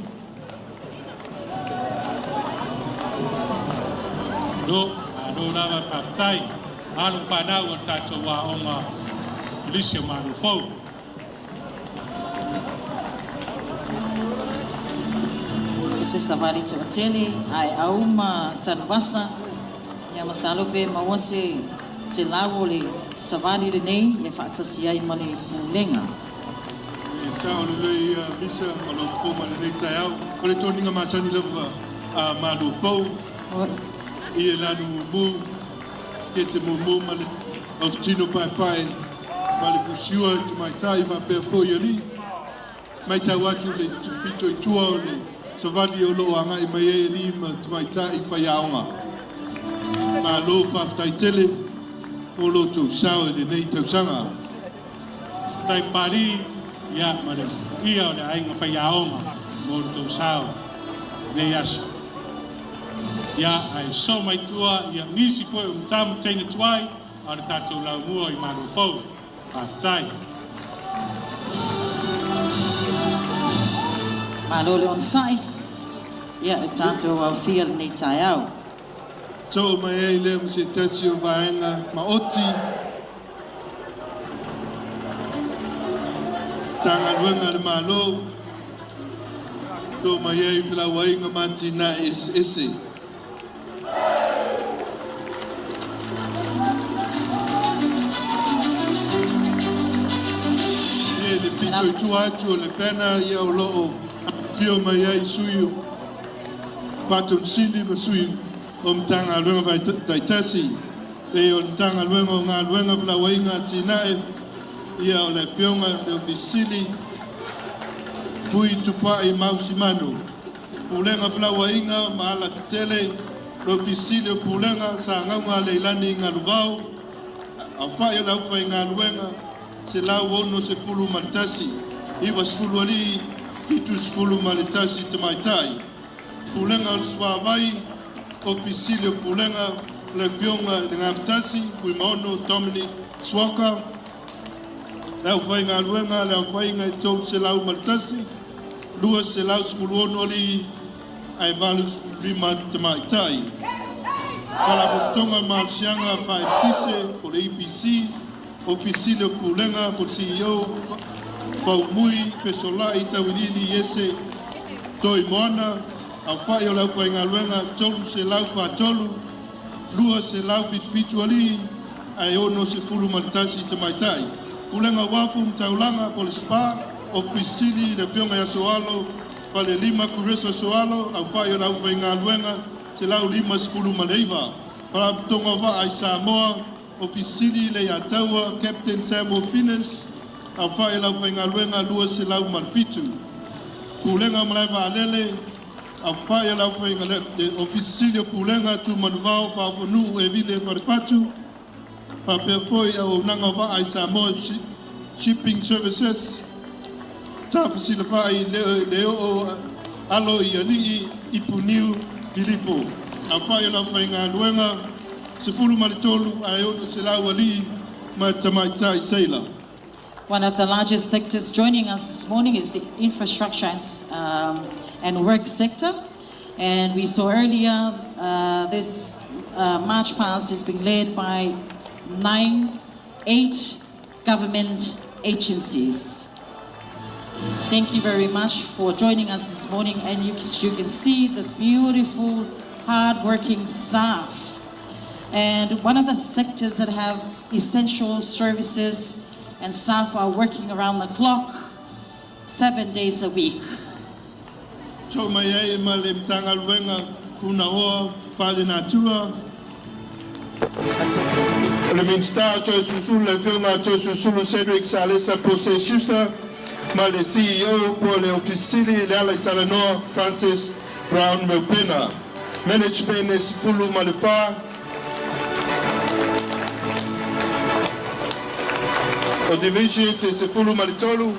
Malo, malo lava faafetai. Alo ma fanau o le tatou aoga Kolisi o Maluafou. O se savali to'atele aeau ma tanuvasa ia masalo pe maua se lau o le savali lenei e fa'atasi ai ma le pulega. E sao lelei ia misa ma lou fofoga i lenei taeao. O le toniga masani lava a Maluafou i e lanu mumu, sikete mumu ma le aufitino paepae ma le fusiua i tamaitai faapea foi alii. Matau atu i le pito i tua o le savali o loo agai mai ai alii ma tamaitai faiaoga. Malo faafetai tele mo lo outou sao i lenei tausaga. Tai Papalii, ia ma le ia o le aiga faiaoga mo le tou sao nei aso. Ia ae so mai tua ia nisi foi o matamu teine tuai a o le tatou laumua i Maluafou. Faafetai. Malo le onosai, ia le tatou aofia lenei taeao. Soo mai ai lea ma se tasi o vaega maoti Matagaluega a le Malo, soo mai ai felauaiga ma atinae eseese. Ia i le pito i tua atu o le banner ia o loo afifio mai ai sui o Faatonu Sili ma sui o Matagaluega taitasi, pei o le Matagaluega o Galuega, Felauaiga, Atinae, ia o le Afioga i le Ofisa Sili Fui Tupai Mausimanu, Pulega o Felauaiga ma Alatetele, le Ofisa Sili o Pulega Sagauga Leilani Galuvao, aofai o le aufaigaluega 161, 90 alii, 71 tamaitai. Pulega o le Suavai, Ofisa Sili o Pulega, le Afioga i le Gafatasi Fuimaono Dominic Suaka, le aufaigaluega le aofaiga e 301, 216 alii ae 85 tamaitai. Faalapotopotoga o Malosiaga Faaeletise po o le EPC, Ofisa Sili o Pulega po o le CEO Faumui Fesolai Tauiliili Iese Toimoana, aofai o le aufaigaluega 343, 277 alii ae 61 tamaitai. Pulega o Uafu ma Taulaga po o le SPA, Ofisa Sili le Afioga ia Sooalo Falelima Kuresa Sooalo, aofai o le aufaigaluega 159. Faalapotopotoga o Vaa i Samoa, Ofisa Sili Leiataua Captain Samuel Finnis, aofai o le aufaigaluega 207. Pulega o Malae Vaalele, aofai o le Ofisa Sili o Pulega Tumanuvao Faafanuu Evile Falefatu, faapea foi auaunaga o Vaa i Samoa Shipping Services, Tafesilafai le Oo Alo i Alii Ipuniu Filipo, aofai o le aufaigaluega 13 ae 600 alii ma tamaitai seila. One of the largest sectors joining us this morning is the infrastructure and work sector. And we saw earlier this march past is being led by nine, eight government agencies. Thank you very much for joining us this morning. And you can see the beautiful, hard-working staff. And one of the sectors that have essential services and staff are working around the clock, 7 days a week. Soo mai ai ma le Matagaluega Punaoa Faalenatura, o le Minisita Toeolesulusulu le Afioga Toeolesulusulu Cedric Salesa Pose Schuster ma le CEO po o le Ofisa Sili Lealaisalanoa Francis Brown Reupena. Management e 14. O divisions e 13.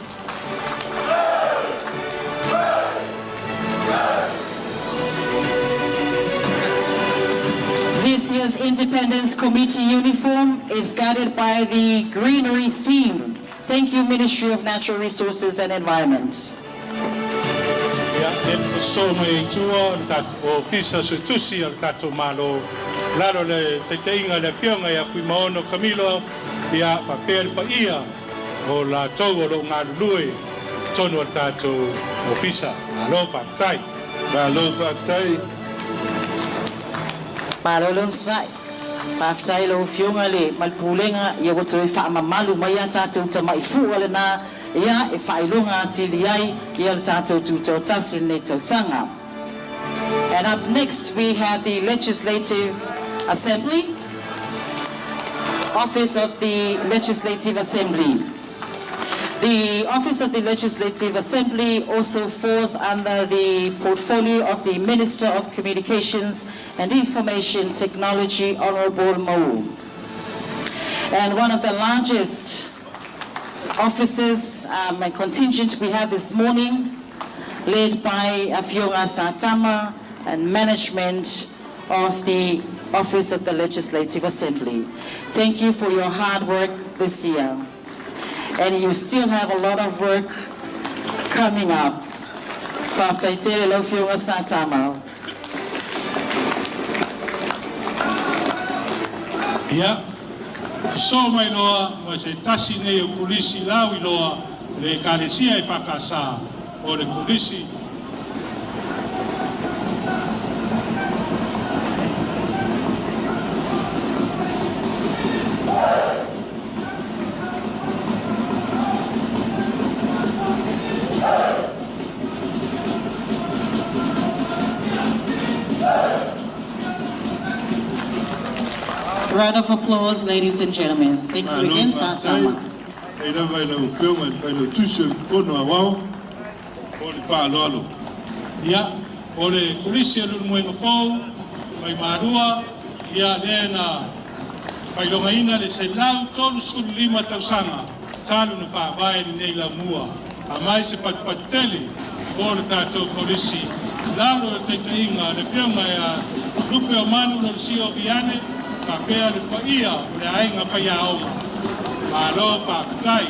This year's Independence Committee uniform is guided by the greenery theme. Thank you, Ministry of Natural Resources and Environment. Ia, lea ua sosoo mai ai tua le tatou Ofisa Suetusi a le tatou Malo, lalo le taitaiga a le Afioga ia Fuimaono Camilo, ia faapea le paia o latou o loo galulue i totonu o le tatou Ofisa. Malo faafetai. Malo faafetai. Malo le onosai. Faafetai lau Afioga le ma le Pulega ia ua toe faamamalu mai a tatou tamai fua lena ia e faailoga atili ai ia le tatou tutoatasi i lenei tausaga. And up next we have the Legislative Assembly, Office of the Legislative Assembly. The Office of the Legislative Assembly also falls under the portfolio of the Minister of Communications and Information Technology, Honorable Mao. And one of the largest offices and contingent we have this morning, led by Afioga Satama and management of the Office of the Legislative Assembly. Thank you for your hard work this year. And you still have a lot of work coming up. Faafetai tele lau Afioga Satama. Ia, sosoo mai loa ma se tasi nei o kolisi lauiloa le Ekalesia EFKS, o le Kolisi. Round of applause, ladies and gentlemen. Thank you Malo again, faafetai. Satama. E lava i lau Afioga i le Failautusi o le Fono Aoao mo le faaaloalo. Ia, o le Kolisi o Leulumoega Fou mai Malua, ia lea na faailogaina le 135 tausaga talu na faavae lenei laumua. Aumai se patupatu tele mo le tatou Kolisi lalo o le taitaiga a le Afioga ia Lupeomanu Lolesio Viane faapea le paia o le aiga faiaoga. Malo faafetai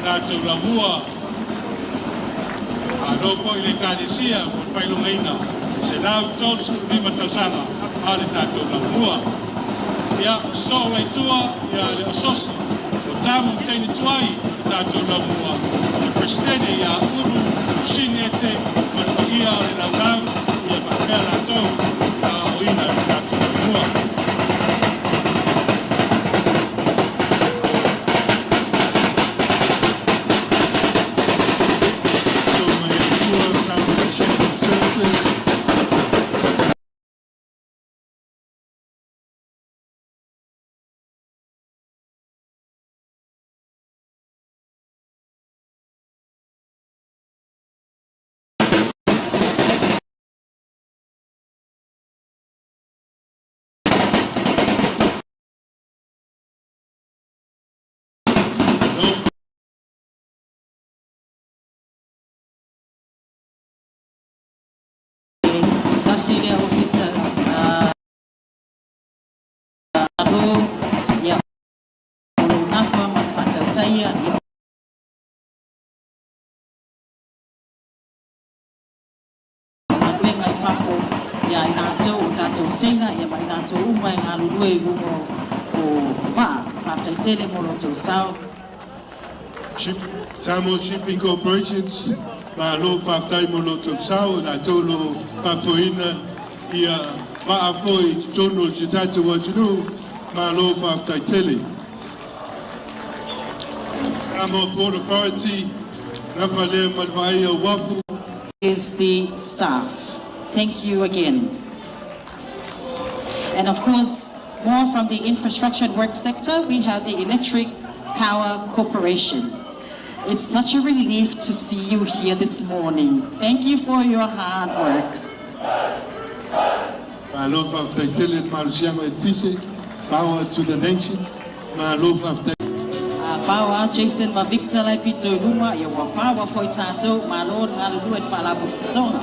latou laumua. Malo foi le Ekalesia mo le faailogaina 135 tausaga a le tatou laumua. Ia, sosoo mai tua ia le asosi o tama ma teine tuai o le tatou laumua, le Peresetene ia Ulu Sinete ma le paia o le laulau ia faapea latou na aoaoina le tatou laumua. So mai ai tua Samoa Shipping Services. Tasi lea ofisa alo ia o lou nafa ma le faatautaia ia o galuega i fafo ia i latou o tatou seila ia ma i latou uma e galulue i luga o vaa. Faafetai tele mo lo outou sao. Samoa Shipping Corporations, malo faafetai mo lo outou sao, latou lo faafoeina ia vaa foi i totonu o si tatou atunuu, malo faafetai tele. Samoa Port Authority, nafa lea ma le vaaia o uafu. Is the staff. Thank you again. And of course, more from the infrastructure and work sector, we have the Electric Power Corporation. It's such a relief to see you here this morning. Thank you for your hard work. Malo faafetai tele le malosiaga eletise, power to the nation, malo faafetai. Power, Jason ma Victor lai pito i luma, ia ua power foi tatou, malo le galulue i le Faalapotopotoga.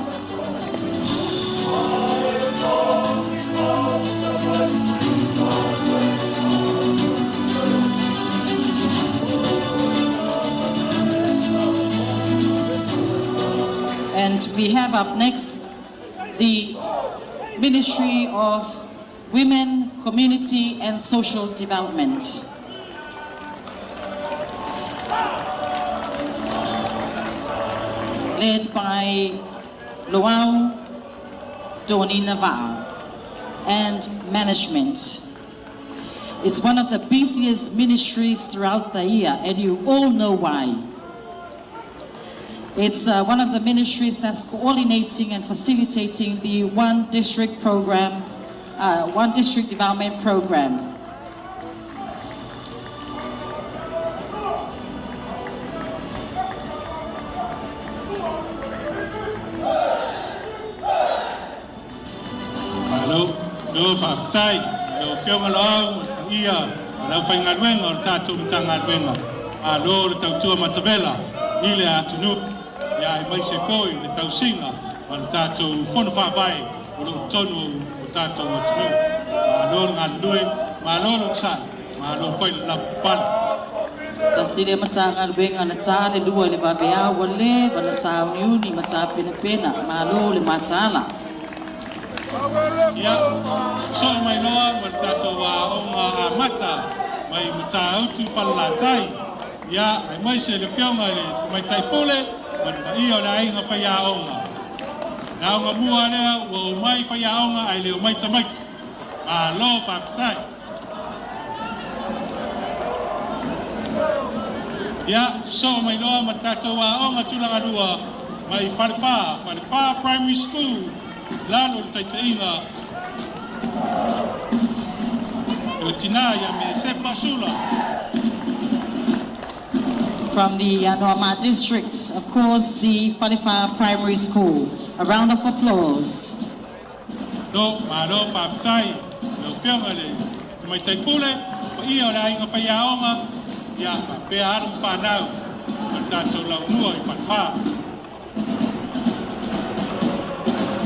And we have up next the Ministry of Women, Community and Social Development, led by Loau Donina Va'a and management. It's one of the busiest ministries throughout the year, and you all know why. It's one of the ministries that's coordinating and facilitating the One District Program, One District Development Program. Malo, malo faafetai i lau Afioga Loau ma le paia o le aufaigaluega o le tatou Matagaluega. Malo le tautua matavela i le atunuu, ia aemaise foi le tausiga o le tatou Fono Faavae o lo o i totonu o tatou atunuu. Malo le galulue, malo le onosai, malo foi le lavapapale. Tasi le Matagaluega na ta le lua i le vaveao ua leva ona sauniuni ma tapenapena, malo le mataala. Ia, sosoo mai loa ma le tatou aoga amata mai Matautu Falelatai. Ia, aemaise le afioga i le Tamaitai Pule ma le paia o le aiga faiaoga. Le aoga mua lea ua omai faiaoga ae le omai tamaiti. Malo faafetai. Ia, sosoo mai loa ma le tatou aoga tulagalua mai Falefa, Falefa Primary School, lalo o le taitaiga o le tina ia Mesepa Sula. From the Anoamaa District, of course, the Falefa Primary School. A round of applause. Lo, malo faafetai i lau Afioga i le Tamaitai Pule, paia o le aiga faiaoga, ia faapea alo ma fanau o le tatou laumua i Falefa.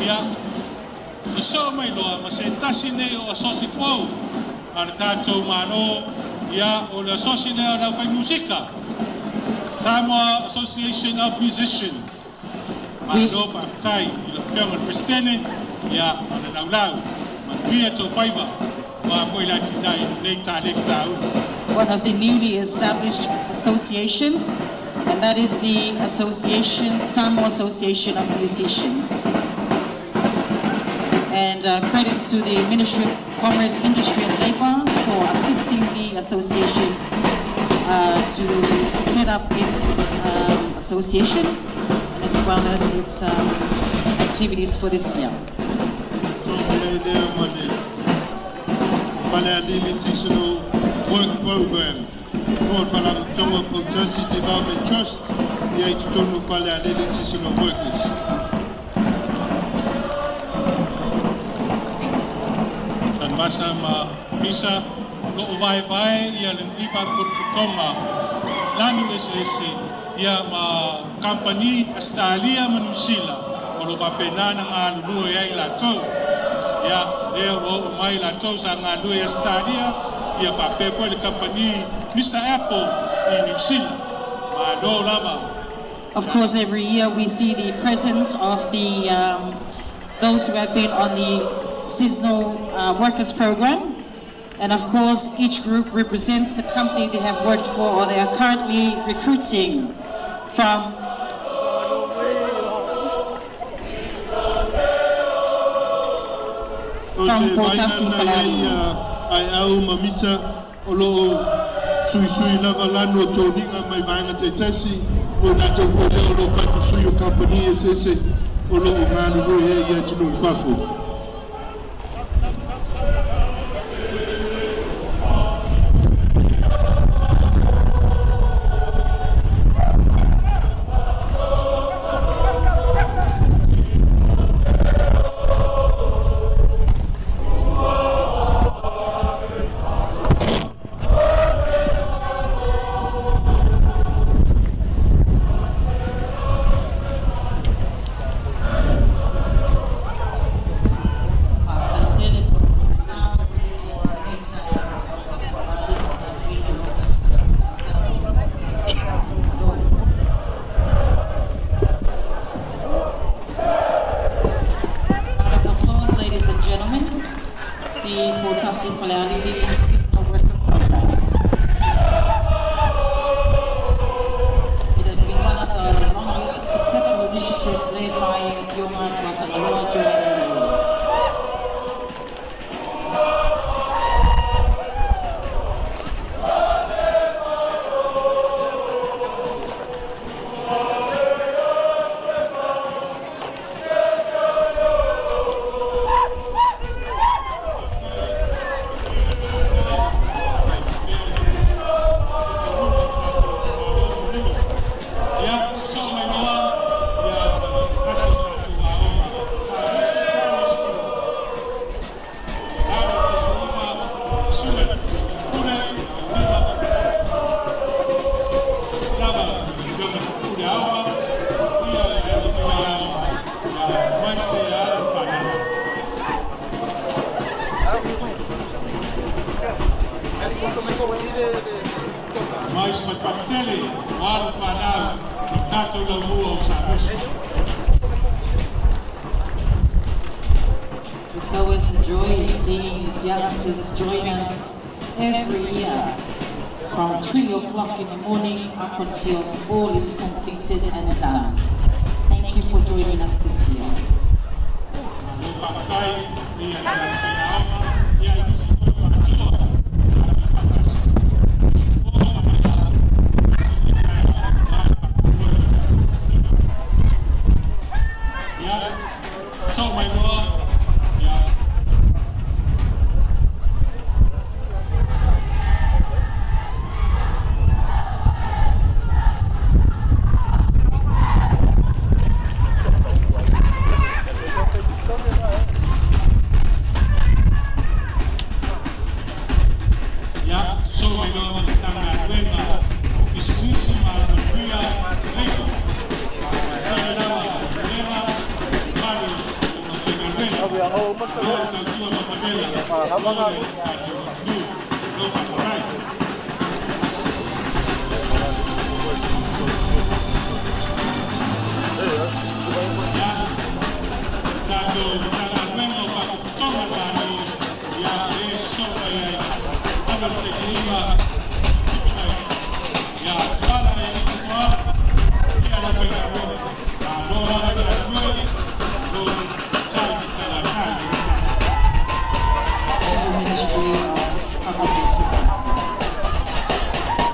Ia, sosoo mai loa ma se tasi nei o asosi fou a le tatou Malo, ia o le asosi lea o le aufaimusika, Samoa Association of Musicians. Malo faafetai i lau Afioga i le Peresetene, ia ma le laulau, manuia tou faiva aua foi le atinae i lenei taleni taua. One of the newly established associations, and that is the Association, Samoa Association of Musicians. And credits to the Ministry of Commerce, Industry and Labor for assisting the association to set up its association and as well as its activities for this year. Ai lea ma le Falealili Seasonal Work Program mo le Faalapotopotoga o Poutasi Development Trust ia i totonu o Falealili Seasonal Workers. Tanuvasa ma Misa, o lo o vaevae ia lenei faalapotopotoga lanu eseese ia ma kamupani Ausetalia ma Niu Sila o lo o faapena ona galulue ai latou. Ia, lea ua oo mai latou sa galulue i Ausetalia, ia faapea foi le kamupani Mr Apple i Niu Sila. Malo lava. Of course, every year we see the presence of the those who have been on the seasonal workers program. And of course, each group represents the company they have worked for or they are currently recruiting from. O From se Poutasi vaega na i ai aeau ma misa o lo o suisui lava lanu o toniga mai vaega taitasi mo i latou foi lea o lo o fai ma sui o kamupani eseese o lo o galulue ai i atunuu i fafo. Mais matele o alo fanau i tatou laumua o Samusu. It's always a joy seeing these youngsters join us every year from 3 o'clock in the morning up until all is completed and done. Thank you for joining us this year. Malo faafetai i le aufaiaoga ia i nisi foi o matua tatou faatasi. O maia ia so mai loa ia. Ia so mai loa ma le Matagaluega o Pisinisi ma Alamanuia Leipa. Tele lava pulega malu o faigaluega o le tautua matavela mo le tatou atunuu. Lo faafetai. Ia tatou Matagaluega o Faalapotopotoga a le Malo ia le sosofa ai alo le taitaiga ia Tuala e Toa ia le aufaigaluega. Malo lava le galulue lo sai talatai. And the Ministry of Public Enterprises.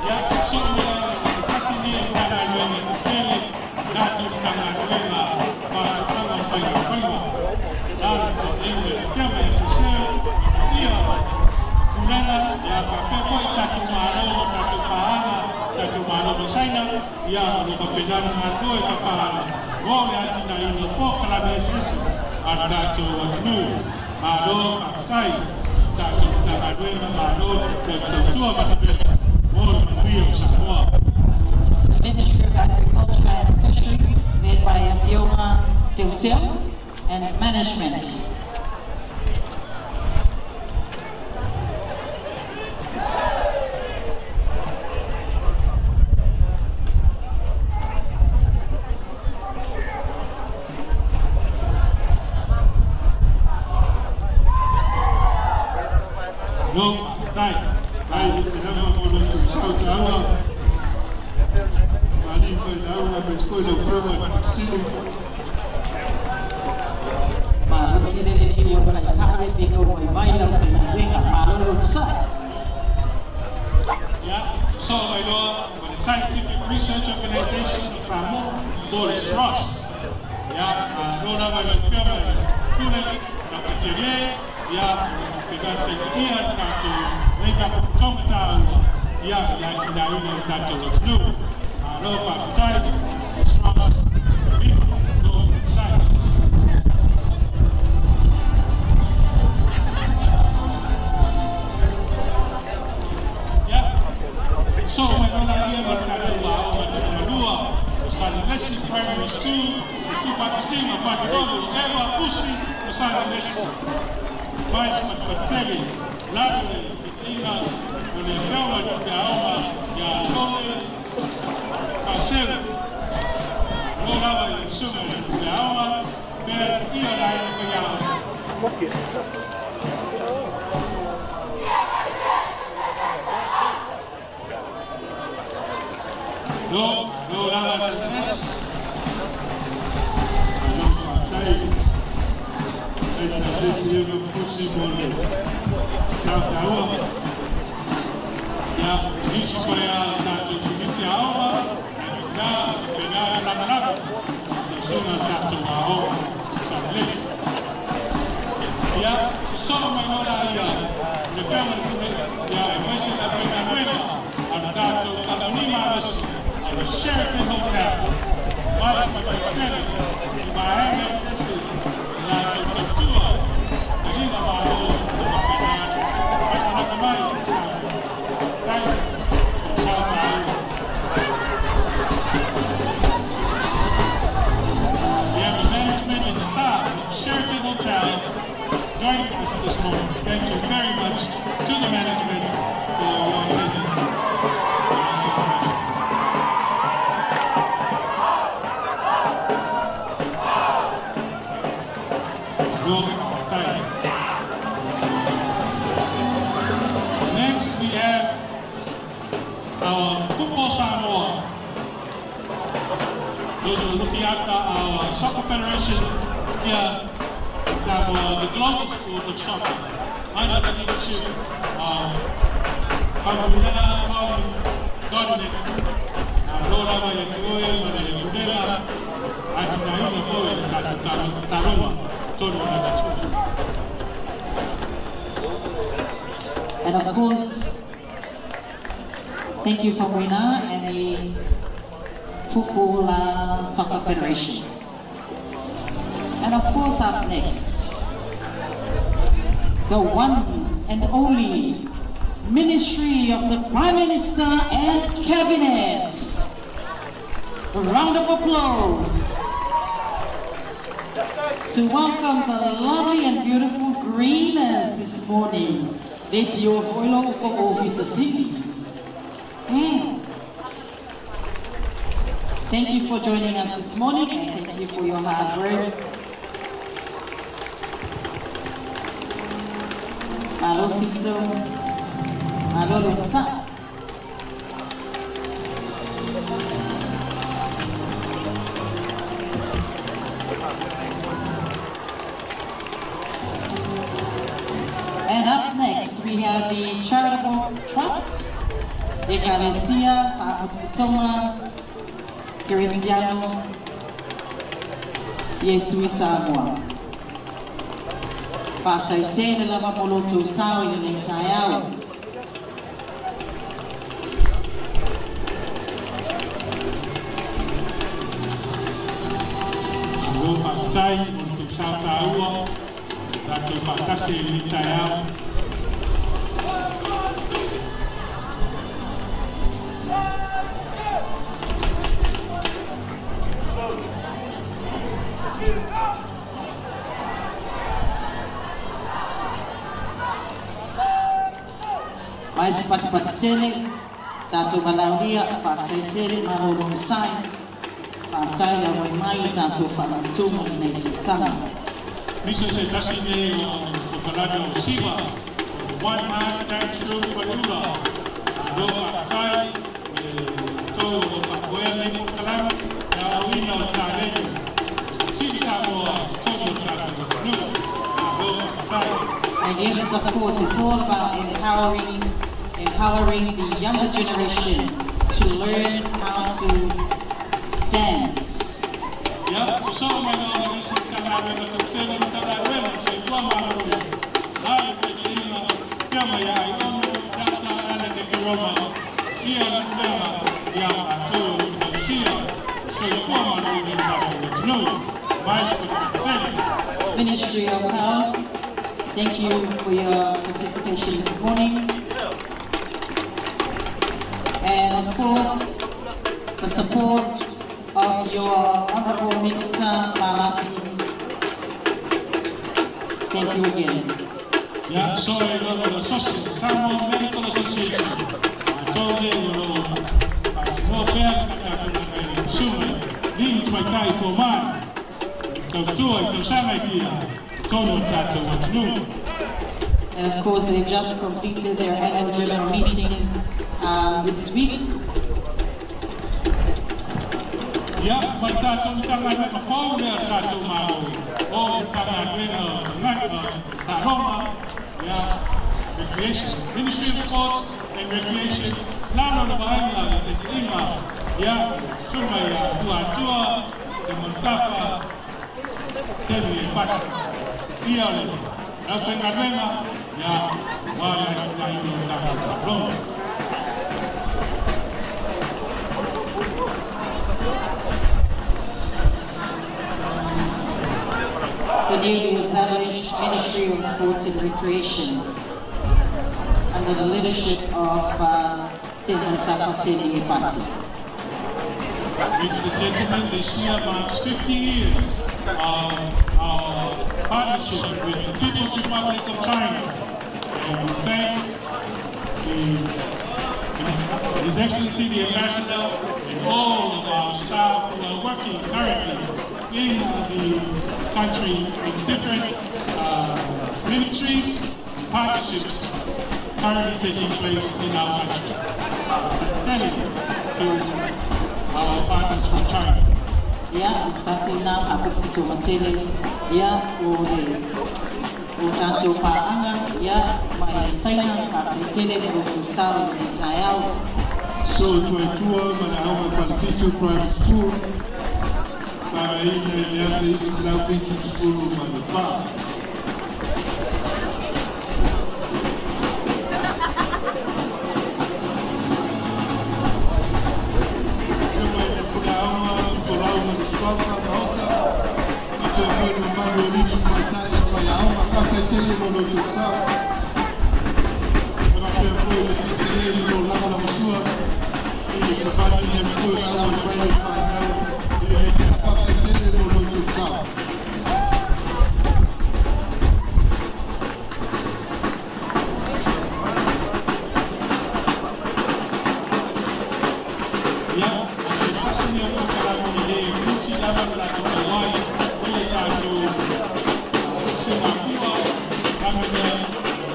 Ia so mo le tasi ni Matagaluega tetele tatou Matagaluega Faatoaga ma Faigafaiva lalo taitaiga e Afioga ia Seuseu ia pulega ia faapea foi tatou malo ma tatou paaga tatou malo ma Saina ia o lo faapena ona galulue faapaaga mo le atinaeina o polokalame eseese a le tatou atunuu. Malo faafetai tatou Matagaluega, malo le tautua matavela mo le manuia o Samoa. Ministry of Agriculture and Fisheries, led by Afioga Seuseu, and Management. Malo faafetai ai te lava mo le tusau taua mali failauga ma foi lau Afioga Sili. Ma lo si le le li o kai kai pe no vai vai lau whai malo lo tsai. Ia so mai loa ma le Scientific Research Organization of Samoa po le SROS. Ia malo lava i lau Afioga i le Pule Dr. Tiele ia pena taitaia le tatou nei faalapotopotoga taua ia i le atinaeina o le tatou atunuu. Malo faafetai SROS lima lo sai. Ia so mai loa ia ma le tatou aoga Tulamalua o Salelesi Primary School i tuufaatasiga Faletolu Eva Pusi ma Salelesi mais matupatele lalo le taitaiga o le Afioga i le aoga ia Lole Faaseu lo lava i le susuga i le aoga pea ia le aiga faiaoga. Lo lo lava Salelesi. Malo faafetai ai Salelesi Eva Pusi mo le sao taua. Ia nisi foi a tatou komiti aoga na pena lagolago susuga tatou aoga Salelesi. Ia sosoo mai loa laia le Afioga i le ia aemaise le aufaigaluega a le tatou kamupani malosi a le Sheraton Hotel mais faatautele i vaega eseese i latou tautua taliga malo o faapena faimalaga mai tai sao taua. We have the management and staff at Sheraton Hotel joining us this morning. Thank you very much to the management for Our Football Samoa, those who are looking after our soccer federation here in Samoa, the global sport of soccer, under the leadership of Faumuina Pauli Godinet, Malo lava ia te oe ma le Pulega atinaeina foi o tatou taaloga totonu o le atunuu. And of course, thank you Faumuina and the Football Soccer Federation. And of course, up next, the one and only Ministry of the Prime Minister and Cabinet. A round of applause to welcome the lovely and beautiful Greeners this morning. Le tio foilo ko officer Cindy. Thank you for joining us this morning and thank you for your hard work. Malo fiso, malo lotsa. And up next, we have the Charitable Trust, Ekalesia, Fa'aputuputonga, Keresiano, Iesu i Samoa. Faafetai tele lava mo lo outou sao i lenei taeao. Malo faafetai mo le tou sao taua, tatou faatasi i lenei taeao. Mai se patipati tele, tatou valaaulia, faafetai tele, malo le onosai. Faafetai le auai mai i tatou faamanatuga i lenei tausaga. Nisi o se tasi nei o kokalame o Siva, One Heart Dance Group Faleula. Malo faafetai i le tou o lo o faafoea lenei polokalame le aoaoina o le taleni Siva Samoa totonu o le tatou atunuu. Malo faafetai. And yes, of course, it's all about empowering the younger generation to learn how to dance. Ia, sosoo mai loa ma le isi Matagaluega tautele Matagaluega o le Soifua Maloloina, la le taitaiga Afioga ia Aiono Dr. Allan Roma, ia le pulega ia matou o lo o tausia le soifua maloloina o le tatou atunuu. Mai se patipati tele. Ministry of Health, thank you for your participation this morning. And of course, the support of your Honorable Minister Valasi. Thank you again. Ia, so e lava le Samoa Medical Association, matou nei o lo o faatinoa pea le tatou galuega susuga i alii ma tamaitai fomai, tautua i tausaga e fia totonu o le tatou atunuu. And of course, they've just completed their annual general meeting this week. Ia, ma le tatou Matagaluega fou lea o le tatou Malo, o le Matagaluega o Tagata Taaloga, ia, Recreation, Ministry of Sports and Recreation, lalo le vaaiga le taitaiga, ia, susuga ia Luatua Seumanutafa Semi Epati. Ia o le aufaigaluega, ia, aua le atinaeina o le tatou taaloga. The newly established Ministry of Sports and Recreation under the leadership of Seumanutafa Semi Epati. Ladies and gentlemen, this year marks 50 years of our partnership with the People's Republic of China. And we thank His Excellency the Ambassador and all of our staff who are working currently in the country in different ministries and partnerships currently taking place in our country. Tele to our partners from China. Ia, tasi lena faapitopitoga tele, ia, o le o tatou paaga, ia, mai Saina, faafetai tele mo lo outou sao i lenei taeao. So Tuaitua ma le Aoga Falefitu Primary School, faavaeina i le 1974. Afio mai le Pule Aoga, Folau ma le Suafa Maota, faapea foi le mamalu o alii, tamaitai ma faiaoga, faafetai tele mo lo outou sao. E faapea foi le PTA i lo lagolagasua i le savali le toe auai mai o fanau i lenei taeao. Faafetai tele mo lo outou sao. Ia, o se tasi lenei o polokalame lelei nisi lava na latou tauai i le tatou Singapua Ramea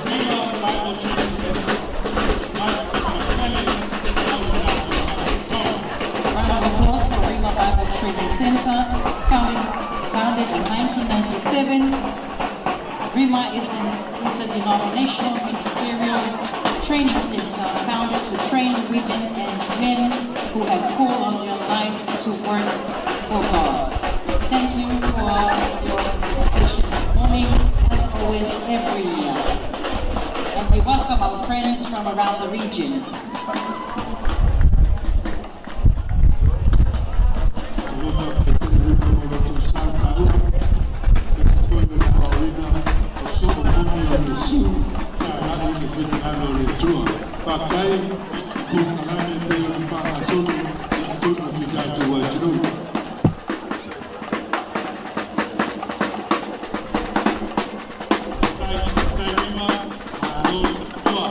Rima Bible Training Center. Matou tele au le tatou. Round of applause for Rima Bible Training Center, founded in 1997. Rima is an interdenominational ministerial training center founded to train women and men who have called on their life to work for God. Thank you for your participation this morning, as always, every year. And we welcome our friends from around the region. O lo faafetai tele Rima mo lo outou sao taua e foi o le aoaoina o soo momi o Iesu tagai i le finagalo o le Atua. Faafetai polokalame pei ona faagasolo i totonu o si tatou atunuu. Tai tai Rima, malo tua.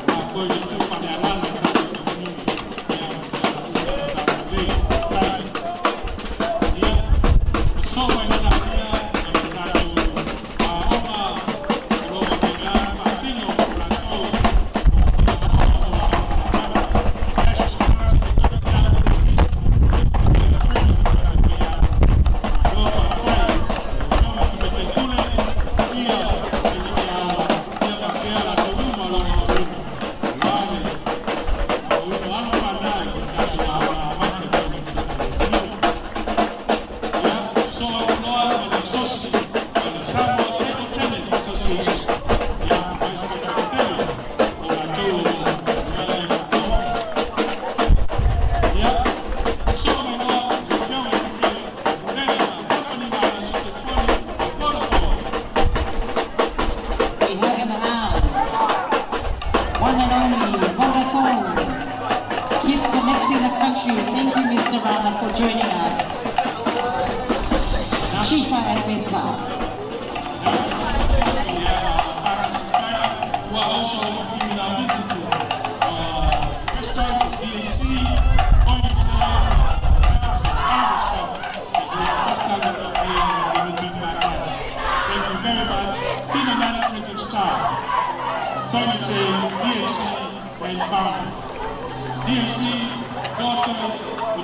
Ma foi le tu faaleagaga tatou atunuu. Ia, lelei, tai. Ia, so mai lana ia o le tatou aoga o lo o faapena faatino latou National Council of Samoa Table Tennis Association. Ia, mai tele o latou o Ia, so mai noa, le afioga i le Pulega Kamupani Malasia'i Telefoni, Vodafone. We have in the house one and only Vodafone. Keep connecting the country. Thank you, Mr. Rana, for joining us. Cheaper and better. We have our partners in China who are also working in our businesses. Restaurants, BMC, Point Sale, Shops, and Farmer Shop. And we are first time that we are in the Thank you very much to the management and staff. Point Sale, BMC, and Founders. DMC, daughters,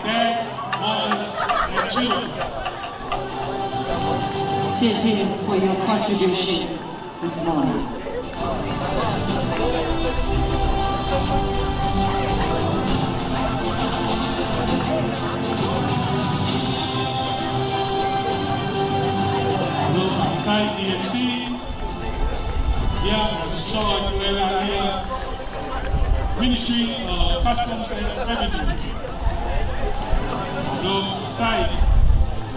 dads, mothers, and children. 谢谢 for your contribution this morning. Lo faafetai DMC, ia, so atu e la ia Ministry of Customs and Revenue. Lo faafetai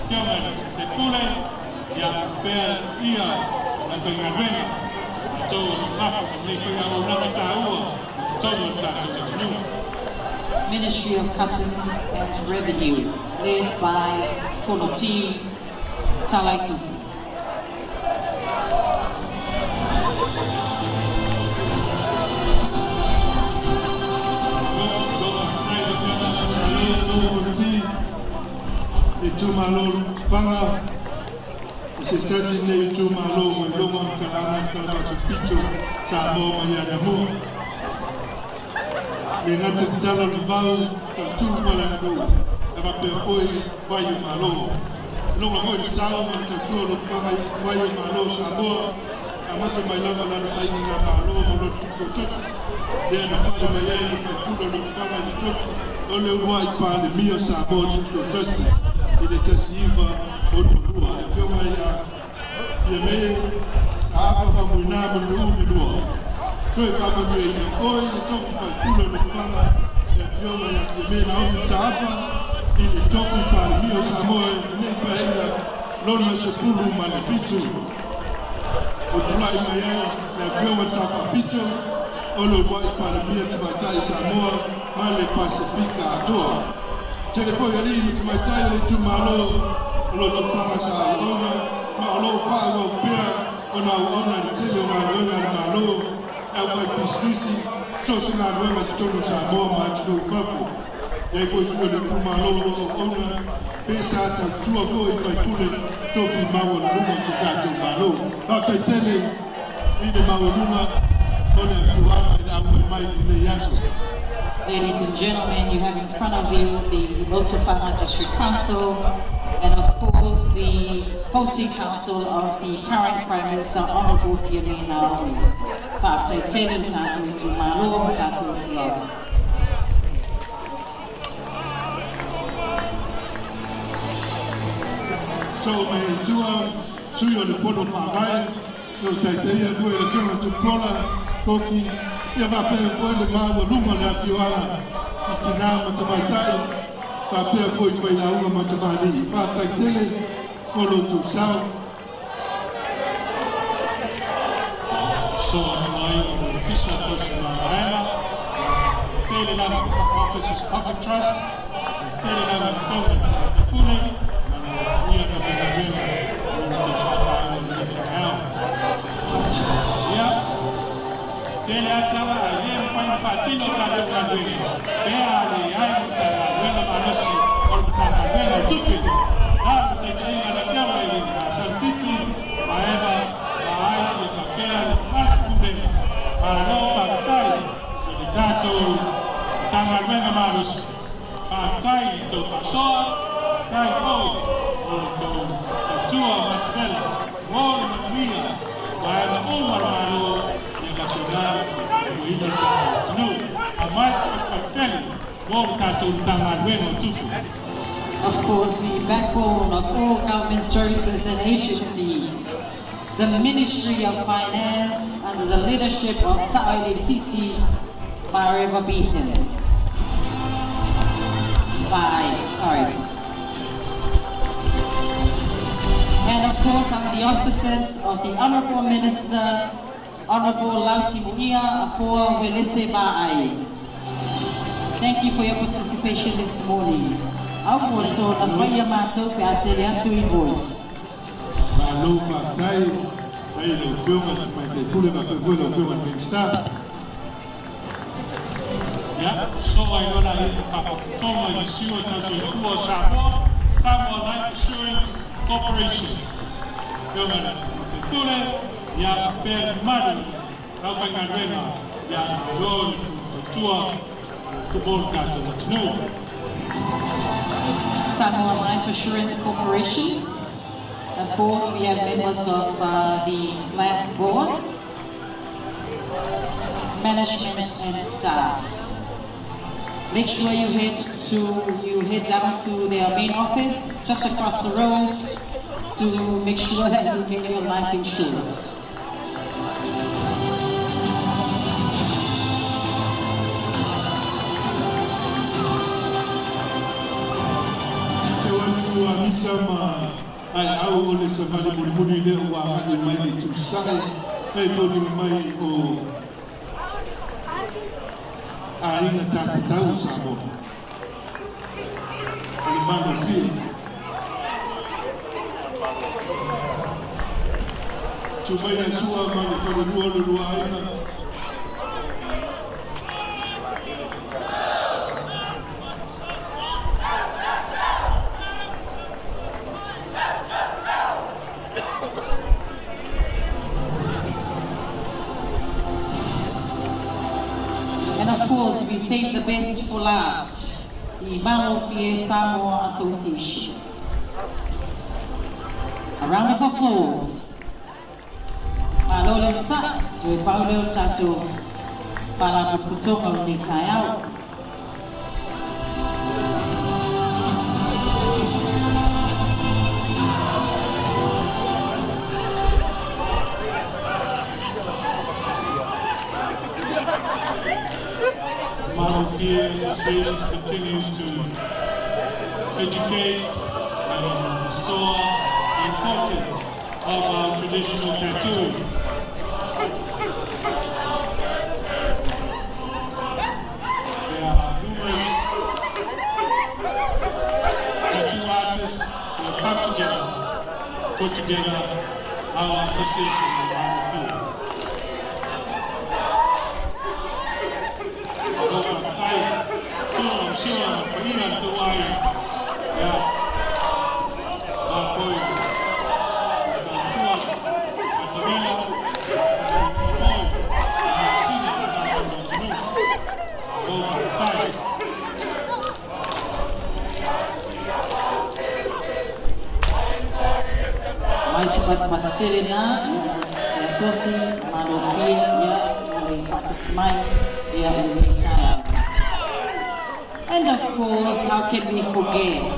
afioga i le Pule, ia pea ia la faigaluega latou o mafa ma lenei foi auaunaga taua totonu o le tatou atunuu. Ministry of Customs and Revenue, led by Fonoti Talaitu. Lo faafetai le afioga Malo Fonoti, le itumalo Lefaga, o se tasi lenei itumalo ua iloga ona talaga i le Tala Faasolopito Samoa mai anamua. Le gata i le tala o le vavau, tautu ma le aganuu, e faapea foi vai o Malo. E logo foi le sao ma le tautua o Lotofaga i vai o Malo o Samoa, amata mai lava lana sailigamalo ma lona tutoatasi, lea na pale mai ai le faipule o Lotofaga i le tofi o le uluai Palemia o Samoa Tutoatasi i le 1962, le Afioga ia Fiame Taapa Faumuina Mulinuu II. Toe faamanuiaina foi i le tofi faipule o Lotofaga le Afioga ia Fiame Naomi Mataafa i le tofi Palemia o Samoa i lenei Paeaiga Lona XVII. Ua tulai mai ai le Afioga i le Sao Faapito, o le uluai Palemia Tamaitai o Samoa ma le Pasefika atoa. Tele foi alii ma tamaitai o le itumalo o Lotofaga sa auauna ma o lo o faaauau pea ona auauna i le tele o galuega a le Malo, le aufaipisinisi, so o se galuega i totonu o Samoa ma atunuu i fafo. E i ai foi sui o le itumalo o lo o auauna pe sa tautua foi i faipule tofi maualuluga o si o tatou Malo. Faafetai tele i le maualuga o le afioaga i le auai mai i lenei aso. Ladies and gentlemen, you have in front of you the Lotofaga District Council and of course the hosting council of the current Prime Minister, Honorable Fiame Naomi. Faafetai tele le tatou itumalo ma tatou afioaga. Soo mai ai tua, sui o le Fono Faavae, o lo o taitaia foi e le Afioga Tupuola Koki, ia faapea foi le maualuga o le afioaga i tinā ma tamaitai, faapea foi i failauga ma tamalii. Faafetai tele mo lo outou sao. So mai o le Ofisa Tausi Mavaega, tele lava Office of Public Trust, tele lava le Afioga i le Pule, ma le ia le galuega o le tausaga o le taeao. Ia, tele atala ai le mafai ona faatino o tatou galuega, pe a leai le Matagaluega malosi o le Matagaluega o Tupe. La le taitaiga a le Afioga i le Salutiti, Maeva, Vaai, ia faapea le mamalu pulega. Malo faafetai i le tatou Matagaluega malosi. Faafetai i tou faasoa, faafetai foi mo le tou tautua matavela mo le manuia vaega uma o le Malo ia faapena tautuaina le tatou atunuu. Aumai se patupatu tele mo le tatou Matagaluega o Tupe. Of course, the backbone of all government services and agencies, the Ministry of Finance under the leadership of Sa'oileititi Mareva Beathan. Bye, sorry. And of course, under the auspices of the Honorable Minister, Honorable Lauti Muia Afoa Uelese Ma'ai. Thank you for your participation this morning. Au mo le so na whaia mātou pe a tele atu invoice. Malo faafetai i lau Afioga i le Tamaitai Pule faapea foi lau Afioga i le Minisita. Ia, so ai loa la i le Faalapotopotoga i le Siua Tau Soifua o Samoa, Samoa Life Assurance Corporation. Afioga i le Pule, ia faapea le mamalu o le aufaigaluega, ia malo le tautua mo le tatou atunuu. Samoa Life Assurance Corporation. Of course, we have members of the SLAC board, management and staff. Make sure you head down to their main office just across the road to make sure that you get your life insured. Teu atu a misa ma aeau o le savali mulimuli lea ua agai mai le itu sasae, e foliga mai o aiga tatatau o Samoa. O le malofie. Susu mai ia Sua ma le falelua o le lua aiga. And of course, course, we save the best for last, the Malofie Samoa Association. A round of applause. Malo le onosai, toe pau lea o le tatou Faalapotopotoga o lenei taeao. Malofie Association continues to educate and restore the importance of our traditional tattooing. There are numerous tattoo artists who have come together, put together our association in Malofie. Malo faafetai, sure, I'm sure, paia tou aiga, ia, ma foi le faletua, Matavela, faletua foi, i measina o le tatou atunuu. Malo faafetai. Mai se fatufatu tele na ia le Asosi Malofie ia mo le faatasi mai ia i lenei taeao. And of course, how can we forget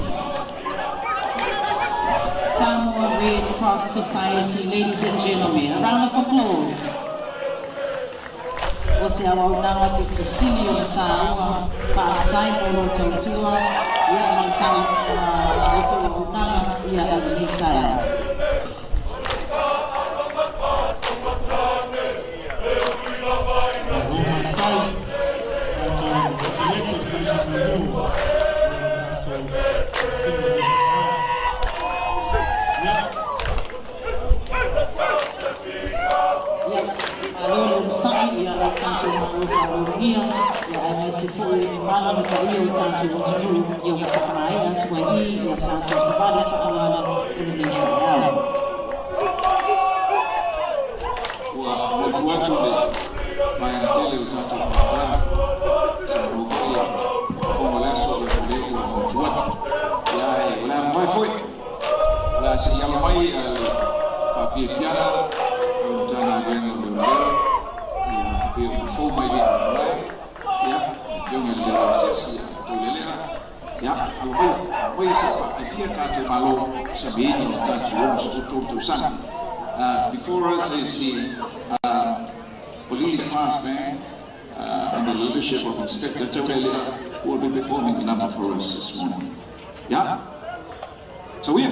Samoa Red Cross Society, ladies and gentlemen. A round of applause. O se auaunaga pito sili ona tāua, faafetai mo lou tautua, ia ma le tau, la outou auaunaga ia i lenei taeao. Malo faafetai, tatou asileti o le Kolisi Mulimu, ia tatou faasino i lenei taeao. Ia. Ia, malo le onosai, ia o tatou malo faaaloalogia, ia aemaise foi le mamalu ma paia o le tatou atunuu, ia ua faamaea atu ai i i ia tatou savali faaaloalo o lenei taeao. Ua motu atu le vaega tele o tatou polokalame. Sa maua foi e fofoga o le aso le lei ua motu atu. Ia ae o le a mavae foi. O le a asiasi mai a le faafiafiaga o le Matagaluega o Leoleo ia e pei ona fou mai lima o le malae. Ia, le Afioga i le Leoleo Asiasi ia Taulelea. Ia, alo maia, alo maia se i faafiafia tatou malo i samiina o le tatou 63 tausaga. Before us is the Police Pass Band under the leadership of Inspector Taulelea, who will be performing a number for us this morning. Yeah? So we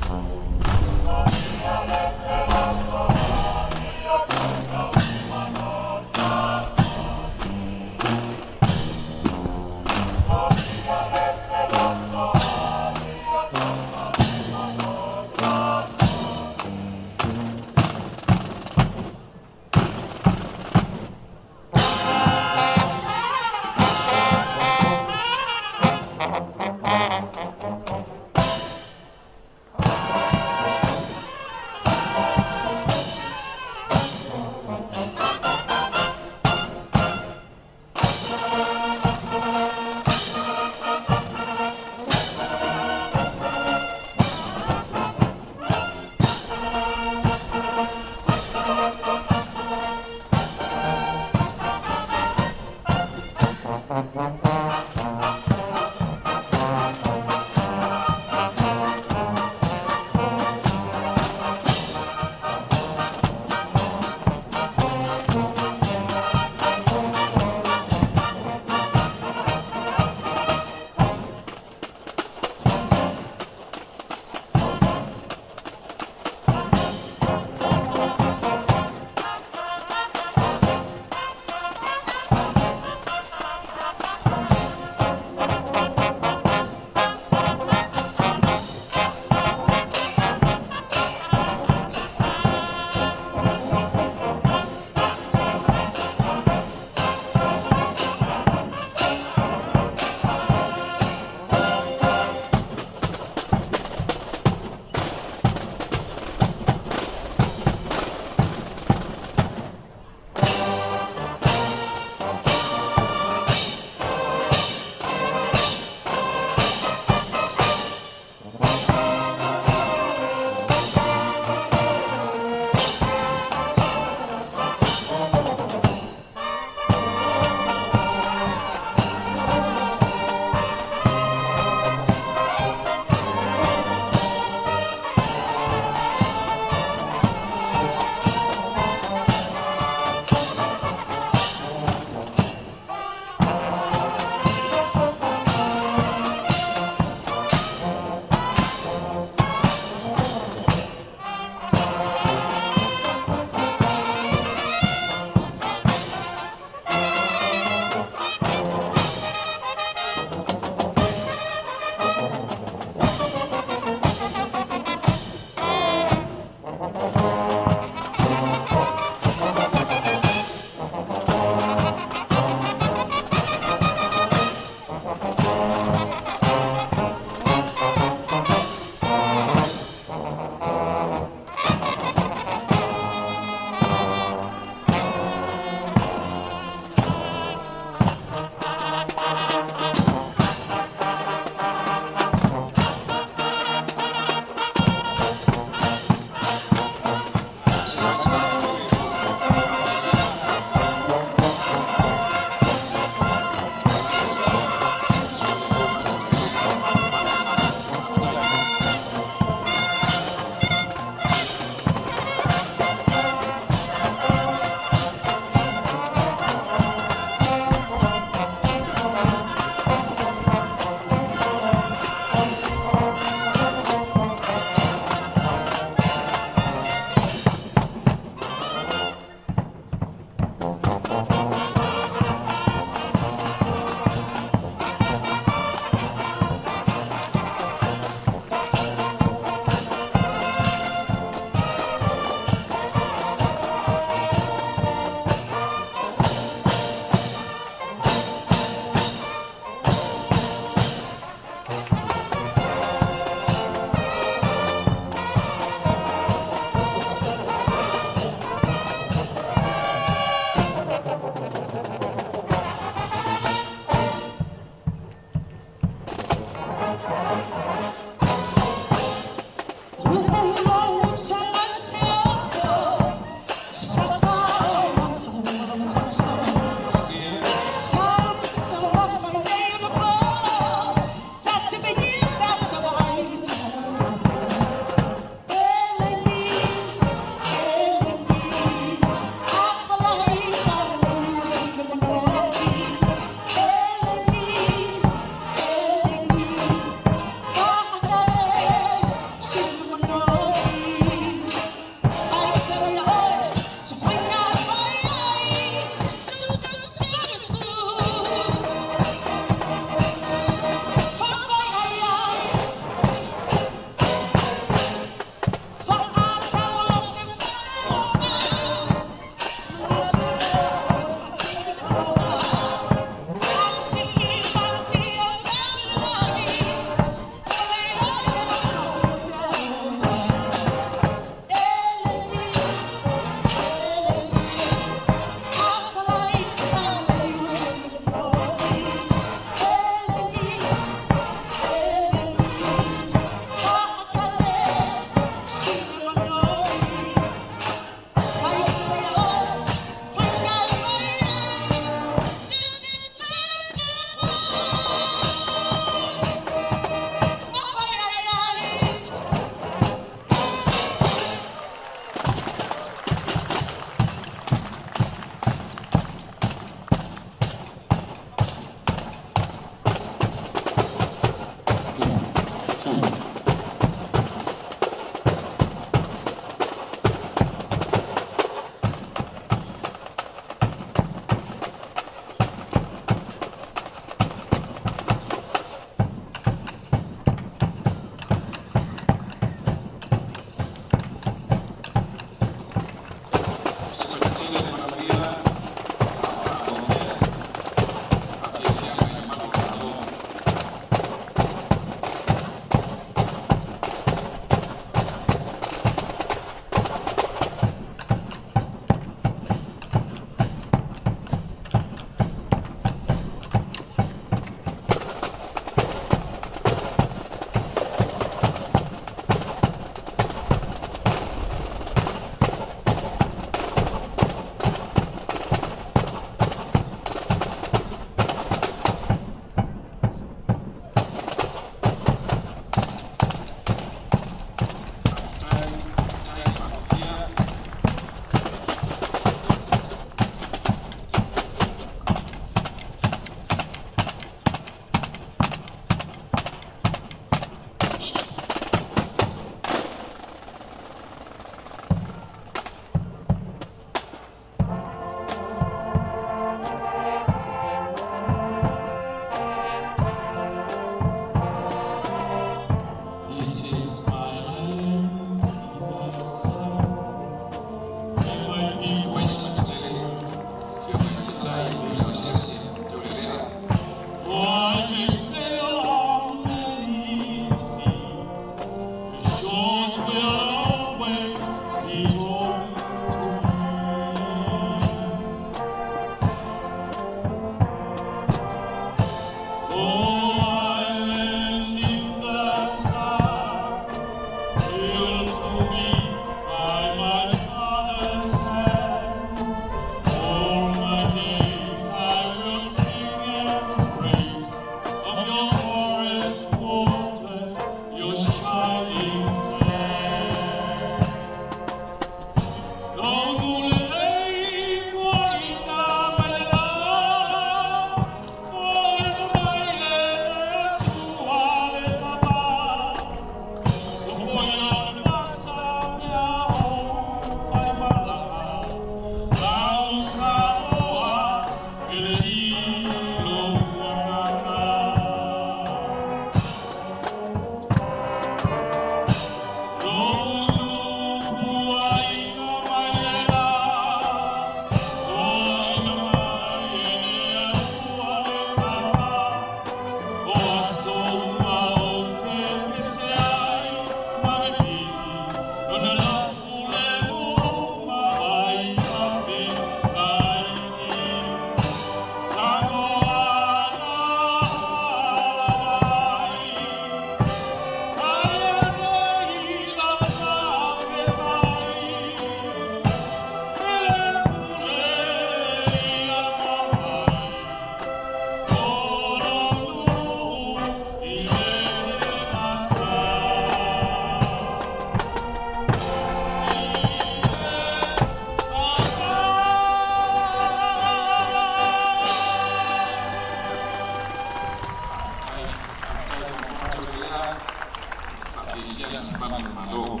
mamalu o le Malo.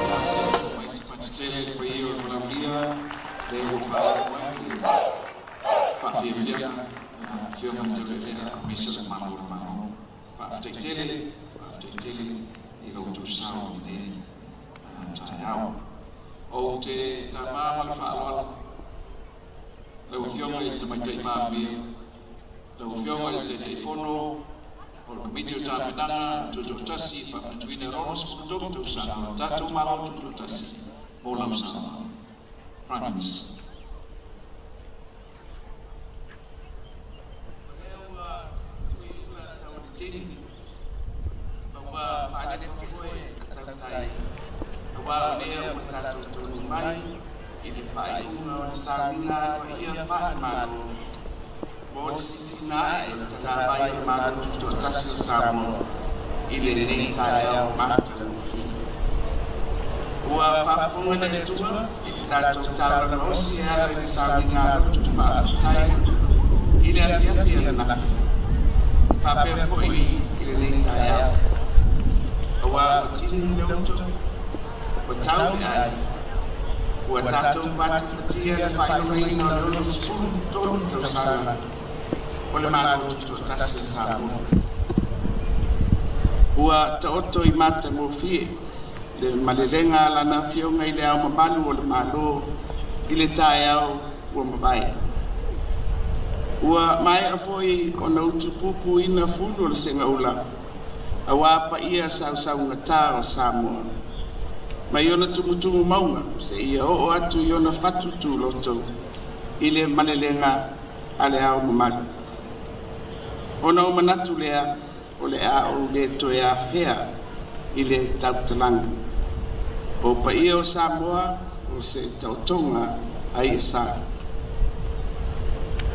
Ia se i tulai mai se patitele i le paia o le valaaulia lea ua faaoo mai le faafiafiaga i Afioga i Taulealea aemaise o le mamalu o le Malo. Faafetai tele, faafetai tele i lo outou sao i lenei taeao. Ou te tapa ma le faaaloalo lau Afioga i le Tamaitai Palemia, lau Afioga i le Taitaifono o le Komiti o Tapenaga Tutoatasi e faamanatuina le 63 tausaga o le tatou Malo Tutoatasi mo lau saunoaga. Prime Minister. O lea ua suiula taualitini ma ua faalepa foe a tautai, aua o lea ua tatou taunuu mai i le faaiuga o le sauniga aloaia faale-Malo mo le sisiina ae o le tagavai o le Malo Tutoatasi o Samoa i lenei taeao matagofie. Ua faafofoga le Atua i le tatou taulaga osi e ala i le sauniga lotu faafetai i le afiafi ananafi, faapea foi i lenei taeao. Aua ua tini le uto, ua tau le ai, ua tatou patipatia le faailogaina o le 63 tausaga o le Malo Tutoatasi o Samoa. Ua taoto i matagofie le malelega a Lana Afioga i Le Ao Mamalu o le Malo i le taeao ua mavae. Ua maea foi ona utupupuina fulu o le segaula aua paia sausaugata o Samoa, mai ona tumutumu mauga seia oo atu i ona fatu tuloto. I le malelega a le Ao Mamalu. Ona ou manatu lea, o le a ou le toe afea i le tautalaga. O paia o Samoa o se taotoga a i'asa.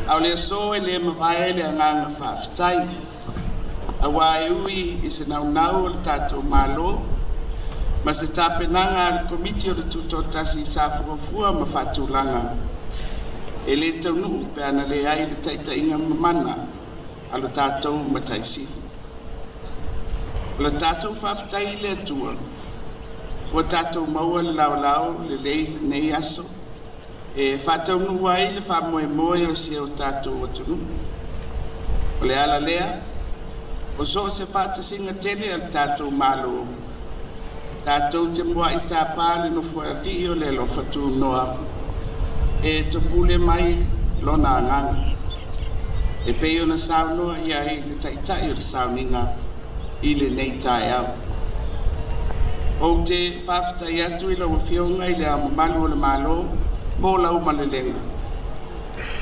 A o le aso e le mavae le agaga faafetai, auā e ui i se naunau o le tatou Malo ma se tapenaga a le Komiti o le Tutoatasi sa fuafua ma faatulaga, e le taunuu pe ana leai le taitaiga mamana a lo tatou Matai Sili. O le tatou faafetai i le Atua ua tatou maua le laolao lelei i lenei aso e faataunuu ai le faamoemoe o si o tatou atunuu. O le ala lea, o so o se faatasiga tele a le tatou Malo, tatou te muai tapa le Nofoalii o le alofa tunoa e topule mai Lona Agaga, e pei ona saunoa i ai le Taitai o le Sauniga i lenei taeao. Ou te faafetai atu i lau Afioga i Le Ao Mamalu o le Malo mo lau malelega.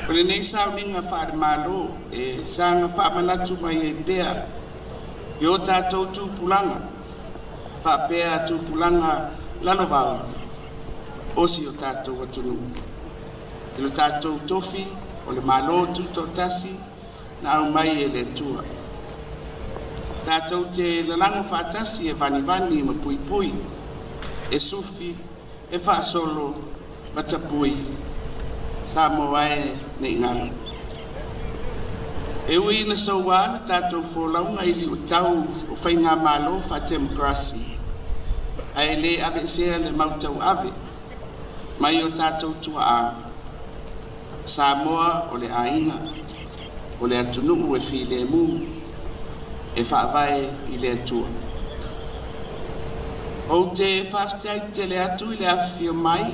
O lenei sauniga faale-Malo e saga faamanatu mai ai pea i o tatou tupulaga faapea tupulaga lalovaoa o si o tatou atunuu i lo tatou tofi o le Malo Tutoatasi na aumai e le Atua. Tatou te lalago faatasi e vanivani ma puipui, e sufi, e faasolo ma tapui, Samoa e nei galo. E ui ina soua le tatou folauga i liutau o faigamalo faatemokarasi, ae le aveesea le mau tauave mai o tatou tuaa, Samoa o le aiga, o le atunuu e filemu, e faavae i le Atua. Ou te faafetai tele atu i le afifio mai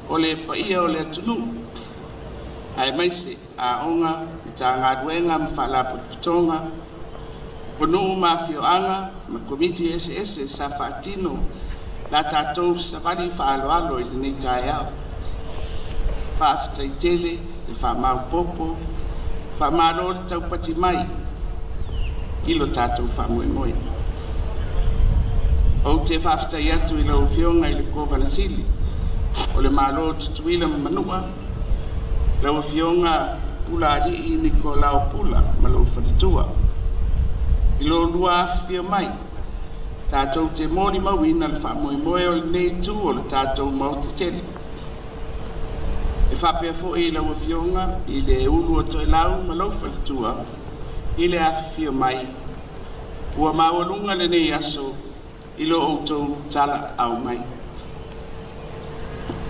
o le paia o le atunuu, aemaise aoga, Matagaluega ma Faalapotopotoga, o nuu ma afioaga ma Komiti eseese sa faatino la tatou savali faaaloalo i lenei taeao. Faafetai tele le faamaopoopo, faamalo le taupati mai i lo tatou faamoemoe. Ou te faafetai atu i lau Afioga i le Kovana Sili o le Malo o Tutuila ma Manua, lau Afioga Pulaalii Nikolao Pula ma lou faletua, i lo oulua afifio mai tatou te molimauina le faamoemoe o lenei itu o le tatou Maota tele. E faapea foi i lau Afioga i le Ulu o Toelau ma lou faletua i le afifio mai ua maualuga lenei aso i lo outou talaau mai.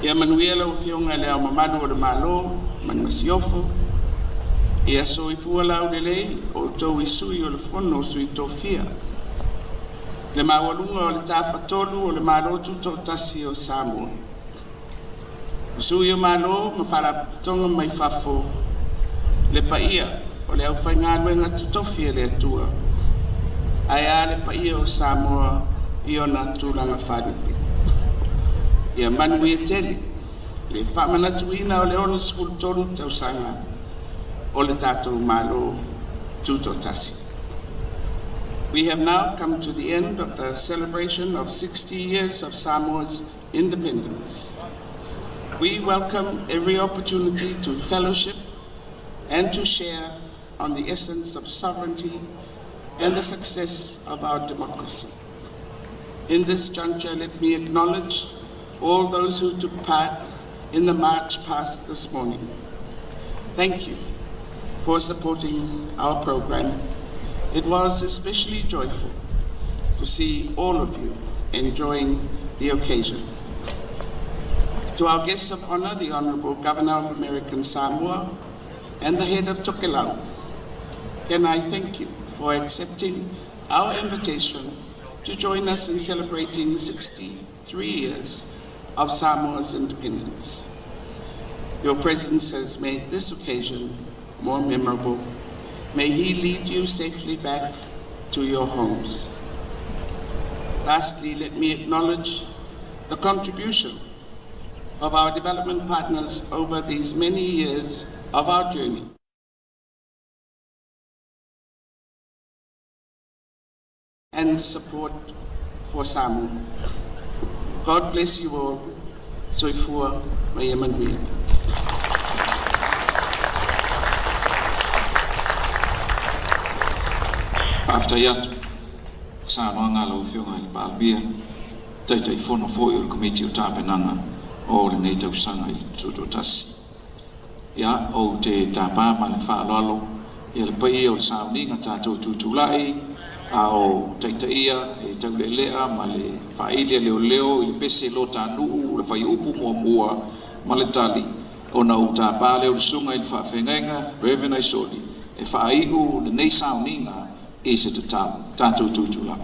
Ia manuia lau Afioga i Le Ao Mamalu o le Malo ma le Masiofo, ia soifua laulelei outou i Sui o le Fono o Sui Tofia, le maualuga o le Tafatolu o le Malo Tutoatasi o Samoa, o sui o Malo ma Faalapotopotoga mai fafo, le paia o le aufaigaluega totofi a le Atua, ae a le paia o Samoa i ona tulaga faalupe. Ia manuia tele le faamanatuina o le 63 tausaga o le tatou Malo Tutoatasi. We have now come to the end of the celebration of 60 years of Samoa's independence. We welcome every opportunity to fellowship and to share on the essence of sovereignty and the success of our democracy. In this juncture, let me acknowledge all those who took part in the march past this morning. Thank you for supporting our program. It was especially joyful to see all of you enjoying the occasion. To our guests of honor, the Honorable Governor of American Samoa and the head of Tokelau, can I thank you for accepting our invitation to join us in celebrating 63 years of Samoa's independence. Your presence has made this occasion more memorable. May he lead you safely back to your homes. Lastly, let me acknowledge the contribution of our development partners over these many years of our journey and support for Samoa. God bless you all. Soifua ma ia manuia. Faafetai atu i saunoaga a lau Afioga i le Palemia, Taitaifono foi o le Komiti o Tapenaga o lenei tausaga i le Tutoatasi. Ia, ou te tapa ma le faaaloalo ia le paia o le sauniga tatou tutulai a o taitaia e Taulealea ma le faaili a leoleo i le pese lotanuu le fuaiupu muamua ma le tali ona ou tapa lea o le susuga i le faafeagaiga Rev. Aisoli e faaiu lenei sauniga i se tatalo. Tatou tutulai.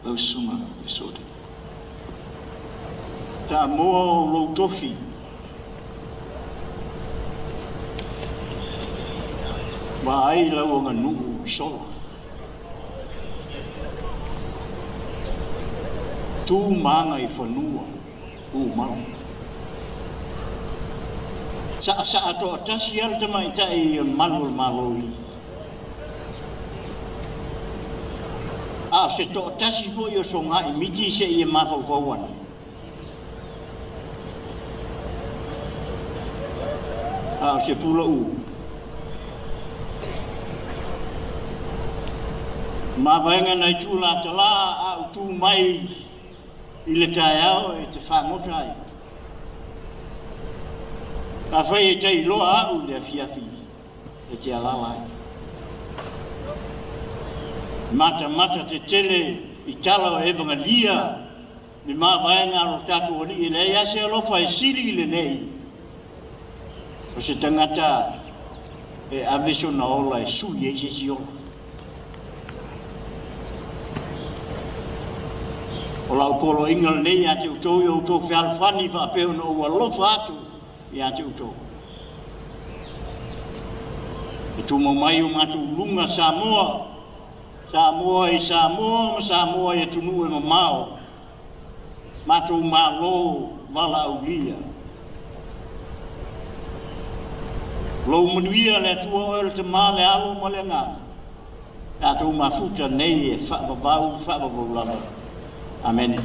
Lau Susuga Iesoda. Samoa o lou tofi. Vaai lau aganuu i sola. Tu ma aga i fanua umala. Saasaa toatasi lava le tamaitai o le malu o le Malo i. A o se toatasi foi o Sogaimiti seia mafaufau ane. A o se pulaʻu mavaega nai Tulatalā a ou tu mai i le taeao e te fagota ai. Afai e tai loa au i le afiafi e te alaala ai. Matamata tetele i tala o Evangelia le mavaega a lo tatou Alii e leai lava se alofa e sili i lenei o se tagata e ave sona ola e sui ai se isi ola. O lau poloaiga lenei ia te outou i outou fealofani faapea ona ou alofa atu ia te outou. E tumau mai o matou luga Samoa, Samoa i Samoa ma Samoa i atunuu e mamao, matou Malo valaaulia. Lou manuia le Atua oe o le Tama, le Alo ma le Agaga, tatou mafuta nei e faavavau, faavavau lava. Amene.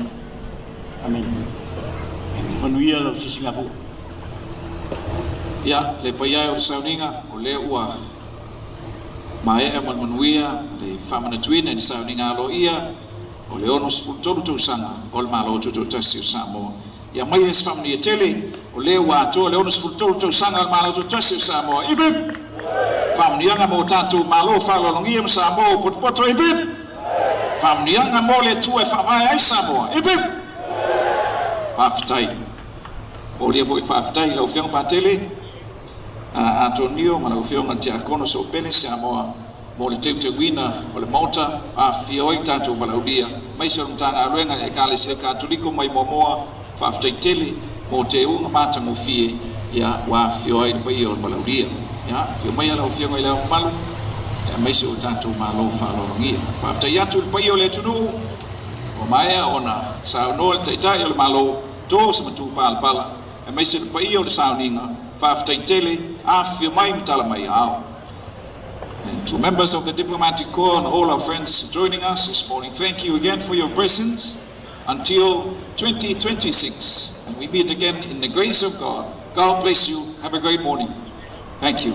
Amene. Manuia lau sisigafua. Ia, le paia e o le sauniga, o lea ua maea ma le manuia le faamanatuina i le sauniga aloaia o le 63 tausaga o le Malo Tutoatasi o Samoa. Ia aumaia se faamanuia tele, o lea ua atoa le 63 tausaga o le Malo Tutoatasi o Samoa. Hip hip! Faamanuiaga mo tatou malo faaaloalogia ma Samoa ua potopoto. Hip hip! Faamanuiaga mo le Atua e faavae ai Samoa. Hip hip! Faafetai. O lia foi faafetai i lau Afioga Patele Atonio ma lau Afioga Tiakono Soopele Samoa mo le teuteuina o le maota afifio ai tatou valaaulia aemaise o le Matagaluega e Ekalesia Katoliko mai Moamoa. Faafetai tele mo teuga matagofie ia ua afifio ai le paia o le valaaulia. Ia afio maia lau Afioga i Le Ao Mamalu aemaise o tatou malo faaaloalogia. Faafetai atu i le paia o le atunuu ua maea ona saunoa le Taitai o le Malo to se matupalapala aemaise le paia o le sauniga. Faafetai tele, afifio mai ma tala mai ao. And to members of the diplomatic corps and all our friends joining us this morning, thank you again for your presence until 2026. And we meet again in the grace of God. God bless you. Have a great morning. Thank you.